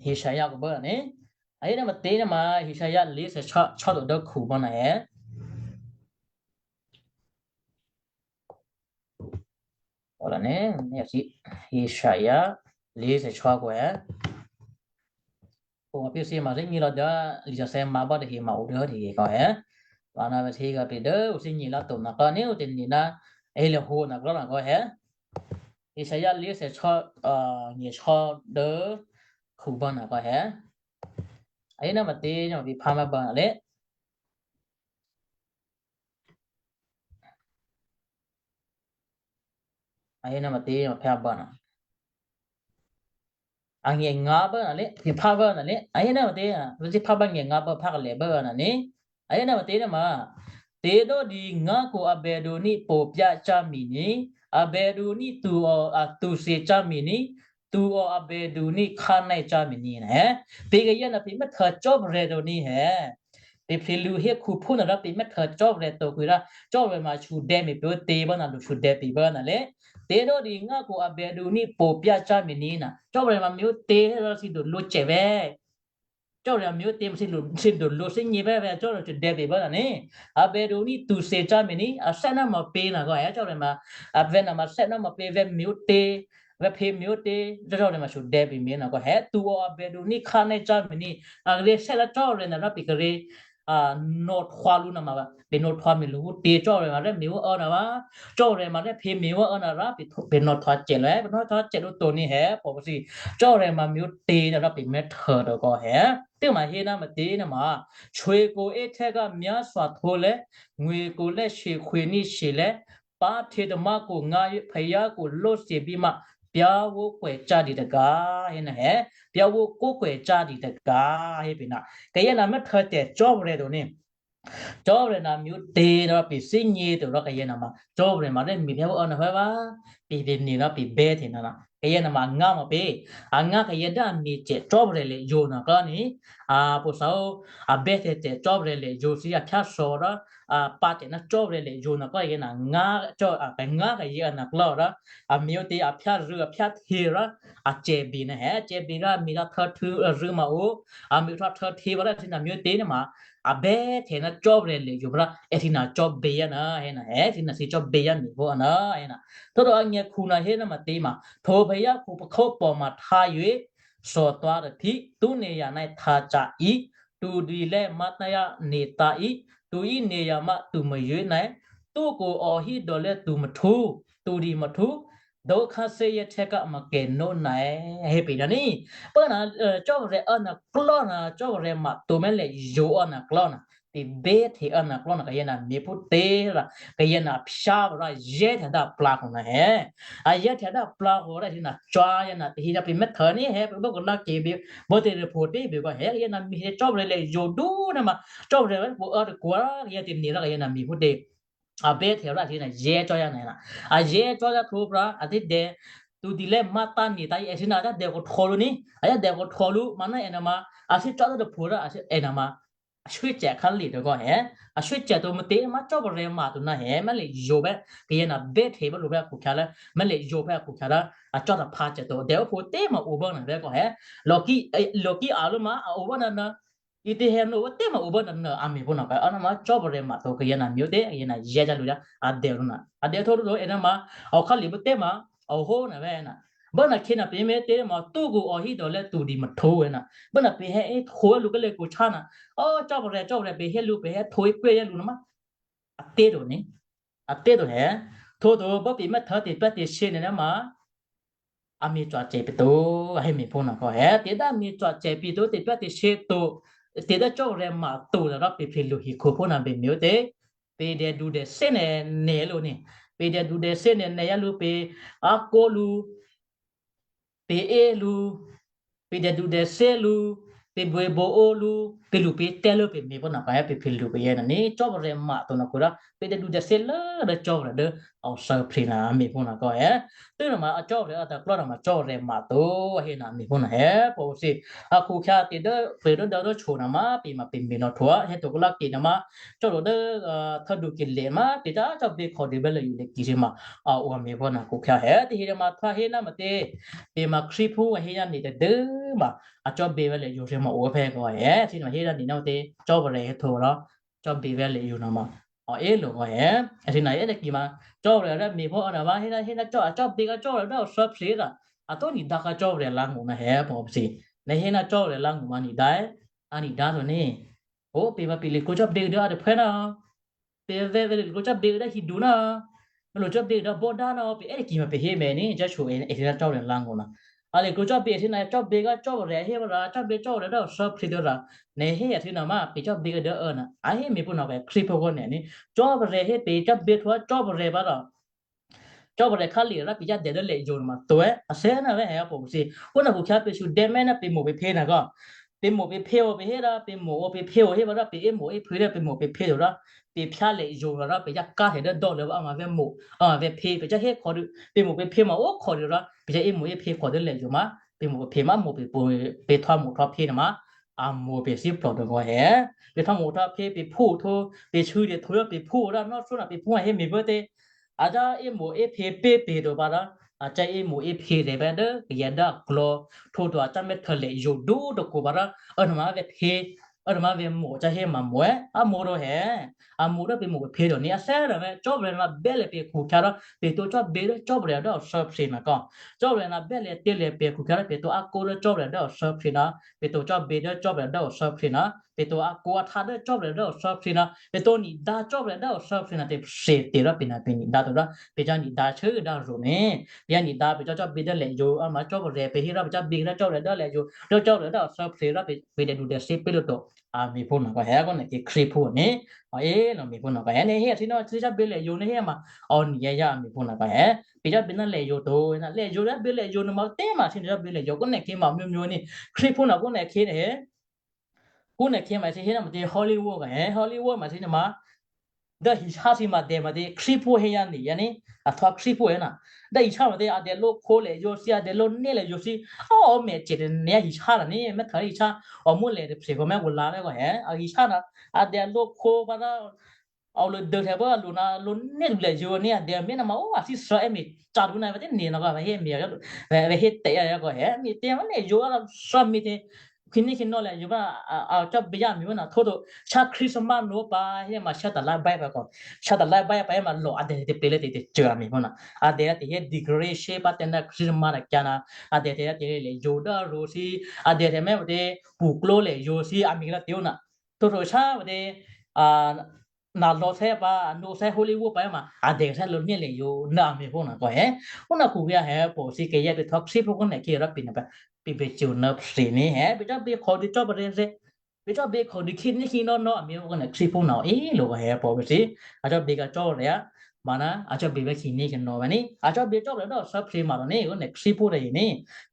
Yeshaya kò bố ná ní. A hé ná ma tě ná ma Yeshaya lěthè̌ shò́, shò́ to dố khubố ná hé. Ora né, né, Yeshaya. Lisèsò̌ kò è. Ǔ aphyěshyě ma thè́gně lò̌ dố lisèsè̌ mǎbò́ tahe ma o dố tahe kò è. Vǎ ná vǎ hé kò pè dố ǔ thè́gně lò̌ to ma kò ní ǔ tane̤ ná a hé lehǒ naklò́ nakò è. Isaiah lisèsò̌, nyèsò̌ dố khubò́ nakò è. A hé ná matě nyòvǐ̤phá mèbò́ nalé. A hé ná matě phè̌ abò́ na. A ngè̤ngǎ bố nalé, phá bố nalé. A hé ná matě, vǎ phá bá ngè̤ngǎ bố phá kalè bố nalé. A hé ná matě ná ma. Tè̤dò́ di ngǎkwo abèdu ní po̤pyá cámi ní, abèdu ní tu a tuthè cámi ní, tu a abèdu ní khánè́ cámi ní nè. Pè kayǎ ná pè mè́htuô̌ Cò́marya to ní è. Pè phè̌lu hékhu phú nè̤ rò pè mè́htuô̌ Cò́marya to kwǐ rò Cò́marya ma sudè̌ me̤ pè tě bố ná lu sudè̌ pè bố nalé. Tè̤dò́ di ngǎkwo abèdu ní po̤pyá cámi ní ná Cò́marya ma me̤ tě rò thǐ dulwǒ cè vè̤. Cò́marya me̤ tě ma thǐ dulwǒ thè́gně vè̤ vè̤ Cò́marya sudè̌ pè bố nalé. Abèdu ní tuthè cámi ní a thè́ ná ma pě nakò è Cò́marya ma a vè̤ ná ma thè́ ná ma pě vè̤ me̤ tě vè̤ phè̌ me̤ tě Cò́marya ma sudè̌ pè me̤ nakò è tu a abèdu ní khánè́ cámi ní a lě thè́ ná Cò́marya ná rò pè karě a nò̌htwǎ lǔ ná ma pè nò̌htwǎ me̤ lǔ tě Cò́marya ma rè́ me̤ ná vǎ Cò́marya ma rè́ phè̌ me̤ ná rò pè nò̌htwǎ cè lò̌ è pè nò̌htwǎ cè lǔ to ní è pò thǐ Cò́marya ma me̤ tě ná rò pè mè́htuô̌ to kò è. Tû́ma hé ná matě ná ma. Shyěkhu éhtè́ ká myáthwa htwǒ lè̤́, ngwěkhu lè́ shekhwě ní she̤ lè̤́, pá htyě tamákhu ngǎ phayákhu lóthè bímǎ, pyá̤wó kwè̤ cádi tôgǎ hé ná è, pyá̤wó kókwè̤ cádi tôgǎ hé pè ná. Kayǎ ná mè́htuô̌ tè̤ Cò́marya to ní. Cò́marya ná me̤ tě rò pè thè́gně to rò kayǎ ná ma Cò́marya ma rè́ me̤ phè̌ ná vè̤ vǎ. Pè tane̤ rò pè bè́hte ná kayǎ ná ma ngǎ ma pě. A ngǎ kayǎ dố a me̤ tè̤ Cò́marya lè yǒ naklò́ ní. A pwǒ̤꤮ a bè́hte tè̤ Cò́marya lè yǒ thǐ a phyáthò̌ rò a pǎ tè̤ ná Cò́marya lè yǒ naklò́ kayǎ ná ngǎ cò́ a pè ngǎ kayǎ naklò́ rò a me̤ tě a phyárû̌ a phyáhtyě rò a cè̤bè ná è, a cè̤bè rò a me̤ rò htò̌htû̌ rû̌ ma o. A me̤ htò̌htû̌ htyě vǎ rò thǐ ná me̤ tě ná ma a bè́hte ná Cò́marya lè yǒ rò è thǐ ná cò́bè̌ yá ná è ná è thǐ ná thǐ cò́bè̌ yá me̤ phú ná è ná. Htò̌ rò a nyěkhu ná hé ná matě ma. Htwǒ phayákhu pakhópò̤ ma htǎ yuě, thòtwǎ taphí, túnèyǎ ná htǎ caí, tu di lè́ mátá yá nè̤tǎí, tu í nèyǎ má tu mayuố̤ ná, túkhu ò hí dò̌lè́ tu mahtǔ, tu di mahtǔ, dǒ khǎshyé yě htè́ ká ma kènó̤ ná, hé pè ná ní. Pố ná Cò́marya ná klò́ ná Cò́marya ma to mè́ lè yǒ ná klò́ ná. Ti bè́hte ná klò́ ná kayǎ ná me̤ phútě rò kayǎ ná phyá rò yè́htya dá plǎkhu ná è. A yè́htya dá plǎkhu rò thǐ ná cò́ yá ná tahi ná pè mè́htuô̌ ní è pè bó kò ná kèbè bó tě rèphǒ tě bè kò è kayǎ ná me̤ Cò́marya lè yǒ dǔ ná ma Cò́marya rèphǒ ǎ tôkwǎ kayǎ tane̤ rò kayǎ ná me̤ phútě. A bè́hte rò thǐ ná yè́ cò́ yá ná è ná. A yè́ cò́ yá htwǒ prá a thǐ dè tu di lè́ mátá nè̤tǎ è thǐ ná a yá dè kò htwǒ lǔ ní. A yá dè kò htwǒ lǔ ma ná è ná ma a thǐ cò́ dố tôphǒ rò è ná ma a shwécè khǎlè to kò è. A shwécè to matě má Cò́marya ma to ná è má lè yǒ bè́ kayǎ ná bè́hte bá lǔ bè́ a khukhyǎ lố má lè yǒ bè́ a khukhyǎ rò a cò́ taphǎ cè to dè ó phǒ tě ma o bá ná bè́ kò è. Lòkí, lòkí a ló ma a o bá ná ná. Ítě hè̌ nó vǎ tě ma o bá ná ná a me̤ phú ná kayǎ ná ma Cò́marya ma to kayǎ ná me̤ tě kayǎ ná yè́ cò́ lǔ yá a dè lǔ ná. A dè htwǒ lǔ to è ná ma a o khǎlè bá tě ma a o hó ná bè́ ná. Bá ná khyě ná pè mè́ tě ma túkhu ò hí dò̌lè́ tu di mahtǔ è ná. Bá ná pè hè̌ é htwǒ lǔ kálè̌ kò chá ná. Ó Cò́marya, Cò́marya pè hè̌ lǔ, pè hè̌ htwǒ é kwè́ yá lǔ ná ma. A tě to ní. A tě to è. Htwǒ to bá pè mè́htuô̌ tè̤pyá̤tè̤shyě nè̤ ná ma. A me̤ cò́cè̤ pè to, a hé me̤ phú ná kò è. Tè̤ dá me̤ cò́cè̤ pè to, tè̤pyá̤tè̤shyě to, tè̤ dố Cò́marya ma to rò pè phè̌lu hikhǔ phú ná bè me̤ ó tě. Pè dè du dè thé nè̤ nè̤ lǔ ní. Pè dè du dè thé nè̤ nè̤ yá lǔ pè a kó lǔ. Pè é lǔ, pè dè du dè thé lǔ, pè buô̌ bǒ ó lǔ, pè lu pè tè́ lú pè me̤ phú ná kò è pè phè̌lu kayǎ ná ní Cò́marya ma to ná kò rò pè dè du dè thé lố dố Cò́marya dố a o thè́plǐ ná me̤ phú ná kò è. Tû́ ná ma a Cò́marya a taklò́ ná ma Cò́marya ma to, a hé ná me̤ phú ná è pò thǐ. A khukhyǎ tè̤ dố pè dố dố dố chò ná ma pè ma pè me̤ ná htwǒ, hé to kò lá kè ná ma Cò́marya dố htò̌ du kè lè ma pè tá cò́ bě khò dè bè́ lè yǒ lè kì thǐ ma. A o a me̤ phú ná khukhyǎ è, tè̤ hé ná ma htwǒ hé ná matě, pè ma Krístu phú a hé ná nè̤ tadû́ ma, a cò́ bě bè́ lè yǒ thǐ ma o phè̌ kò è, thǐ ná hé ná nè̤ ná matě, Cò́marya hé htwǒ rò, cò́ bě bè́ lè yǒ ná ma. A é lǔ kò è, thǐ ná é ná kì ma, Cò́marya rè́ me̤ phú a ná ma hé ná hé ná cò́ a cò́ bě ká Cò́marya dố a thè́plǐ rò, a tǒ nidǎ kǎ Cò́marya langṳ ná hè̌ pòpsi. Nè̤ hé ná Cò́marya langṳ ma nidǎ, a nidǎ to ní. O, pè ma pè lè klǒ cò́ bě dố a tôphuố ná, pè vè̤ vè̤ lè klǒ cò́ bě dố hidǔ ná, ma lè cò́ bě dố bò́dá ná, pè è́ ki ma pè hé mèní, Jesǔ èthǐ ná Cò́marya langṳ ná. A lè klǒ cò́ bě èthǐ ná cò́ bě ká Cò́marya hé vǎ rǎ, cò́ bě Cò́marya dố a thè́plǐ dố rǎ. Nè̤ hé èthǐ ná ma pè cò́ bě dố ná, a hé me̤phúnuô pè Krístuphú nè̤ ní. Cò́marya hé pè cò́ bě htwǒ Cò́marya pǎ rò Cò́marya khǎlè rò pè yá dè dố lè̌yǒ nuôma to è́, a sè́ ná vè̤́ hè̌ pòpsi. Phú ná khukhyǎ pè sudè̌mè́ ná pè mo̤ pè phě nè̤ kò. Pè mo̤ pè phě o pè hé rò, pè mo̤ o pè phě o hé vǎ rò, pè é mo̤ é phě rò, pè mo̤ pè phě o rò, pè phyá lè̌yǒ rò, pè yá ká hè̌ dố dò́ lè̌ vǎ, a ma vè̤́ mo̤, a ma vè̤́ phě, pè yá hé khò dû, pè mo̤ pè phě ma ó khò dû rò, pè yá é mo̤ é phě khò dố lè̌yǒ ma, pè mo̤ pè phě ma mo̤ pè pè htwǒ mo̤ htwǒ phě nuôma, a mo̤ pè thíplò dû kò hè̌. Pè htwǒ mo̤ htwǒ phě, pè phú htwǒ, pè sû̌ dè htwǒ rò pè phú rò, nò́ sú ná pè phú a hé me̤ bố tě. A dǎ é mo̤ é phě pě pě to pǎ rò, a cá é mo̤ é phě rè̤ pǎ dố kayǎ dố aklò̌, htwǒ to a cá mè́ htwǒ lè̌yǒ dú tôkwo pǎ rò, ơ nuôma vè̤́ phě, ơ nuôma vè̤́ mo̤ cá hé ma mo̤ è́, a mo̤ rò hè̌, a mo̤ dố pè mo̤ pè phě to ní a sè́ ná vè̤́ Cò́marya ná bè́lè pè khukhyǎ rò, pè tǒ cò́ bě dố Cò́marya dố a thè́plǐ ná kò. Cò́marya ná bè́lè tè̤lè pè khukhyǎ rò pè tǒ a kó dố Cò́marya dố a thè́plǐ ná, pè tǒ cò́ bě dố Cò́marya dố a thè́plǐ ná, pè tǒ a kó a htá dố Cò́marya dố a thè́plǐ ná, pè tǒ nidǎ Cò́marya dố a thè́plǐ ná tè̤thè tě rò pè ná pè nidǎ to rò, pè cá nidǎ chû́ dố rò ní. Pè yá nidǎ pè cò́ cò́ bě dố lè̌yǒ, a ma Cò́marya pè hé rò pè cò́ bě dố Cò́marya dố lè̌yǒ, dố Cò́marya dố a thè́plǐ rò pè, pè dè du dè thí pě lǒ to. A me̤phúnuô kò hè̌ kò nè̤ khyěphú ní. A é lò̌ me̤phúnuô kò hè̌ nè̤ hé a thí ná thí cò́ bě lè̌yǒ ní hé ma. Ò nè̤ yá yá a me̤phúnuô kò hè̌. Pè cò́ bě ná lè̌yǒ to, ná lè̌yǒ dố bě lè̌yǒ nuôma tè̤ma thí ná cò́ bě lè̌yǒ kò nè̤ khyě ma myě myě ní. Khyěphú ná kò nè̤ khyě nè̤ hé. Kò nè̤ khyě ma thí hé ná ma tě Hollywood kò hè̌, Hollywood ma thí ná ma. Dố hichá thǐ ma dè ma tě Krístuphú hé yá nè̤ yá ní. A htwǒ Krístuphú hé ná. Dố hichá ma tě a dè lǒ khǒ lè̌yǒ thǐ, a dè lǒ nè́ lè̌yǒ thǐ. Ò, ò mè̤ cè tè̤ nè̤ hichá rò ní, mè̤ htwǒ hichá. Ò mú lè̌ tôprè̤ kò mè̤ wǒ la mè̤ kò hè̌. A hichá ná. A dè lǒ khǒ pǎ rò. A o lǒ dô̌htya pǎ a lo ná lǒ nè́ lulè yǒ ní a dè mè̤ ná ma ó a thí sò̌ è́ me̤ ca̤ dû ná vè̤ tè̤ nè̤ nò̌ kò vè̤ hé me̤, vè̤ hé tè̤ yá kò hè̌ me̤ tè̤ ma nè̤ yǒ a sò̌ me̤ tè̤. Khǐné khǐnò̌ lè̌ yǒ pǎ, a cò́ bě yá me̤ pǎ ná htwǒ to. Sá Christmas nò̌ pǎ hé ma sá talá báyá pǎ kò. Sá talá báyá pǎ hé ma lò̌ a dè tè̤ pě lě tè̤ tè̤ cò̌ a me̤ pǎ ná. A dè tè̤ hé decoration pǎ tè̤ ná Christmas ná kyǎ ná. A dè tè̤ tè̤ lè yǒ dố a rǒ thí. A dè tè̤ mè̤ pǎ tè̤ pṳ kló lè yǒ thí a me̤ khyětè̤ ó ná. Htwǒ to sá pǎ tè̤, a, ná lò̌ thè́ pǎ, a nǒ thè́ Hollywood pǎ ma, a dè thè́ lǒ nè́ lè yǒ, ná a me̤ phú ná kò hè̌. Ó ná khukhyǎ hè̌ pò thǐ kayǎ pè htwǒ Krístuphú kò nè̤ khyě rò pè ná pè, pè bè co ná phrè ní hè̌, pè cò́ bě khò̌ dû cò́ pǎ rè́ rè́. Pè cò́ bě khò̌ dû khǐné khǐnò̌ nò̌ a me̤ kò nè̤ Krístuphú ná o é lǒ kò hè̌ pò pè thǐ. A cò́ bě ka cò́ rè́, mǎ ná a cò́ bě vè̤́ khǐné khǐnò̌ vè̤́ ní. A cò́ bě cò́ rè́ dố thè́ phrè ma rò ní, kò nè̤ Krístuphú rè́ ní.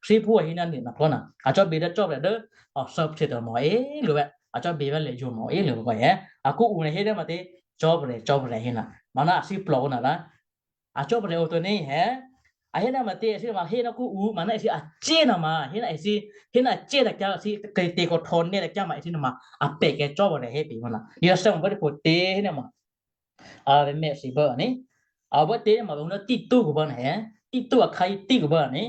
Krístuphú a hé ná nè̤ ná kò ná. A cò́ bě dố cò́ rè́ dố, ò, thè́ phrè tômò é lǒ vè́. A cò́ bě vè́ lè yǒ mò é lǒ kò hè̌. A kǔ u nè̤ hé dố ma tě, cò́ rè́, cò́ rè́ hé ná. Mǎ ná a thíplò kò ná rá. A cò́ rè́ o to ní hè̌. A hé ná ma tě, a thí ma hé ná kǔ u, mǎ ná a thí a cé ná ma, hé ná a thí, hé ná a cé ta kyǎ, a thí kè tě kò htò nè́ ta kyǎ ma, a thí ná ma, a pè kè cò́ rè́ hé pè mǎ ná. Yǒ sè̌ mò bá tě kò tě hé ná ma. A vè̤́ mèthè bố ní. A bố tě ma bó ná Tito kò bố ná hè̌. Tito akhǎ yě Tito kò bố ní.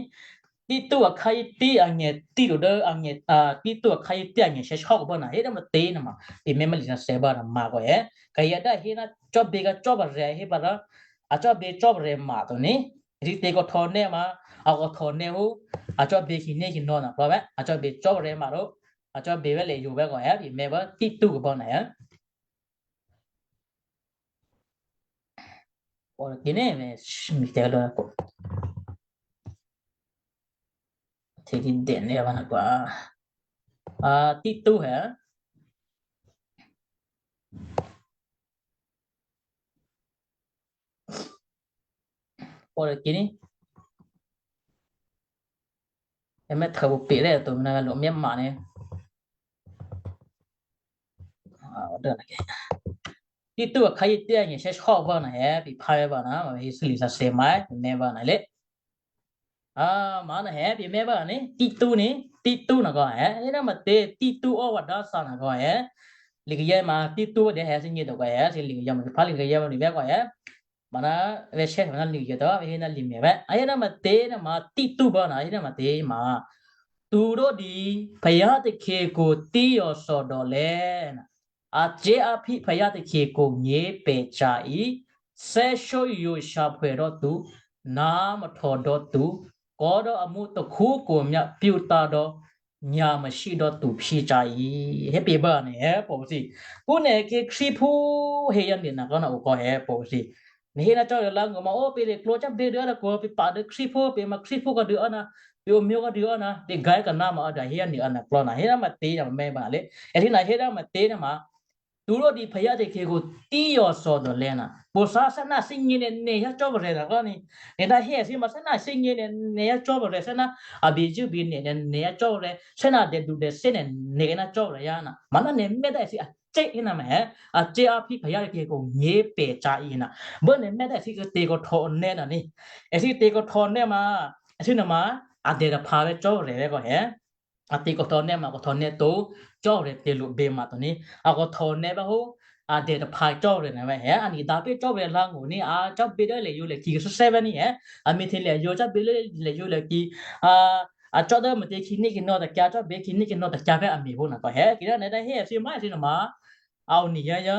Tito akhǎ yě Tito angè̤ Tito dố angè̤, a, Tito akhǎ yě Tito angè̤ shè̌shò́ kò bố ná hé dố ma tě ná ma. Pè mè́ má lǐ ná sè̌ bố ná ma kò hè̌. Kayǎ dố a hé ná cò́ bě ka cò́ rè́ hé bá rá. A cò́ bě cò́ rè́ ma to ní. Rí tě kò htò nè́ ma. A kò htò nè́ hó. A cò́ bě khǐné khǐnò̌ ná klò̌ vè́. A cò́ bě cò́ rè́ ma ró. A cò́ bě vè́ lè yǒ vè́ kò hè̌ pè mè́ bố Tito kò bố ná hè̌. Ora tiene mi, mi te lo. Te ki den ne bana kwa. A, Tito hè̌. Ora tiene. Em thè́ pè rè́ to mi ná lo mè́ ma ní. A, dố ná kè. Tito akhǎ yě Tito angè̤ shè̌shò́ bố ná hè̌, pè phá bố ná, ma hé sǐ lǐ sǎsè̌ ma, mè́ bố ná lě. A, mǎ ná hè̌, pè mè́ bố ná ní, Tito ní, Tito ná kò hè̌, hé ná ma tě, Tito ó wa dá sa ná kò hè̌. Lǐ kayǎ ma, Tito dě hè̌ thǐ nyě to kò hè̌, thǐ lǐ kayǎ ma, thǐ phá lǐ kayǎ ma, lǐ mè́ kò hè̌. Mǎ ná, vè̤́ shè́ ma ná lǐ kayǎ to, vè̤́ hé ná lǐ mè́ vè́. A hé ná ma tě ná ma, Tito bố ná, hé ná ma tě ma. Tuô̌dódǐ, payá̤ takhèkwo̤ tíyòsòdò̌lè̤̌. Acè̤́apí payá̤ takhèkwo̤ nyě̤pè̤ca̤ í, thè́shóyǒ shyǎphwè̌ dò́ tu, ná̤ mhtò̌ dò́ tu, kò̤́ dố amú takhwókòmyá pyútǎ̤ dò́ nyǎ̤masí dò́ tuphyécǎ í. Hé pě bá nè̤ hè̌ pòsí. Phúnuô khyě Krístuphú hé yá nè̤ nakò́ ná okò̌ hè̌ pòsí. Nè̤ hé ná cò́ lǎ ngó̤ ma ó pě lè klwǒ cábě dû ná kò̌ pě pa̤ dố Krístuphú pě ma Krístuphú kò̌ dû ná pě omyě kò̌ dû ná pě gá̤ ka̤ná ma dû hé yá nè̤ ná klò̌ ná hé ná ma tě ná mè̌ ma lě. Èthǐ ná hé ná ma tě ná ma Turó̤dǐ phayá takhèkǔ tíyòsòdòlè̤̌ ná pwǒ̤sá thè́ná thígně nè̤ nè̤ yá Cò́marya ná rò́ ní. Nè̤ dǎ hé èthǐ ma thè́ná thígně nè̤ nè̤ yá Cò́marya thè́ná a bezṳ̂́bye nè̤ nè̤ nè̤ yá Cò́marya thè́ná dè̌dudè̌thè́ nè̤ nè̤ yá ná Cò́marya yá ná. Manárò nè̤ mè́ dǎ èthǐ acè́ hé ná ma hè̌. Acè́ áphí phayá takhèkǔ nyě̤pè̤ cǎ í ná. Bố nè̤ mè́ dǎ èthǐ tě kò̌ htò̌ nè́ ná ní. Èthǐ tě kò̌ htò̌ nè́ ma èthǐ nuôma a dè̌taphǎ vè̤́ Cò́marya vè̤́ kò̌ hè̌. A tě kò̌ htò̌ nè́ ma kò̌ htò̌ nè́ to Cò́marya tě lo bě ma to ní. A kò̌ htò̌ nè́ bá hó a dè̌taphǎ Cò́marya ná vè̤́ hè̌. A ní̤dǎ pé̤ Cò́marya lǎ̤ngó̤ ní a cábě dố lè̤yǒ lè̤khi khusuốthè́ vè̤́ ní hè̌. A me̤htya lè̤yǒ cábě dố lè̤yǒ lè̤khi. A a cò́ dố me̤tě khǐné khyěnò̌ takyǎ cò́ bě khǐné khyěnò̌ takyǎ vè̤́ a me̤ phú ná kò̌ hè̌. Kì rò nè̤ dǎ hé èthǐ ma èthǐ nuôma a o ní̤ yá yá.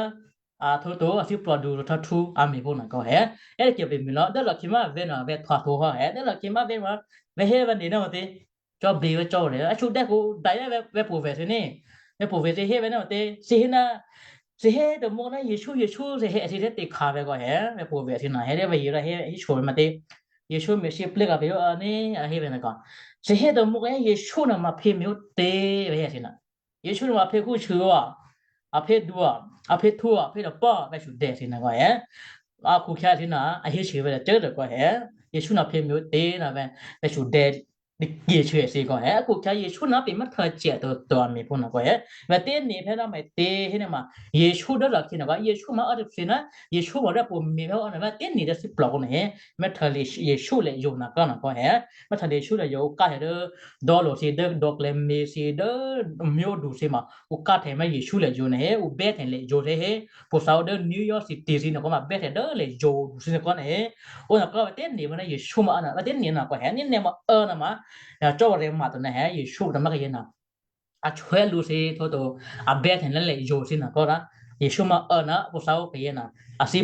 A htwǒ to a thíplo du ro htò́htwó a me̤ phú ná kò̌ hè̌. È́ kè̤ pè mì lò̌ dố lò̌ khǐ má vè̤́ nuô vè̤́ htwǒ htwǒ hò́ hè̌ dố lò̌ khǐ má vè̤́ ma vè̤́ hé vè̤́ nè̤ ná ma tě. Cò́ bě vè̤́ Cò́marya a shudè́ kǔ dǎ yá vè̤́ pwǒ̤vè̤ thǐ ní. Vè̤́ pwǒ̤vè̤ thǐ hé vè̤́ ná ma tě thǐ hé ná thǐ hé tômǒ ná Jesǔ Jesǔ thǐ hé èthǐ thè́ tě kha vè̤́ kò̌ hè̌. Vè̤́ pwǒ̤vè̤ thǐ ná hé dố vè̤́ yě rò hé hé shǒ ma tě. Jesǔ me̤ sǐplǐ kà pè yǒ a ní a hé vè̤́ ná kò̌. Thǐ hé tômǒ kayá Jesǔ nuôma phě me̤ ó tě vè̤́ hé thǐ ná. Jesǔ nuôma phě khúshû à, a phě du à, a phě htǔ à, a phě tôpò́ vè̤́ shudè̌ thǐ ná kò̌ hè̌. A khukhyǎ thǐ ná a hé shû vè̤́ tacô tôkò̌ hè̌. Jesǔ nuô phě me̤ ó tě ná vè̤́, vè̤́ shudè̌ tě khyě shû èthǐ kò̌ hè̌. A khukhyǎ Jesǔ nuô pè má htǎ cè to to a me̤ phú ná kò̌ hè̌. Vè̤́ tě nè̤ phè̌ ná ma tě hé ná ma Jesǔ dố lò̌ khǐ ná kò̌ Jesǔ ma ó tôphyě ná Jesǔ ma rè́ pwǒ̤ me̤ phè̌ ó ná vè̤́ tě nè̤ dố thíplo kǔ ná hé. Vè̤́ htǎ lè Jesǔ lè yǒ ná kò̌ ná kò̌ hè̌. Vè̤́ htǎ lè Jesǔ lè yǒ ǔ ká hè̌ dố dò̌lo̤ thǐ dố dò̌klè̌ mě̤ thǐ dố myódu thǐ ma ǔ ká htè̌ má Jesǔ lè yǒ ná hé ǔ bè́ htè̌ lè yǒ thǐ hé. Pwǒ̤sǎ ó dố New York City thǐ ná kò̌ ma bè́ htè̌ dố lè yǒdu thǐ ná kò̌ ná hé. Ó ná kò̌ vè̤́ tě nè̤ phè̌ ná Jesǔ ma ó ná vè̤́ tě nè̤ ná kò̌ hè̌ ní nè̤ ma ó ná ma Cò́marya ma to ná hè̌ Jesǔ ná ma kayě ná a chwè́ lǔ thǐ htwǒ to a bè́ htè̌ ná lè yǒ thǐ ná kò̌ rò Jesǔ ma ó ná pwǒ̤sǎ ó kayě ná a thǐ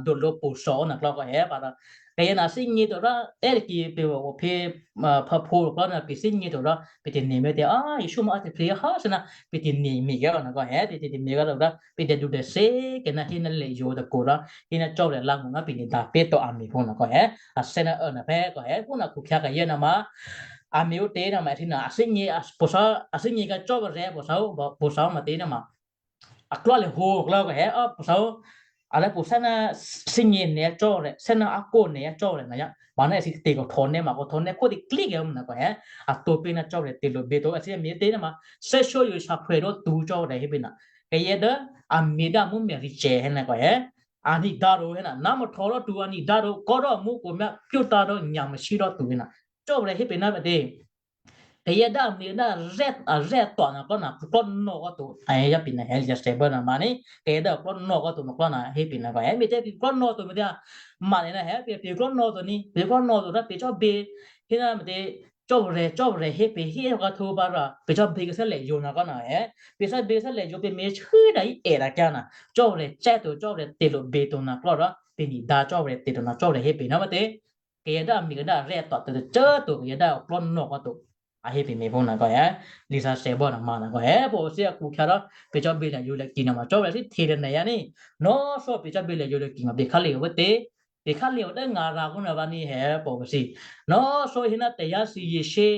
dò̌lo̤ pwǒ̤sǎ ó ná klò̌ kò̌ hè̌ pǎ rò kayě ná thígně to rò è́ kì pè wǒ phě phǒ klò̌ ná pè thígně to rò pè tě nè̤ mè̌ tě a Jesǔ ma ó tôphyě hò́ thǐ ná pè tě nè̤ me̤ kè̌ ó ná kò̌ hè̌ pè tě tě me̤ kò̌ to rò pè tě dudè̌ thǐ kè̌ ná hé ná lè yǒ tôkǔ rò hé ná Cò́marya lǎ̤ngó̤ ná pè nè̤ dǎ pé̤ to a me̤ phú ná kò̌ hè̌. A thè́ ná ó ná phè̌ kò̌ hè̌ phú ná khukhyǎ kayě ná ma a me̤ ó tě ná ma èthǐ ná a thígně a pwǒ̤sǎ a thígně kayǎ Cò́marya pwǒ̤sǎ ó pwǒ̤sǎ ó ma tě ná ma a klò́ lè hǒ klò̌ kò̌ hè̌ ó pwǒ̤sǎ ó. A lè pwǒ̤sǎ ná thígně nè̤ yá Cò́marya thè́ ná a kó nè̤ yá Cò́marya ná yá. Mǎ ná èthǐ tě kò̌ htò̌ nè́ ma kò̌ htò̌ nè́ khwó tě klí kè̌ ó ná kò̌ hè̌. A to pé̤ ná Cò́marya tě lo bě to èthǐ me̤ tě ná ma thè́ shyó yǒ shaphwè dố tu Cò́marya hé pè ná kayě dố a me̤ dố a mú mèthǐ cè hé ná kò̌ hè̌. A ní̤dǎ ro hé ná ná mòhtò̌ rò tu a ní̤dǎ ro kò́ rò a mú kǒmyá pyó tǎ rò nyǎ̤ masí rò tu hé ná Cò́marya hé pè ná ma tě. Kayě dố a me̤ ná arè́ atò ná klò́ ná klò́ nò̌ kò̌ to a hé yá pè ná hè̌ lǐ thè̌ bố ná ma ní kayě dố a klò́ nò̌ kò̌ to ná klò́ ná hé pè ná kò̌ hè̌ me̤ tě pè klò́ nò̌ to me̤ tě. Mǎ lè ná hè̌ pè pè klò́ nò̌ to ní pè klò́ nò̌ to rò pè cò́ bě hé ná ma tě. Cò́marya Cò́marya hé pè hé kò̌ htwǒ pǎ rò pè cò́ bě kayǎ thè́ lè yǒ ná kò̌ ná hè̌. Pè cò́ bě kayǎ thè́ lè yǒ pè me̤ chû́ dǎ í è dǎ kyǎ ná Cò́marya cè́ to Cò́marya tě lo bě to ná klò̌ rò pè ní̤dǎ Cò́marya tě to ná Cò́marya hé pè ná ma tě. Kayě dố a me̤ dố arè́ atò tacô to kayě dố a klò́ nò̌ kò̌ to. A hé pè me̤ phú ná kò̌ hè̌. Lǐ thè̌ bố ná ma ná kò̌ hè̌ pwǒ̤shyě a khukhyǎ rò pè cò́ bě lè yǒ lè kì ná ma Cò́marya thǐ hte tě ná yá ní. Nò̌ sǒ pè cò́ bě lè yǒ lè kì ma pè khǎ lè wǒ tě. Pè khǎ lè wǒ dố nga̤ rǎ kò̌ ná vǎ ní hè̌ pwǒ̤shyě. Nò̌ sǒ hé ná tè̤yáthǐ Yěshè.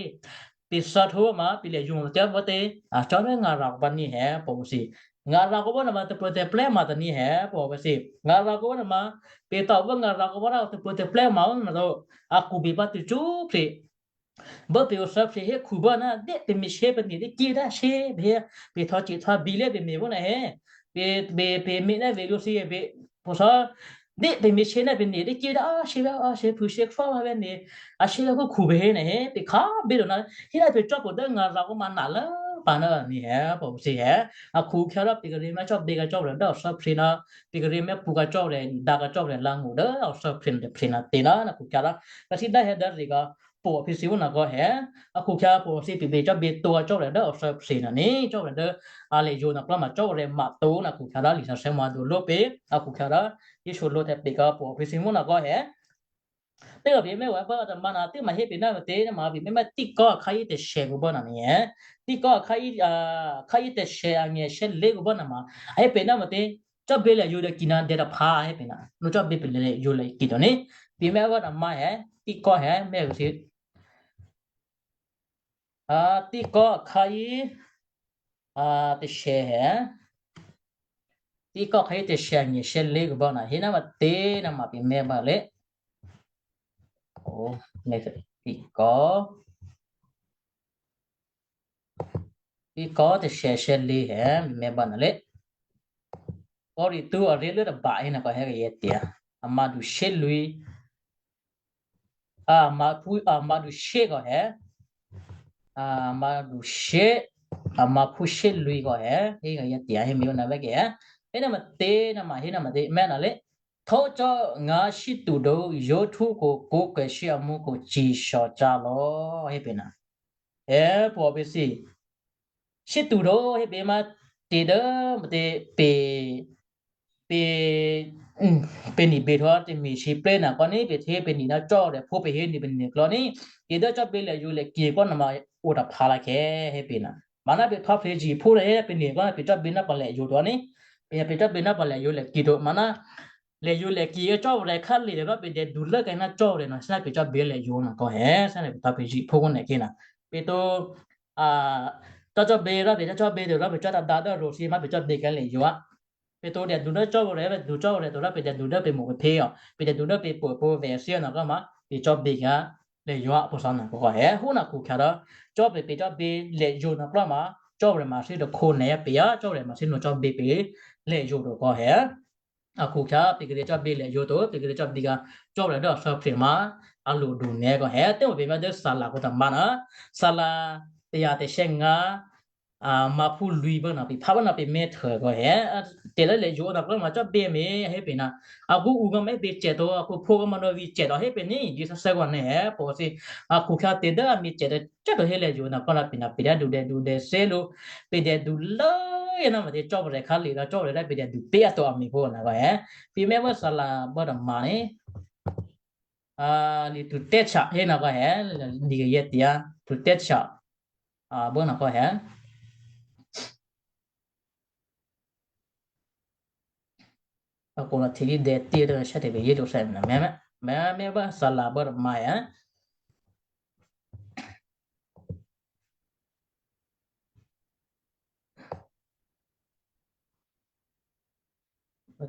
Pè thǎ htwǒ ma pè lè yǒ ma cò́ vǎ tě. A cò́ dố nga̤ rǎ kò̌ vǎ ní hè̌ pwǒ̤shyě. Nga̤ rǎ kò̌ vǎ ná ma tôprè̤ tôprè̤ ma to ní hè̌ pwǒ̤shyě. Nga̤ rǎ kò̌ vǎ ná ma pè tao vǎ nga̤ rǎ kò̌ vǎ ná tôprè̤ tôprè̤ ma ó ná to. A kò bě pǎ tacô phè. Bố pè o thè̌ phè hé khǔ bố ná dé pè me̤ chè pè nè̤ dố kí dá chè pè hé pè htò̌ cè htò̌ bě lé pè me̤ phú ná hè̌. Pè pè pè me̤ ná vè̤ lǒ thǐ pè pwǒ̤shyě. Dé pè me̤ chè ná pè nè̤ dố kí dá a chè vè̤ a chè phû chè khwá vè̤ nè̤. A chè vè̤ khǔ khǔ pè hé ná hè̌ pè khǎ bě to ná hé ná pè cò́ pwǒ̤ dố nga̤ rǎ kò̌ ma ná lố pǎ ná ní hè̌ pwǒ̤shyě hè̌. A khukhyǎ rò pè kè rè mè́ cò́ bě kayǎ Cò́marya dố o thè̌ phè ná pè kè rè mè́ pwǒ kayǎ Cò́marya dǎ kayǎ Cò́marya lǎ̤ngó̤ dố o thè̌ phè ná tè̤ phè ná tě ná ná khukhyǎ rò pè thǐ dá hè̌ dố rè kò̌ pwǒ̤ phè thǐ phú ná kò̌ hè̌. A khukhyǎ pwǒ̤shyě pè bě cò́ bě to kayǎ Cò́marya dố o thè̌ phè ná ní Cò́marya dố a lè yǒ ná klò̌ ma Cò́marya ma to ná khukhyǎ rò lǐ thè̌ ma dǒ lǒ pè. A khukhyǎ rò Yěshè lǒ tè̤ pè kò̌ pwǒ̤ phè thǐ phú ná kò̌ hè̌. Tû́ vǐ̤mè́ wǎ bố a tamǎ ná tû́ ma hé pè̤ ná mètě ná ma vǐ̤mè́ tǐ kò́ akhǎ yě tôshèkhu bó ná nè̌. Tǐ kò́ akhǎ yě, akhǎ yě tôshè angè̤ shè̌lé̤khu bó ná ma. A hé pè̤ ná mètě, cò́bě lè̌ yǒ lè̌ ki ná dè̌ taphǎ hé pè̤ ná. Nú cò́bě pè̤ lè̌ yǒ lè̌ ki to ní. Vǐ̤mè́ wǎ tamǎ hé, tǐ kò́ hé, mètě. Tǐ kò́ akhǎ yě, tôshè hé. Tǐ kò́ akhǎ yě tôshè angè̤ shè̌lé̤khu bó ná hé ná mètě ná ma vǐ̤mè́ bá lé. Ó, mètě, tǐ kò́. Tǐ kò́ tôshè shè̌lé̤ hé, vǐ̤mè́ bá ná lé. Kò́rì tú aré̤ lố tôba hé ná kò hé kayě tyǎ. A má̤du shélwǐ̤. A má̤phú, a má̤du shé kò hé. A má̤du shé. A má̤phú shélwǐ̤ kò hé. Hé kayě tyǎ hé mi ó ná vè́ kè hé. Hé ná mètě ná ma hé ná mètě mè́ ná lé. Thócò́ ngǎ shítudo yǒhtúkhu kó̤kwè̌ shí amǔkhu cisò̌cǎ lò̌ hé pè̤ ná. È pwǒ̤ pě thǐ. Shítudo hé pě má tè̤ dố mètě pě, pě, pě ni̤ běhtuô̌ tè̤me̤ sǐpré̤ ná kò́ ní pě hé pě ni̤ ná cò́ rè̤ phú pě hé ni̤ pě ni̤ klò̌ ní. Tè̤ dố cò́bě lè̌ yǒ lè̌ ki kò́ ná ma o taphǎ lǎkhè̌ hé pě ná. Mǎná pě thò́ pě zǐ phú rè̤ hé pě ni̤ kò́ ná pě cò́bě ná pòlè yǒ tuô̌ ní. Pě pě cò́bě ná pòlè yǒ lè̌ ki tuô̌ mǎná. Lè̌ yǒ lè̌ ki yǒ cò́ rè̤ khálè rè̤ rò pě dè̌du lốkè̌ ná cò́ rè̤ ná sá pě cò́bě lè̌ yǒ ná kò́ hé sá pě thò́ pě zǐ phú kò́ nè̤ kí ná. Pě tó, a, cò́ cò́bě rò pě cò́ cò́bě tuô̌ rò pě cò́ tadǎ dố ro̤ thǐ má pě cò́bě kè̌ lè̌ yǒ á. Pě tó dè̌du dố cò́ rè̤, pě du cò́ rè̤ tuô̌ rò pě dè̌du dố pě mo̤ pě pě ò, pě dè̌du dố pě pô pô vè̤ thyě ná kò́ má, pě cò́bě kè̌ lè̌ yǒ á pô sá ná kò́ hé hú ná khukhya̤ rò, cò́ pě pě cò́bě lè̌ yǒ ná klò́ má, cò́ rè̤ ma thí tôkhǒ nè̤ pě á, cò́ rè̤ ma thí nǒ cò́bě pě lè̌ yǒ to kò́ hé. A khukhya̤ pě kè̌ cò́bě lè̌ yǒ to, pě kè̌ cò́bě kè̌ cò́ rè̤ dố a thò́ pě má, a lo du nè̌ kò́ hé, tè̤ pě má dố sala kò́ tômǎ ná, sala tè̤yǎ tè̤shè́ ngǎ, a, má̤phú lwǐ̤ bố ná pě phá bố ná pě mè́ htuô̌ kò́ hé, a, tè̤ lố lè̌ yǒ ná klò́ má cò́bě mě hé pě ná, a kú u kò́ mè́ pě cè̤ to, a kú phú kò́ má nò̌ vǐ cè̤ to hé pě ní, dǐ sá sá kò́ nè̌ hé, pò thǐ, a khukhya̤ tè̤ dố a mě cè̤ to cè̤ to hé lè̌ yǒ ná klò́ ná pě ná pě dè̌du dè̌du dè̌ thé lǒ, pě dè̌du lố yě ná ma tè̤ cò́ rè̤ khálè rò cò́ rè̤ dố pě dè̌du pě a to a mě phú ná kò́ hé, pě mè́ bố sala bố tômǎ ní, a, lǐ tu tè́htya hé ná kò́ hé, lǐ kayě tyǎ, tu tè́htya, a, bố ná kò́ hé. A kò ná thǐ lí dè̌ thyě dố sá tè̤ pě yě to sè mè́ mè́, mè́ mè́ bá sala bố tômǎ hé.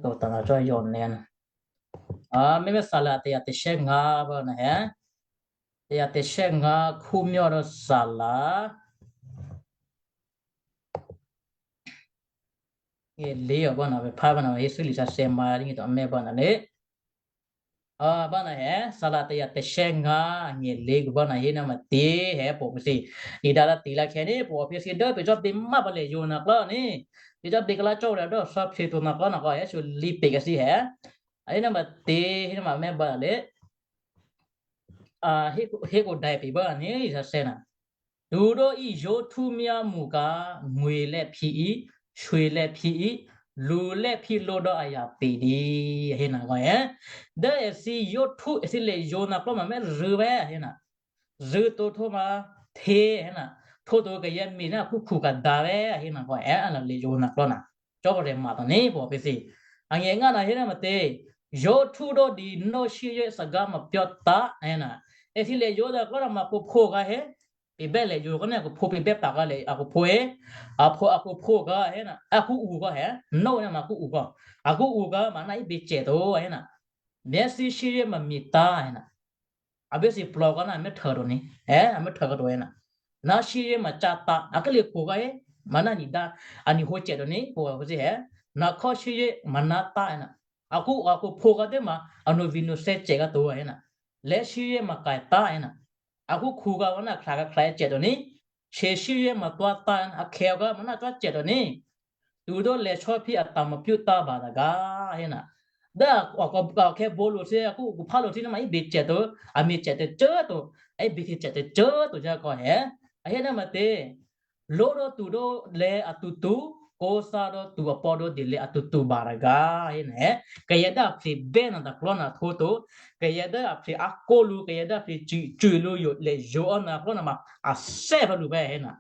Kò tôná cò́ yǒ nè̌ ná. A, mè́ mè́ sala tè̤yǎ tè̤shè́ ngǎ bố ná hé. Tè̤yǎ tè̤shè́ ngǎ khú myá dố sala. È lě ò bó ná vè̤ phá bó ná hé thû́ lǐ sǎsè̌ ma rí ngi tò mè́ bó ná lě. A, bó ná hé, sala tè̤yǎ tè̤shè́ ngǎ, ngè lě kò bó ná hé ná ma tě hé pò pèsè. Lǐ dǎ lá tě lá khè̌ ní pò pèsè dố pè cò́ bě má pò lè yǒ ná klò́ ní. Pè cò́ bě kalá cò́ rè̤ dố thò́ phe to ná klò́ ná kò hé shu lǐ pè kasí hé. A hé ná ma tě hé ná ma mè́ bó ná lě. A, hé kò, hé kò dai pè bó ná ní sǎsè̌ ná. Tudo í yǒhtú myámṳ ka̤, ngwelè́ phi í, shwelè́ phi í, lulè́ phi lǒ dố a yǎ pè dǐ, a hé ná kò hé. Dố èthǐ yǒhtú èthǐ lè yǒ ná klò́ ma mè́ rû̌ vè́, a hé ná. Rû̌ to htó ma, hté, a hé ná. Htó to kayǎ mè ná a khúkhǔ kadǎ vè́, a hé ná kò hé, a ná lè yǒ ná klò́ ná. Cò́ pò rè̤ ma tôní pò pèsè. A ngè ngá ná hé ná ma tě. Yǒhtú dố di nó shí yé sagá ma pyó tá, a hé ná. Èthǐ lè yǒ ná klò́ ná ma kò phǒ ka̤ hé. Pè bè́ lè yǒ kò́ ní a kò phǒ pè bè́ pǎ ka̤ lè a kò phǒ é. A phǒ a kò phǒ ka̤ hé ná a kò u ka̤ hé. Nó ní ma kò u ka̤. A kò u ka̤ ma ná í bě cè̤ to hé ná. Mè̤ thǐ shí yé ma mè tá hé ná. A bě thǐ plò ka̤ ná a mè́ htô to ní. Hé a mè́ htô ka̤ to hé ná. Ná shí yé ma cá tá. A kè lè kò ka̤ hé. Ma ná ní dá. A ní hǒ cè̤ to ní. Kò ka̤ hé. Ná khò́ shí yé ma ná tá hé ná. A kò a kò phǒ ka̤ dé ma. A nǒ vǐ nǒ thè́ cè̤ ka̤ to hé ná. Lè̤́ shí yé ma ka̤ tá hé ná. A kò khǔ ka̤ ma ná khlya̤ ka̤ khlya̤ cè̤ to ní. Shè shí yé ma tuá tá hé ná. A khè̌ ka̤ ma ná tuá cè̤ to ní. Tudo lè̌ chò́ phi a tǎ ma pyó tá ba tôgá hé ná. Dố a, a, a khè̌ bǒ lo thǐ, a kò u kò phá lo thǐ ná ma í bě cè̤ to, a mè cè̤ tôcô to, a í bě thǐ cè̤ tôcô to já kò hé. A hé ná ma tě. Lǒ dố tudo lè̌ a tutu, kóthá dố tu apò́ dố delè a tutu baragá héna, kayǎ dố a phlebè́ na taklò́ na htwǒ to, kayǎ dố a phle ákó lǔ, kayǎ dố a phle cûcû lǔ yǒ lèyǒ ná klò́ na ma a thè́ pǎ lǔ vè́ héna.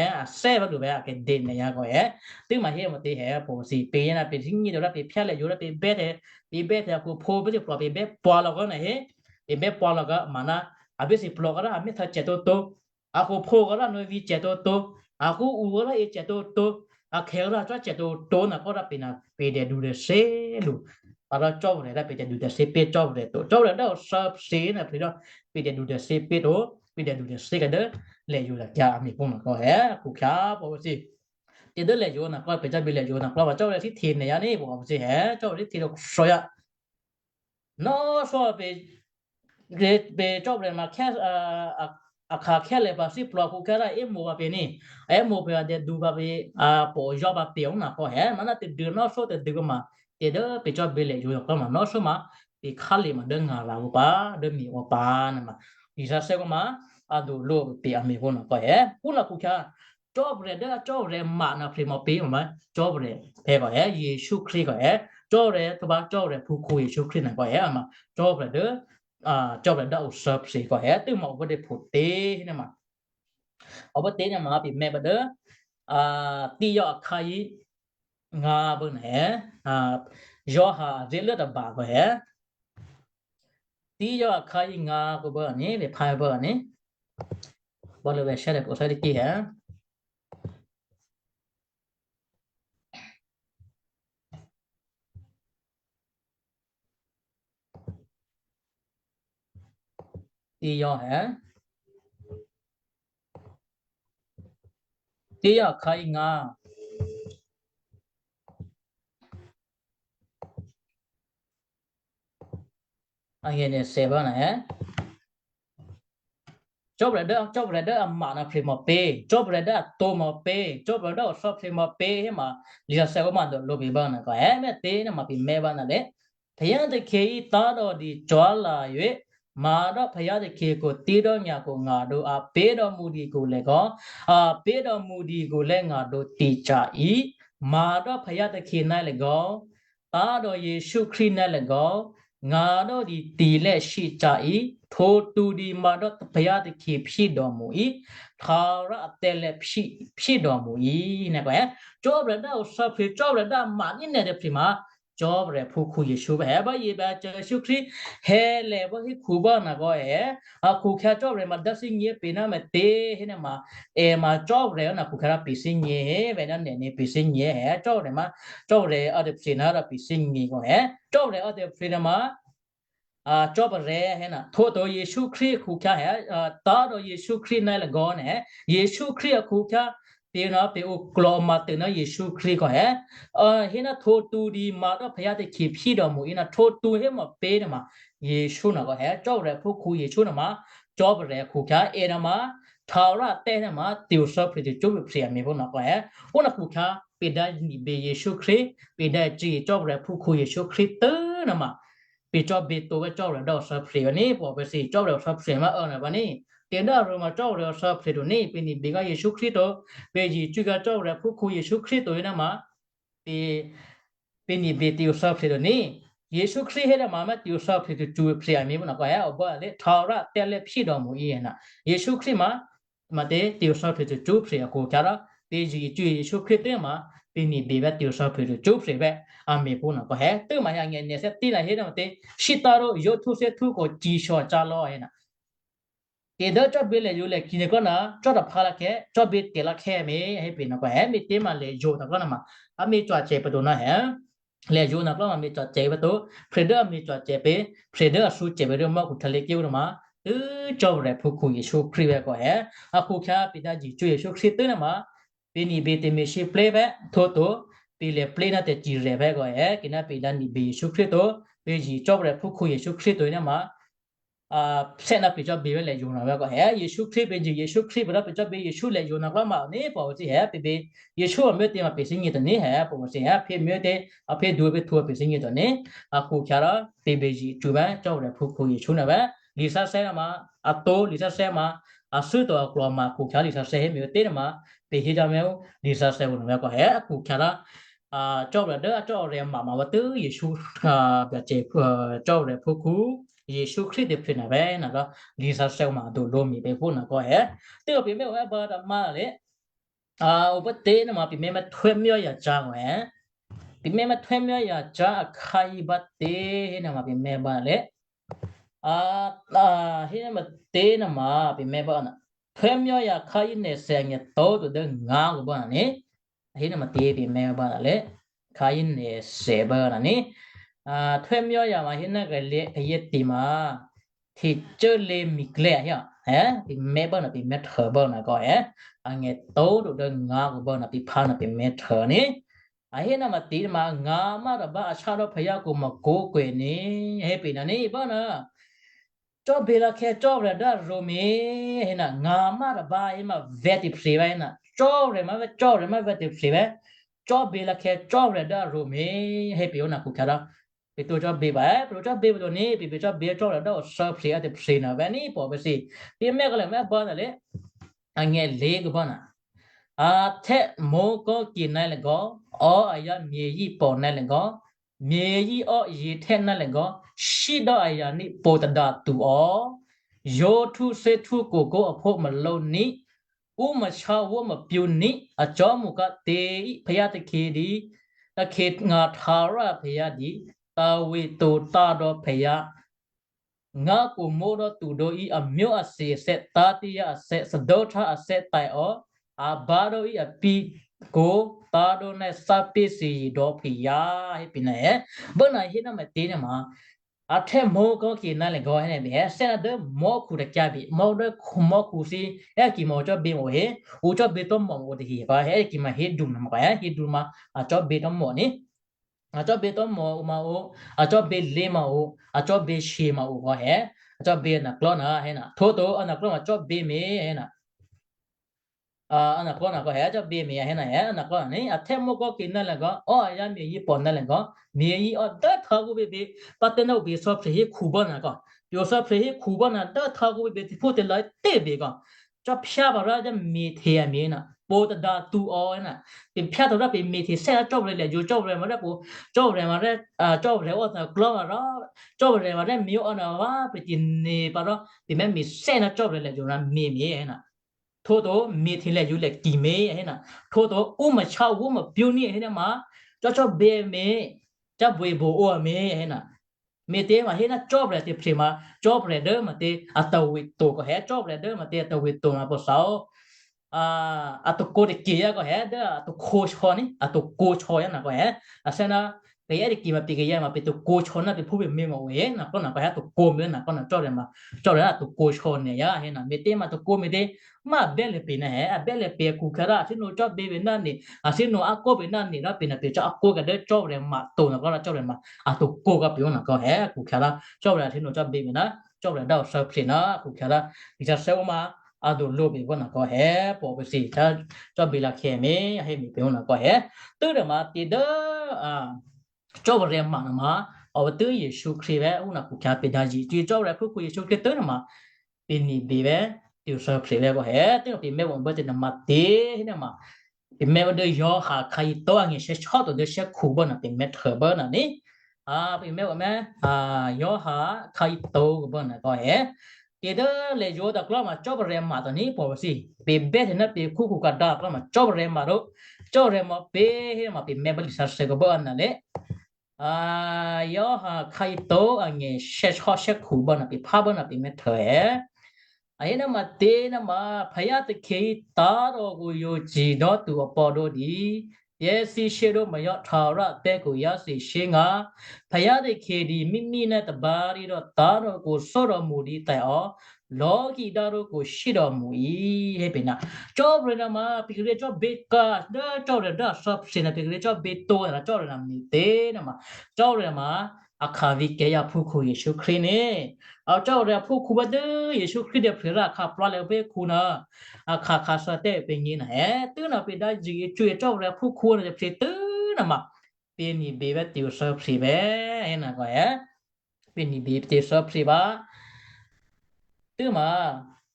È, a thè́ pǎ lǔ vè́ a kèdè nè̤ yǎ kò è. Tû́ma hé mò̤tě è pòsi pě yěna pě thínyě dò́ pě phyálè yǒ dố pě bè́htè̌, pě bè́htè̌ a khuphǒ bè́htè̌ plò pě bè́ pwǎ lò̌ kò́ nè̤ hé. Pě bè́ pwǎ lò̌ kò́ mana a bè́thè plò kò́ rá a mè́htǎ cè̤ tótó. A khuphǒ kò́ rá nuô̌vǐ cè̤ tótó. A khú u kò́ rá e cè̤ tótó. A khè̌ rá cò́ cè̤ tótó na kò́ rá pě na pě tè̤du tè̤thé lǔ. Pǎ rò Cò́marya dố pě tè̤du tè̤thé pé̤ Cò́marya to. Cò́marya dố o thǎ phe na phe rò pě tè̤du tè̤thé pé̤ to. Pě tè̤du tè̤thé kèdố lè̤ yǒ lakyǎ a me̤ phúnuô kò́ è, a khukhyǎ pòsi. Tè̤dố lè̤ yǒ na kò́ pě cò́ pě lè̤ yǒ na kò́ pǎ Cò́marya thíhthe nè̤ yǎ ní pòsi è, Cò́marya thíhthe lǒ khuô̌yǎ. Nò̌ sò́ pě, pě Cò́marya ma khyá, a, a, a khǎ khyálè pǎ thíplò̌ khukhyǎ rá è́mo̤ pǎ pě ní, è́mo̤ pě a dè̌du pǎ pě, a pòyò́ pǎ pě ó na kò́ è, maná tè̤du nò̌ sò́ tè̤du ma tè̤dố pě cò́ pě lè̤ yǒ na kò́ ma nò̌ sò́ ma pě khálè ma dố nga̤ rǎ ǔ pǎ, dố mi̤ ǔ pǎ, nama lisǎsè̌ kò́ ma a dulǒ pě a me̤ phúnuô kò́ è. Phúnuô khukhyǎ, Cò́marya dố a Cò́marya ma na phremòpě ma Cò́marya phè̌ kò́ è, Jesǔ Krístu kò́ è. Cò́marya htwǒ pǎ Cò́marya phúkhǔ Jesǔ Krístu na kò́ è, ama Cò́marya dố, a, Cò́marya dố a o thǎ phe kò́ è, tû́ma opò̤́htè̌ phǒ tě hénuôma. Opò̤́htè̌ nuôma pě mè̤ pǎ dố, a, Thíyò́ akhǎ yě ngǎ bố nè̤, a, Giovanni aré̤lố tôba kò́ è. Thíyò́ akhǎ yě ngǎ kò́ bố aní, pě phǎ bố aní. Bó lǔ vè̤ shyá tè̤ pǒ shyá tè̤ kí è. Thíyò́ è. Thíyò́ akhǎ yě ngǎ. Angè̤ nè̤ thè̌ bá nè̤. Cò́marya dố, Cò́marya dố a ma na phremòpě, Cò́marya dố a tǒ mòpě, Cò́marya dố a o thǎ phremòpě héma, lisǎsè̌ kò́ ma dulǒ pě bá nè̤ kò́ è, mèthè́ nuôma pě mè̤ bá nè̤ lě. Kayǎ takhè̌ yě tá̤ dò̌ dǐ cò́ la yuě, ma dò́ kayǎ takhè̌ kò tǐ dò́ nyakò nga̤ dǒ, a pé̤ dò́ mǔdi kò lè̤ kò́, a pé̤ dò́ mǔdi kò lè̤ nga̤ dǒ ticǎ í, ma dò́ kayǎ takhè̌ ná lè̤ kò́, tá̤ dò̌ Jesǔ Krístu ná lè̤ kò́, nga̤ dò́ dǐ ti̤lè́ shicǎ í, htwǒ tǔ dǐ ma dò́ kayǎ takhè̌ phyédò̌ mǔ í, htǎ rò a tè̤lè̤ phyédò̌ mǔ í, nè̤ kò́ è. Cò́marya dố a o thǎ phe, Cò́marya dố a ma ní nè̤ tôphe ma, Cò́marya phúkhǔ Jesǔ bá è, bá yě bá Jesǔ Krístu hè̌lè̤ bá hékhu bá nè̤ kò́ è. A khukhyǎ Cò́marya ma dố thínyě pě ná mèthè́ hénuôma, è ma Cò́marya ná khukhyǎ rá pě thínyě hé, vè̤ ná nè̤ ní pě thínyě hé, Cò́marya ma, Cò́marya a tôphe ná rá pě thínyě kò́ è. Cò́marya a tôphe nuôma, a, Cò́marya héna, htwǒ tǒ Jesǔ Krístu khukhyǎ hé, a, tá̤ dò̌ Jesǔ Krístu ná lè̤ kò́ nè̤, Jesǔ Krístu a khukhyǎ, pě ná pě oklò̤ma tôna Jesǔ Krístu kò́ è. A, hé ná htwǒ tǔ dǐ ma dò́ kayǎ takhè̌ phyédò̌ mǔ í ná htwǒ tǔ hé mò pě nuôma Jesǔ nè̤ kò́ è. Cò́marya phúkhǔ Jesǔ nuôma Cò́marya khukhyǎ è nuôma, htǎ rò a tè̤lè̤ nuôma tè̤ o thǎ phe tacṳ́ phe a me̤ phúnuô kò́ è. Phúnuô khukhyǎ pě dǎ nibě Jesǔ Krístu, pě dǎ cǐ Cò́marya phúkhǔ Jesǔ Krístu tû́ nuôma, pě cò́ bě tǒ vè́ Cò́marya dố o thǎ phe ní pò pě thǐ Cò́marya o thǎ phe ma ô̌ nè̤ pǎ ní. Tè̤ dố arû̌ ma Cò́marya o thǎ phe to ní, pě nibě kò́ Jesǔ Krístu to, pě zǐ cû́ kò́ Cò́marya phúkhǔ Jesǔ Krístu to í nuôma, pě, pě nibě tè̤ o thǎ phe to ní. Jesǔ Krístu hé nuôma, ma tè̤ o thǎ phe tacṳ́ phe a me̤ phúnuô kò́ è, o bá lě htǎ rò a tè̤lè̤ phyédò̌ mǔ í è na. Jesǔ Krístu ma, ma tè̤, tè̤ o thǎ phe tacṳ́ phe a khukhyǎ rò, pě zǐ cû́ Jesǔ Krístu tû́ ma, pě nibě vè́ tè̤ o thǎ phe tacṳ́ phe vè́, a me̤ phúnuô kò́ è. Tû́ma hé angè̤ nè̤ thè́ tǐ na hé nuôma tè̤, sǐ tǎ rò yǒ htǔ thè́ htǔ kò cǐ shò cǎ lò̌ è na. Tè̤ dố cò́ bě lè̤ yǒ lè̤ ki nuô kò́ ná, cò́ tôphǎ lakhè̌, cò́ bě tè̤ lakhè̌ me̤, hé pě nuô kò́ è, me̤ tě ma lè̤ yǒ tôklò́ nuôma, a me̤ cò́ cè̤ pè to ná è. Lè̤ yǒ nuô klò́ ma me̤ cò́ cè̤ pè to, phe dố a me̤ cò́ cè̤ pè, phe dố a thǔ cè̤ pè dố mò́khu htyělé̤ké̤ nuôma, tû́ Cò́marya phúkhǔ Jesǔ Krístu vè́ kò́ è. A khukhyǎ pě dǎ zǐ cû́ Jesǔ Krístu tû́ nuôma, pě nibě tè̤me̤ sǐplé̤ vè́, htwǒ to, pě lè̤ plé̤ ná tè̤cirè̤ vè́ kò́ è, kì ná pě dǎ nibě Jesǔ Krístu to, pě zǐ Cò́marya phúkhǔ Jesǔ Krístu nuôma, a, sè́ ná pě cò́ bě vè́ lè̤ yǒ nuô vè́ kò́ è. Jesǔ Krístu pě zǐ Jesǔ Krístu pě dǎ pě cò́ bě Jesǔ lè̤ yǒ nuô klò́ ma ò ní pò o thǐ è, pě bě Jesǔ a mèthè ma pě thínyě to ní è, pò o thǐ è, pě mèthè, a pě dǔ pě htǔ pě thínyě to ní. A khukhyǎ rò pě bě zǐ cû́ vè́ Cò́marya phúkhǔ Jesǔ nuô vè́. Lisǎsè̌ nuôma, a tǒ lisǎsè̌ ma, a sû́ to aklò̤ma a khukhya̤ lisǎsè̌ hé me̤ tě nuôma, pè̤ hyǎ mè̤ ó lisǎsè̌ o nuôma kò è a khukhya̤ rò, a, Cò́marya dố a Cò́marya ma ma vǎ tố Jesǔ, a, Byacè, a, Cò́marya phúkhǔ, Jesǔ Krístu tôprè̤ nuô vè̤́ nuô rò lisǎsè̌ o ma a dulǒ me̤ pè̤ phú nuô kò è, tû́ pè̤ mè̤ o è bǎ tǎ má lě. A, o pố tě nuôma pè̤ mè̤ mè̤ htwè́myá yacyá̤ o è. Pè̤ mè̤ mè̤ htwè́myá yacyá̤ akhǎ hí bá tě hé nuôma pè̤ mè̤ bǎ lě. A, a, hé nuôma tě nuôma pè̤ mè̤ bǎ nuô. Htwè́myá yacyá̤ khǎ hí nè̤thè angè̤tó̤ to dố ngǎ̤ kò bá nuô ní. A hé nuôma tě pè̤ mè̤ bǎ lě. Khǎ hí nè̤thè bá nuô ní. A, htwè́myá yacyá̤ ma hé ná kayě, kayě tě ma. Htecốlě mi̤klè̌ a hé a, è, pè̤ mè̤ bá nuô pè̤ mè̤ htwǒ bá nuô kò è, angè̤tó̤ to dố ngǎ̤ kò bá nuô pè̤ phá nuô pè̤ mè̤ htwǒ ní. A hé nuôma tě nuôma ngǎ̤ má tôbá a shá dố phayákho mò̤kó̤kwè̌ ní, hé pè̤ nuô ní bá nuô. Cò́bělǎkhè̌ Cò́marya dố aruô me̤, hé nuô, ngǎ̤ má tôbá hé ma vè̤ tôprè̤ vè̤ hé nuô, Cò́marya má vè̤, Cò́marya má vè̤ tôprè̤ vè̤, cò́bělǎkhè̌ Cò́marya dố aruô me̤, hé pè̤ o nuô khukhya̤ rò, pè̤ tǒ cò́bě ba è, pè̤ tǒ cò́bě pè̤ tǒ ní, pè̤ pè̤ cò́bě Cò́marya dố a thè́prè̤ a tôprè̤ nuô vè̤ ní pò pè̤ si, pè̤ mè̤ kò lè mè̤ bá nuô lě. Angè̤ lě kò bá nuô. A thè́mǒkò́kè ná lè̤gò́, ó ayǎ myěyípò ná lè̤gò́, myěyíó ye̤htè́ ná lè̤gò́, shí dố ayǎ ní pǒ tadǎ tu ò. Yǒ htǔ thǐ htǔ koko aphǒ malǒ ní, ǔ masháwó mapyǔ ní, a cò́mukǎ tě í phayá takhyědǐ, takhyě ngahtǎrá phayá dǐ, tawi̤ to tǎ dò̌ phayá. Ngá kò módò́ tǔdò̌ í amyó athè athè́, tá̤tyǎ athè́, thadó̤htá athè́ taè̌ ò, a bá dò́ í apí kò, tá̤ dò́ ná thá pé̤ thǐ dò̌ phayá, hé pè̤ nuô è. Bá nuô hé ná matě nuôma, a thè́mǒkò́kè ná lè̤gò́ hé nuô bè, thè́ ná dố mò́khu takyǎ bè, mò́ dố mò́khu thǐ, è kì ma o cò́bě ma o hé, o cò́bě tǒ mò ma o tahe pǎ, è kì ma hédu nuôma kò è, hédu ma a cò́bě tǒ mò ní. A cò́bě tǒ mò o ma o, a cò́bě lě ma o, a cò́bě shye ma o kò è, a cò́bě anaklò́ nuô hé nuô. Htǒ to anaklò́ ma cò́bě me̤ hé nuô. A, anaklò́ nuô kò è cò́bě me̤ hé nuô è, anaklò́ nuô ní, a thè́mǒkò́kè ná lè̤gò́, ó ayǎ myěyípò ná lè̤gò́, myěyíó dố htǎkǔ běbě, pǎ tè̤ ná o bè thò́hte hékhu bá nuô kò. Yǒ thò́hte hékhu bá nuô dố htǎkǔ běbě, tè̤phú tè̤lò̌ tě bè kò. Cò́ phyá pǎ rò dố me̤hte a me̤ nuô, pǒ tadǎ tu ò nuô. Pè̤ phyá to rò pè̤ me̤hte thè́ ná Cò́marya lè̤ yǒ, Cò́marya ma rò pǒ, Cò́marya ma rò, a, Cò́marya ó anaklò́ ma rò, Cò́marya ma rò me̤ ó nuô vǎ pè̤ tè̤ nè̤ pǎ rò pè̤ mè̤ me̤ thè́ ná Cò́marya lè̤ yǒ nuô me̤ me̤ hé nuô. Htǒ to me̤hte lè̤ yǒ lè̤ kì me̤ hé nuô. Htǒ to ǔ masháwó mapyǔ ní hé nuô ma, cò́ cò́bě me̤, cò́bě bǒ o a me̤ hé nuô. Me̤tě ma hé ná Cò́marya tôprè̤ ma, Cò́marya dố matě a tawi̤ to kò è, Cò́marya dố matě a tawi̤ to ma pò thǎ ó. A, a tokǒ takè yá kò è, dố a tokǒ chò̌ ní, a tokǒ chò̌ yá nuô kò è. A thè́ ná, kayǎ tôkyě ma pè̤ kayǎ ma pè̤ tokǒ chò̌ ná pè̤phú pè̤ me̤ ma o è, nuô kò nuô kò è tokǒ me̤ nuô kò nuô Cò́marya ma, Cò́marya a tokǒ chò̌ nè̤ yá hé nuô. Me̤tě ma tokǒ me̤tě, má a bè́lè pè̤ nuô è, a bè́lè pè̤ akhu khyǎ rò a thè́nǒ cò́bě pè̤ ná nè̤, a thè́nǒ a kǒ pè̤ ná nè̤ rò pè̤ nuô pè̤ cò́ a kǒ kà dố Cò́marya ma to nuô kò nuô Cò́marya ma a tokǒ kà pè̤ o nuô kò è, akhu khyǎ rò Cò́marya thè́nǒ cò́bě pè̤ ná, Cò́marya dá o thè́prè̤ ná akhu khyǎ rò, lisǎsè̌ o ma a dulǒ pè̤ vǎ nuô kò è, pò pè̤ si, cò́bě lǎkhè̌ me̤, a hé me̤ pè̤ o nuô kò è. Tû́ nuô ma tě dố, a, Cò́marya ma nuô ma, a o tû́ Jesǔ Krístu vè̤́, ó nuô khukhya̤ pè̤ dǎ zǐ, Cò́marya phúkhǔ Jesǔ Krístu tû́ nuô ma, pè̤ nè̤ bě vè̤́, tè̤thè́prè̤ vè̤́ kò è, tû́ pè̤ mè̤ bǎ bố tě nuô ma tě, hé nuô ma, pè̤ mè̤ bǎ dố Giovanni akhǎ hí tǒ angè̤ shè̌ chò́ to dố shè̌ khu bá nuô pè̤ mè̤ htwǒ bá nuô ní. A, pè̤ mè̤ bǎ mè̤, a, Giovanni akhǎ hí tǒ bá nuô kò è. Tě dố lè̤ yǒ tôklò́ ma Cò́marya ma to ní pò pè̤ si. Pè̤ bè́ tè̤ ná pè̤ khúkhǔ kà dǎ kò ma Cò́marya ma rò. Cò́marya ma pě hé ma pè̤ mè̤ bǎ lisǎsè̌ kò bố a nuô lě. A, Giovanni akhǎ hí tǒ angè̤ shè̌ chò́ shè̌ khu bá nuô pè̤ phá bá nuô pè̤ mè̤ htwǒ è. A hé nuô ma tě nuô ma, phayá takhyě hí tǎ̤ rò kò yǒ cǐ dò́ tu apò̤ dǒ dǐ. Yě thǐ shyé dǒ ma yǒ htwǒ rò a tè́ kò yá thǐ shyé ngǎ. Phayá takhyě dǐ mí mí ná tabǎ rí rò tǎ̤ rò kò só rò mù dǐ tè̤ ò. Lò̤́ kì dá rò kò shí rò mù í hé pè̤ nuô. Cò́marya nuô ma pè̤ kì rè̤ cò́bě kà dố Cò́marya dố a thè́prè̤ nuô pè� kì rè̤ cò́bě to nuô Cò́marya nuô me̤tě nuô ma. Cò́marya ma a khǎ hí kayǎ phúkhǔ Jesǔ Krístu ní. A Cò́marya phúkhǔ bá dố Jesǔ Krístu dè phrè rò a khǎ plò́ lè̌ pé̤ khǔ nuô. A khǎ khǎ thè́ tè́ pè̤ nyě̤ nuô è. Tû́ nuô pè̤ dǎ zǐ cwǐ Cò́marya phúkhǔ nuô tè̤phyě tû́ nuô ma. Pè̤ nè̤ bě bá tè̤thè́prè̤ vè̤́ hé nuô kò è. Pè̤ nè̤ bě tè̤thè́prè̤ bá. Tû́ ma.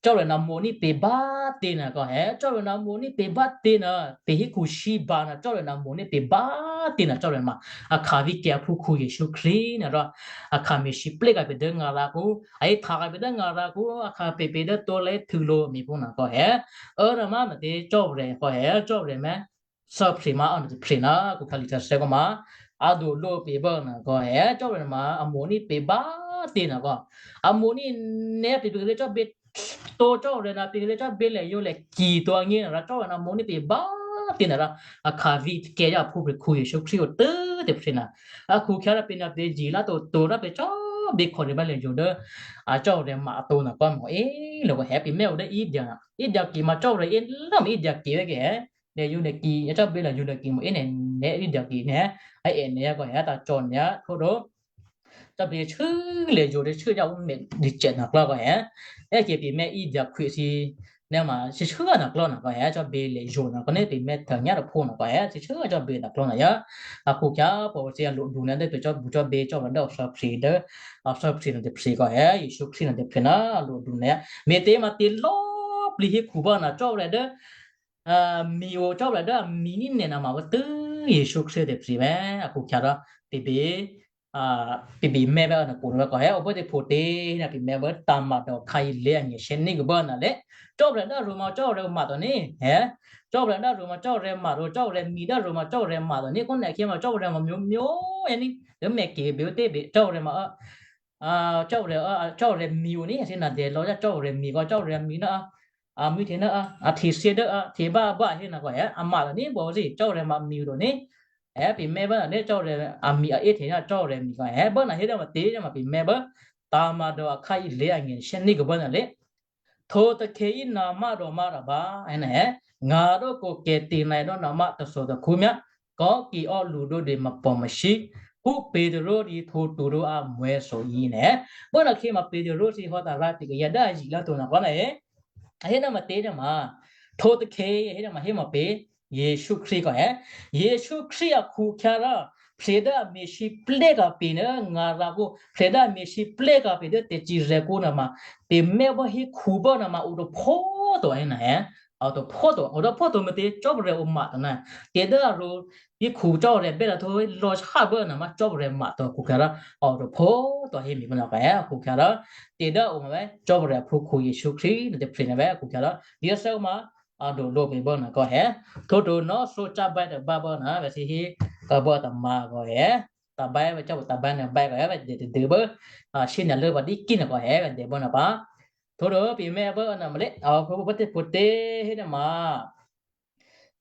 Cò́marya na mo̤ní̤ pè bá꤮ tě nuô kò, è, Cò́marya na mo̤ní̤ pè bá꤮ tě nuô, pè híkhu síbǎ nuô, Cò́marya na mo̤ní̤ pè bá꤮ tě nuô, Cò́marya ma a kha vǐkyǎ phúkhǔ Jesǔ Krístu nuô rò a kha me̤sǐplékyǎ pè dố ngarakǔ, a ihtaka̤ pè dố ngarakǔ, a kha pè pè dố tǒlè́htû̌lǒ me̤phú nuô kò, è, Ô̌ rò má̤ me̤tě Cò́marya kò, è, Cò́marya mè̤ sò̌pre má̤ ò nuô tôpre nuô, khukhǎ lisǎsè̌ kò ma a dolǒ pè bá nuô kò, è, Cò́marya ma a mo̤ní̤ pè bá꤮ tě nuô kò, a mo̤ní̤ nè̌ pè pè lě cò́ bě tǒ Cò́marya na pè lě cò́ bě lè̤ yǒ lè̤ ki tǒ agně nuô rò Cò́marya na mo̤ní̤ pè bá꤮ tě nuô rò a kha vǐkyǎ phúkhǔ Jesǔ Krístu tôpre nuô. A khukhyǎ rò pè nuô pè jilá to to rò pè cò́ bě khò̌ rè bá lè̤ yǒ dố a Cò́marya ma a tǒ nuô kò mò̤ é lò̌ kò, è, pè mè̤ o dố India nuô. India ki ma Cò́marya é lốmò̤ India ki wé kè, è, lè̤ yǒ lè̤ ki, è, cò́ bě lè̤ yǒ lè̤ ki mò̤ é nè̤, nè̤ India ki nè̤, a è nè̤ kò, è, a ta cò̌ nè̤, htwǒ rò cò́ bě chû́ lè̤ yǒ dố chû́ yá ǔ mè̤ dicè̤ nuô klò́ kò, è, è, kè pè mè̤ India khwí si nè̤ ma, si chû́ nuô klò́ nuô kò, è, cò́ bě lè̤ yǒ nuô kò nè̤ pè mè̤ tônyǎ rò phú nuô kò, è, si chû́ cò́ bě nuô klò́ nuô yá. A khukhyǎ pò si a lo du nè̤ dố pè cò́ bu cò́ bě Cò́marya dố a sò̌pre dố a sò̌pre nuô tôpre kò, è, Jesǔ Krístu nuô tôpre nuô a lo du nè̤. Me̤tě ma tě lò̌꤮ plǐ híkhu bá nuô Cò́marya dố a mi o Cò́marya dố a mi ní̤ nè̤ nuô ma vǎ tû́ Jesǔ Krístu tôpre mè̤ a khukhyǎ rò pè bě a, pè bě mè̤ bá nuô kò nuô kò, è, o bố tě phǒ tě nuô pè mè̤ bá tǎ̤ma̤ dò khǎ ilě angè̤ shyé ní̤ kò bá nuô lě. Cò́marya dố a roma Cò́marya ma to ní, è, Cò́marya dố a roma Cò́marya ma to, Cò́marya mi dố a roma Cò́marya ma to ní, kò nè̤ khyě ma Cò́marya ma myǒ myǒ è ní, dố mè̤ ke bě tě bě Cò́marya ma a, Cò́marya, Cò́marya mi o ní, a thǐ nè̤ dè lò̌ yá Cò́marya mi kò Cò́marya mi ná a, a mi hte ná a, a htecuố dố a hte bá bá hé nuô kò, è, a ma to ní bò si Cò́marya ma mi o to ní, è, pè mè̤ bá nuô ní Cò́marya a mi a é hte ná Cò́marya mi kò, è, bá nuô hé dố ma tě nuô ma pè mè̤ bá tǎ̤ma̤ dò akhǎ ilě angè̤ shyé ní̤ kò bá nuô lě. Htwǒ takhe í nǎ má̤ rò má̤ rabǎ, è, ngǎ dố kò kè̤te̤ nai dố nǎ má̤ tôthòtôkhǔ myá, kò́ ki ò́ lu dǒ dè mapò̤masí, phú Petru ri htwǒ tu dố a mò̌ so yě nè̤. Bá nuô khyě ma Petru ri hò́ tarǎ pè kayǎ dố a yiláto nuô kò nè̤, a hé ná ma tě nuô ma, htwǒ takhe, a hé ná ma hé ma pè, Jesǔ Krístu kò, è, Jesǔ Krístu a khukhyǎ rò, phè dố a me̤sǐpléka̤ pè nuô ngarakǔ, phè dố a me̤sǐpléka̤ pè dố tè̤cirèkǔ nuô ma, pè mè̤ bá híkhu bá nuô ma o tôphó to, è, nè̤, o tôphó to, o tôphó to me̤tě Cò́marya o ma to nè̤. Tè̤ dố a ro híkhu Cò́marya bè́ lahtǒ lò̌ há bá nuô ma Cò́marya ma to khukhyǎ rò o tôphó to hé me̤ bá nuô kò, è, a khukhyǎ rò tè̤ dố a o ma vè̤́ Cò́marya phúkhǔ Jesǔ Krístu nuô tôpre nuô vè̤́ a khukhyǎ rò, yěsè̌ ma a dolǒ pè bá nuô kò, è, htwǒ tu nò̌ sǒ cá bá tôbá bá nuô vè̤̌ si hí kò bá tômǎ kò, è, tôbá vè̤̌ cò́ tôbá nuô bá kò, è, vè̤̌ dè tadû bá, a, shyé nè̤ lố pǎ dí kí nuô kò, è, vè̤̌ dè bá nuô pǎ. Htwǒ tu pè mè̤ bá nuô ma lě, a, phǒ bá tě phǒ tě hé nuô ma,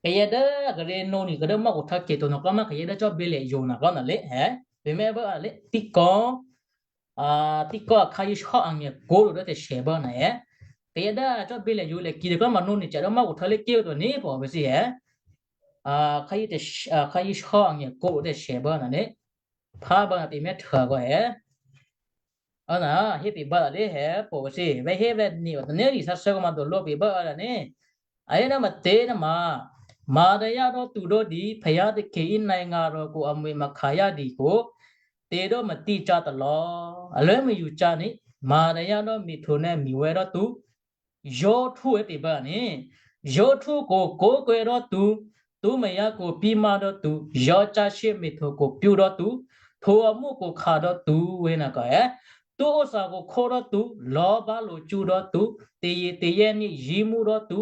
kayǎ dố a kíré̤ nǒ ni kò dố mò́khu htǎ ke to nuô kò ma kayǎ dố cò́ bě lè̤ yǒ nuô kò nuô lě, è, pè mè̤ bá a lě tíkò́, a, tíkò́ akhǎ yěshò́ angè̤ kǒ lo dố tè̤sè̌ bá nuô, è, kayǎ dố a cò́ bě lè̤ yǒ lè̤ ki tôklò́ ma nǒ ni ca̤ dố mò́khu htǎ lě ké̤ to ní pò vè̤̌ si, è, a, akhǎ yě tè̤, akhǎ yěshò́ angè̤ kǒ lo tè̤sè̌ bá nuô lě, phá bá nuô pè mè̤ htuô kò, è, a nà, hé pè bá lě, è, pò vè̤̌ si, vè̤̌ hé vè̤̌ ni o tôné̤ rì sǎsè̌ kò ma dolǒ pè bá a ní. A hé ná ma tě nuô ma, Maria dố tu dố di phè̌yá takhe í nè̌ ngǎ rò kò amwi̤ ma kha̤yá di kò, tě dố ma tí cǎ talò̌, a lố ma yu cǎ ní, Maria dố me̤htwǒ nè̌ miwè̌ dố tu, yǒhtwó è pè bá ní, yǒhtwó kò kókwè̌ dố tu, tǔ mèyǎ kò pí̤má dố tu, yǒ cáshí me̤htwǒ kò pyú dố tu, htwǒ amú kò kha̤ dố tu, wě nuô kò, è, tǔ óthǎ kò khó dố tu, lò̤́ bá lo cú dố tu, tè̤yětè̤yè́ ní yǐmú dố tu,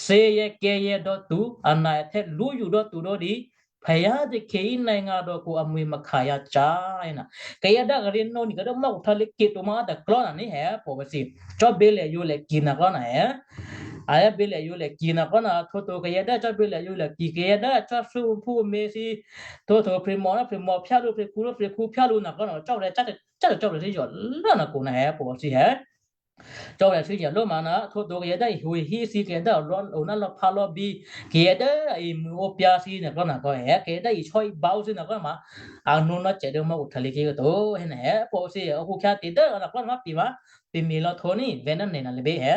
thǐyě kè̤̌yě dố tu, a nè̌ èthè́ lǔ yu dố tu dố di, phè̌yá takhe í nè̌ ngǎ dò̌kǔ amwi̤ ma kha̤yǎ cǎ, è nà. Kayǎ dố a kíré̤ nǒ ni kò dố mò́khu htǎ lě ké̤ to ma a tôklò́ nà ní è pò vè̤̌ si. Cò́ bě lè̤ yǒ lè̤ ki nà klò́ nà è. A yá bě lè̤ yǒ lè̤ ki nà klò́ nà, htwǒ to kayǎ dố cò́ bě lè̤ yǒ lè̤ ki, kayǎ dố a cò́ thû́ phú mě si. Htwǒ to prè̤mò ná prè̤mò phyá lǔ, prè̤khǔ ná prè̤khǔ phyá lǔ nà klò́ nà, Cò́marya cá, cá Cò́marya thíhyǎ lố nà kò nà è pò vè̤̌ si è. Cò́marya thíhyǎ lố ma nà, htwǒ to kayǎ dố a hǒ hí si, kayǎ dố a lǒ, o ná lò̌phá lò̌bí, kayǎ dố a imṳ̂ ǒpyǎ si nà klò́ nà kò è, kayǎ dố a ishò́ ibǎ ǔ si nà klò́ ma, a nǒ ná cè̤ dố mò́khu htǎ lě ké̤ to, hé nà è pò vè̤̌ si, a khukhyǎ tě dố nà klò́ nà ma pè ma, pè me̤ lò̌ htwǒ ní, vè̤̌ ná nè̤ nà lě bě è.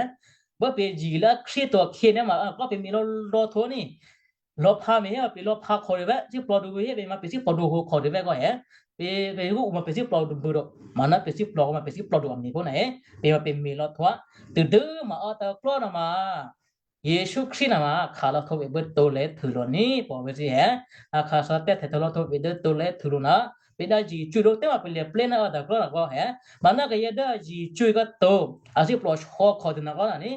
Bố pè jì lố Krístu akhyě nè́ ma, a klò́ pè me̤ lò̌, lò̌ htwǒ ní. Lò̤̌phǎ me̤ hé ma pè̤ lò̤̌phǎ khòdivè̤, thíplòdu hé pè̤ ma pè̤ thíplòdu hǒ khòdivè̤ kò hé. Pè̤, pè̤ hú ma pè̤ thíplòdu bû to, mò̤́ ná pè̤ thíplò ma pè̤ thíplòdu a me̤ phú na hé. Pè̤ ma pè̤ me̤ lò̌ htuô̌. Tadû ma ò tôklò́ nuôma Jesǔ Krístu nuôma a kha lò̌ htwǒ pè̤ bố tǒlè̤ htû̌ lo̤ ní pò̤ vǐ̤ thǐ hé. A kha thǎ tè́htè̌ htuô̌ lò̌ htwǒ pè̤ dố tǒlè̤ htû̌ lo̤ ná pè̤ dǎ zǐ cwǐ dǒ tè́ma pè̤ lè̤plé ná ò tôklò́ nuô kò hé. Mò̤́ ná kayǎ dố a zǐ cwǐ kò to, a thíplò hǒ khòdivè̤ nuô kò na ní.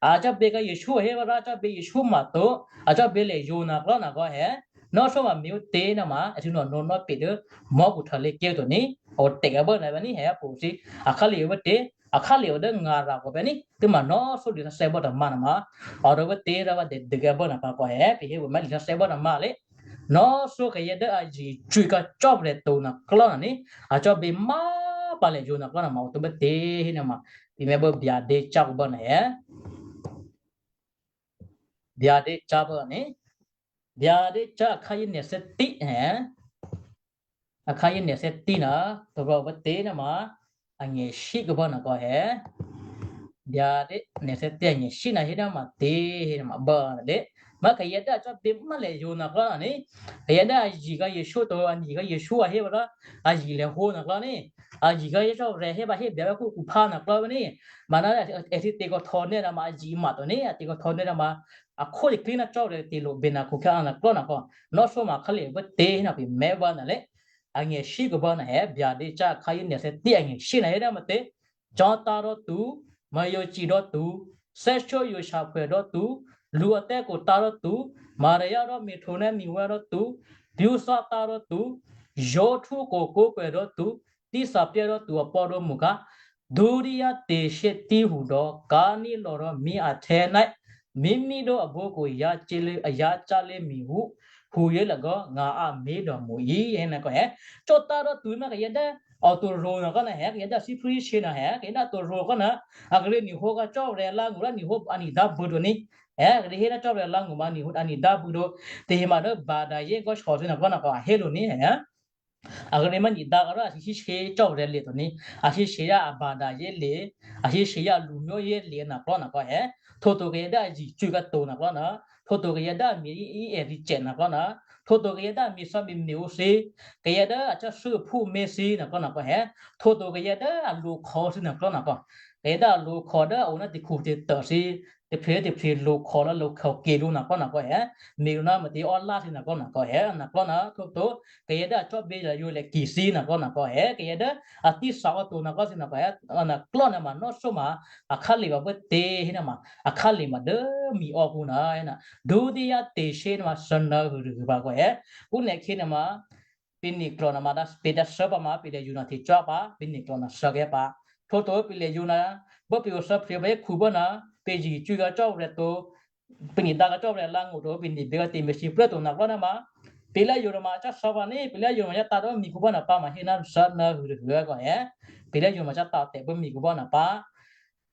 A cò́bě kayǎ Jesǔ a hé vǎ rò cò́bě Jesǔ ma to, a cò́bě lè̤ yǒ nuô kò na kò hé. Nò̌ sǒma me̤ ǔtě nuôma, a thǐ nò̌ nò̌ nò̌ pè dố mò́khu htuô̌lě ké̤ to ní, a o tè̤ bố nè̤ vǎ ní hé pò̤ vǐ̤ thǐ, a khǎlè o bố tě, a khǎlè o dố nga̤ rà kò pè̤ ní, tû́ma nò̌ sǒ li thǎthè̌ bố tômǎ nuôma, a rò bố tě rò vǎ dèdû kè̌ bố nuô pǎ kò hé, pè̤ hé o má li thǎthè̌ bố tômǎ lě. Nò̌ sǒ kayǎ dố a zǐ cwǐ kò Cò́marya to nuô klò́ nuô ní, a cò́bě má pǎ lè̤ yǒ nuô klò́ nuôma, o tǒ bố tě hé nuôma, pè̤ mè̤ bố byadě cyá̤ bố nuô hé. Byadě cyá̤ bố ní. Byadě cyá̤ akhǎ yě nè̤ thè́tí hé. Akhǎ yě nè̤ thè́tí nuô, tôrò bố tě nuôma, a ngè̤shyé kò bố nuô kò hé. Byadě nè̤ thè́tí a ngè̤shyé nuô hé nuôma tě hé nuôma bố lě. Má kayǎ dố a cò́bě má lè̤ yǒ nuô klò́ nuô ní. Kayǎ dố a zǐ kayǎ Jesǔ to, a zǐ kayǎ Jesǔ a hé vǎ rò, a zǐ lè̤ hǒ nuô klò́ ní. A zǐ kayǎ Cò́marya hé vǎ hé byǎ vǎ khukhǔ phá nuô klò́ ní. Mò̤́ ná èthǐ tě kò htò̌ nè́ nuôma a zǐ ma to ní, a tě kò htò̌ nè́ nuôma, a khódû klí ná Cò́marya tě lo bě nuô khukhǔ nuô klò́ nuô kò, nò̌ sǒma khǎlè bố tě hé nuô pè̤ mè̤ bố nuô lě. A ngè̤shyé kò bố nuô hé, byadě cyá̤ akhǎ yě nè̤ thè́tí a ngè̤shyé nuô hé nuôma tě. Cò́ tá rò tu, mò̤́ yǒ cǐ rò tu, thè́shyó yǒ shaphwè rò tu, lu atè́ kò tá rò tu, Maria rò me̤htwǒ ná miwá rò tu, pyúthá tá rò tu, yǒ htwó kò kó̤kwè̌ rò tu, títhapyá rò tu apò́ rò mukha, duriya te̤shyé tíhu dò kanílò rò mí ahtè̌ ná mí mí dó abókò yǎ cálé̤ mihú, huyě lagò́ ngǎ a mé̤dòmòyě hé nuô kò hé. Cò́ tá rò tu má kayǎ dố a tǒ rǒ nuô kò nuô hé, kayǎ dố a síphúshyě nuô hé, kayǎ dố a tǒ rǒ kò nuô, a kíré̤ ni̤hǒ kò Cò́marya lǎ̤ngṳ rò ni̤hǒ a ni̤dá bû̌ to ní. Hé, kíré̤ hé ná Cò́marya lǎ̤ngṳ ma ni̤hǒ a ni̤dá bû̌ to. Tahe ma dố badaye kò shyòthuô̌ nuô kò nuô kò a hé lǔ ní hé. A kíré̤ má ni̤dǎ kò rò a shyěshyě Cò́marya le to ní. A shyěshyě yá a badaye le, a shyěshyě yá a lwǒ̤myě le nuô klò́ nuô kò hé. Htwǒ to kayǎ dố a zǐ cwǐ kò to nuô klò́ nuô. Htwǒ to kayǎ dố a me̤ í èthǐ cè̤ nuô klò́ nuô. Htwǒ to kayǎ dố a me̤ sò̌ me̤ me̤ ǔ thǐ. Kayǎ dố a cò́ thû́ phú mé̤ thǐ nuô klò́ nuô kò hé. Htwǒ to kayǎ dố a lo khò̌ thǐ nuô klò́ nuô kò. Kayǎ dố a lo khò̌ dố a o ná tikhǔ tè̤tô̤ thǐ. Tôphrya̤ tôphrya̤ lo khò̌ lò̌ lo khò̌ ke lǔ nuô klò́ nuô kò hé. Me̤ lǔ ná mò̤́ tě ò́lá thǐ nuô klò́ nuô kò hé. Nuô klò́ nuô htwǒ to kayǎ dố a cò́bě lya̤ yǒ lè̤ ki thǐ nuô klò́ nuô kò hé. Kayǎ dố a títhǎ ò to nuô klò́ thǐ nuô kò hé. Nuô klò́ nuô ma nò̌ sǒ ma a khǎlè ma bố tě hé nuô ma a khǎlè ma dố mi ò kǔ nuô hé nuô. Duriya te̤shyě nuô ma sǎnǎ hûrûhû pǎ kò hé. Phú nè̤ khyě nuô ma pè̤ ni̤ klò̤ nuô ma dǎ pè̤ dǎ sǎ pǎ ma pè̤ lya̤ yǒ nuô htecuố pǎ, pè̤ ni̤ klò̤ nuô sǎ kè̌ pǎ. Htwǒ to pè̤ lya̤ yǒ nuô, bố pè̤ o sǎ phri̤ pǎ hé khǔ bố nuô, pè̤ zǐ cwǐ kò Cò́marya to, pè̤ ni̤dǎ kò Cò́marya lǎ̤ngṳ to, pè̤ ni̤ bě kò tè̤me̤ sǐplố to nuô klò́ nuô ma. Pè̤ lya̤ yǒ nuô ma a cò́ sǎ pǎ ní, pè̤ lya̤ yǒ nuô ma yá ta dố mi kǔ bố nuô pǎ ma hé ná sǎnǎ hûrûhû kò hé. Pè̤ lya̤ yǒ nuô ma cò́ ta tè̤ bố mi kǔ bố nuô pǎ.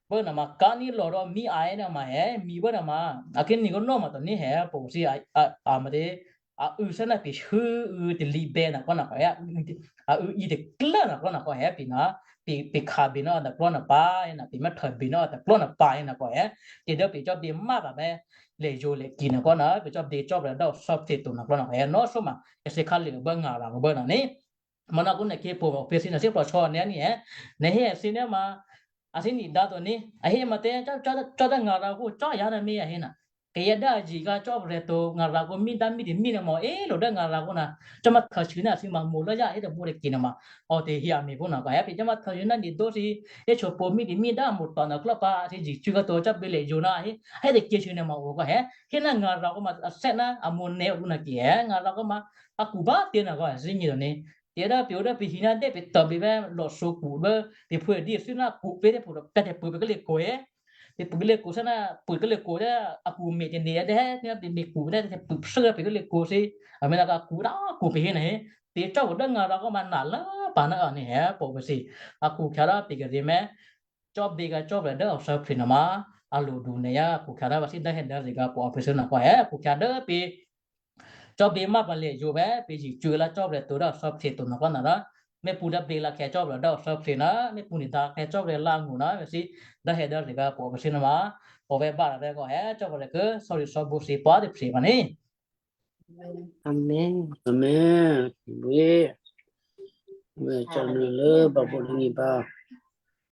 Bố nuô ma kanílò rò mí a hé nuô ma hé, mi bố nuô ma a kí ni̤ kò nò̌ ma to ní hé pò̤ thǐ a, a, a mò̤́ tě a û̌ sá ná pè̤ hû̌ û̌ talǐ bě nuô klò́ nuô kò hé, a û̌, a û̌ yě tôklố nuô klò́ nuô kò hé pè̤ nuô, pè̤, pè̤ kha̤ bě nuô a nuô klò́ nuô pǎ, hé nuô pè̤ mèthè bě nuô a nuô klò́ nuô pǎ hé nuô kò hé. Tè̤ dố pè̤ cò́bě má pǎ mè̤, lya̤ yǒ lya̤ ki nuô klò́ nuô, pè̤ cò́bě Cò́marya dố a sǎ phrye̤ to nuô klò́ nuô kò hé, nò̌ sǒ ma, èthǐ khǎlè bố nga̤ rà bố nuô ní. Mò̌ ná kǔ nè̤ khyě pò̤ pě thǐ nuô thíplò sǎ nè̤ ní hé, nè̤ hé èthǐ ní ma, a thǐ ni̤dǎ to ní, a hé ma tě, cò́, cò́, cò́ dố nga̤ rà kǔ cò́ yǎ nuô mě a hé nuô. Kayǎ dố a zǐ kò Cò́marya to, nga̤ rà kǔ mí dǎ mí tè̤ mí nuô mò̌, é lo dố nga̤ rà kǔ nuô, cò́ má htò̌ shuô̌ ná a thǐ ma mo̤ lố yá hé tôbǒ tôkyě nuô ma, ò tè̤ hyǎ me̤ phú nuô kò hé pè̤ cò́ má htò̌ shuô̌ ná ni̤dǒ thǐ, é htyěphǒ mí tè̤ mí dố a mo̤ tò̤ nuô klò́ pǎ, a thǐ zǐ cwǐ kò to cò́bě lya̤ yǒ nuô hé, hé tôkyě shuô̌ nuô ma o kò hé, hé ná nga̤ rà kǔ ma a thè́ ná a mo̤ nè̌ o kǔ nuô kì hé, nga̤ rà kǔ ma a kǔ bá tě nuô kò hé, thǐ nyi to ní. Tè̤ dố pè̤ o dố pè̤ hi ná dố pè̤ tò̤ pè̤ bè lò̌ thǒ kǔ dố pè̤ phú dǐ thǐ ná kǔ pě tè̤ pǔ dố pè̤ tè̤ pǔ pè̤ kò lè kò hé. Pè̤ pǔ kè lè kò sá ná pǔ kè lè kò dố a kǔ mè̌ tè̤ nè̌ dố hé, ní pè̤ mè̌ kǔ dố tè̤ pǔ sá pè̤ kè lè kò thǐ. A mè̌ ná kǔ dố kǔ pě hé nuô hé. Pè̤ cò́ kò dố nga̤ rà kò ma nà lố pǎ ná a ní hé pò̤ pě thǐ. A kǔ khyǎ dố pè̤ kè rì mè̌. Cò́bě kò Cò́marya dố a sǎ phrye̤ nuô ma, a lo du nè̌ yá kǔ khyǎ dố vǎ thǐ dố hé dố rì gǎ pò̤ pě thǐ nuô kò hé kǔ khyǎ dố pè̤ cò́bě má pǎ lya̤ yǒ bè, pè̤ zǐ cwǐ lǎ Cò́marya to dố a sǎ phrye̤ to nuô klò́ nuô rò, mèpṳ̌ dố bě lǎ khè̌ Cò́marya dố a sǎ phrye̤ nuô, mèpṳ̌ ni̤dǎ khè̌ Cò́marya lǎ̤ngṳ nuô, vǎ thǐ dố hé dố rì gǎ pò̤ pě thǐ nuô ma, pò̤ vè̌ bá rà vè̌ kò hé Cò́marya kí sò̌ri sò̌bǔ thǐ pǎ tôphrye̤ pǎ ní. Amen. Amen. Wí. Wí cò́nuô lố bǎbǒ lốnyě pǎ.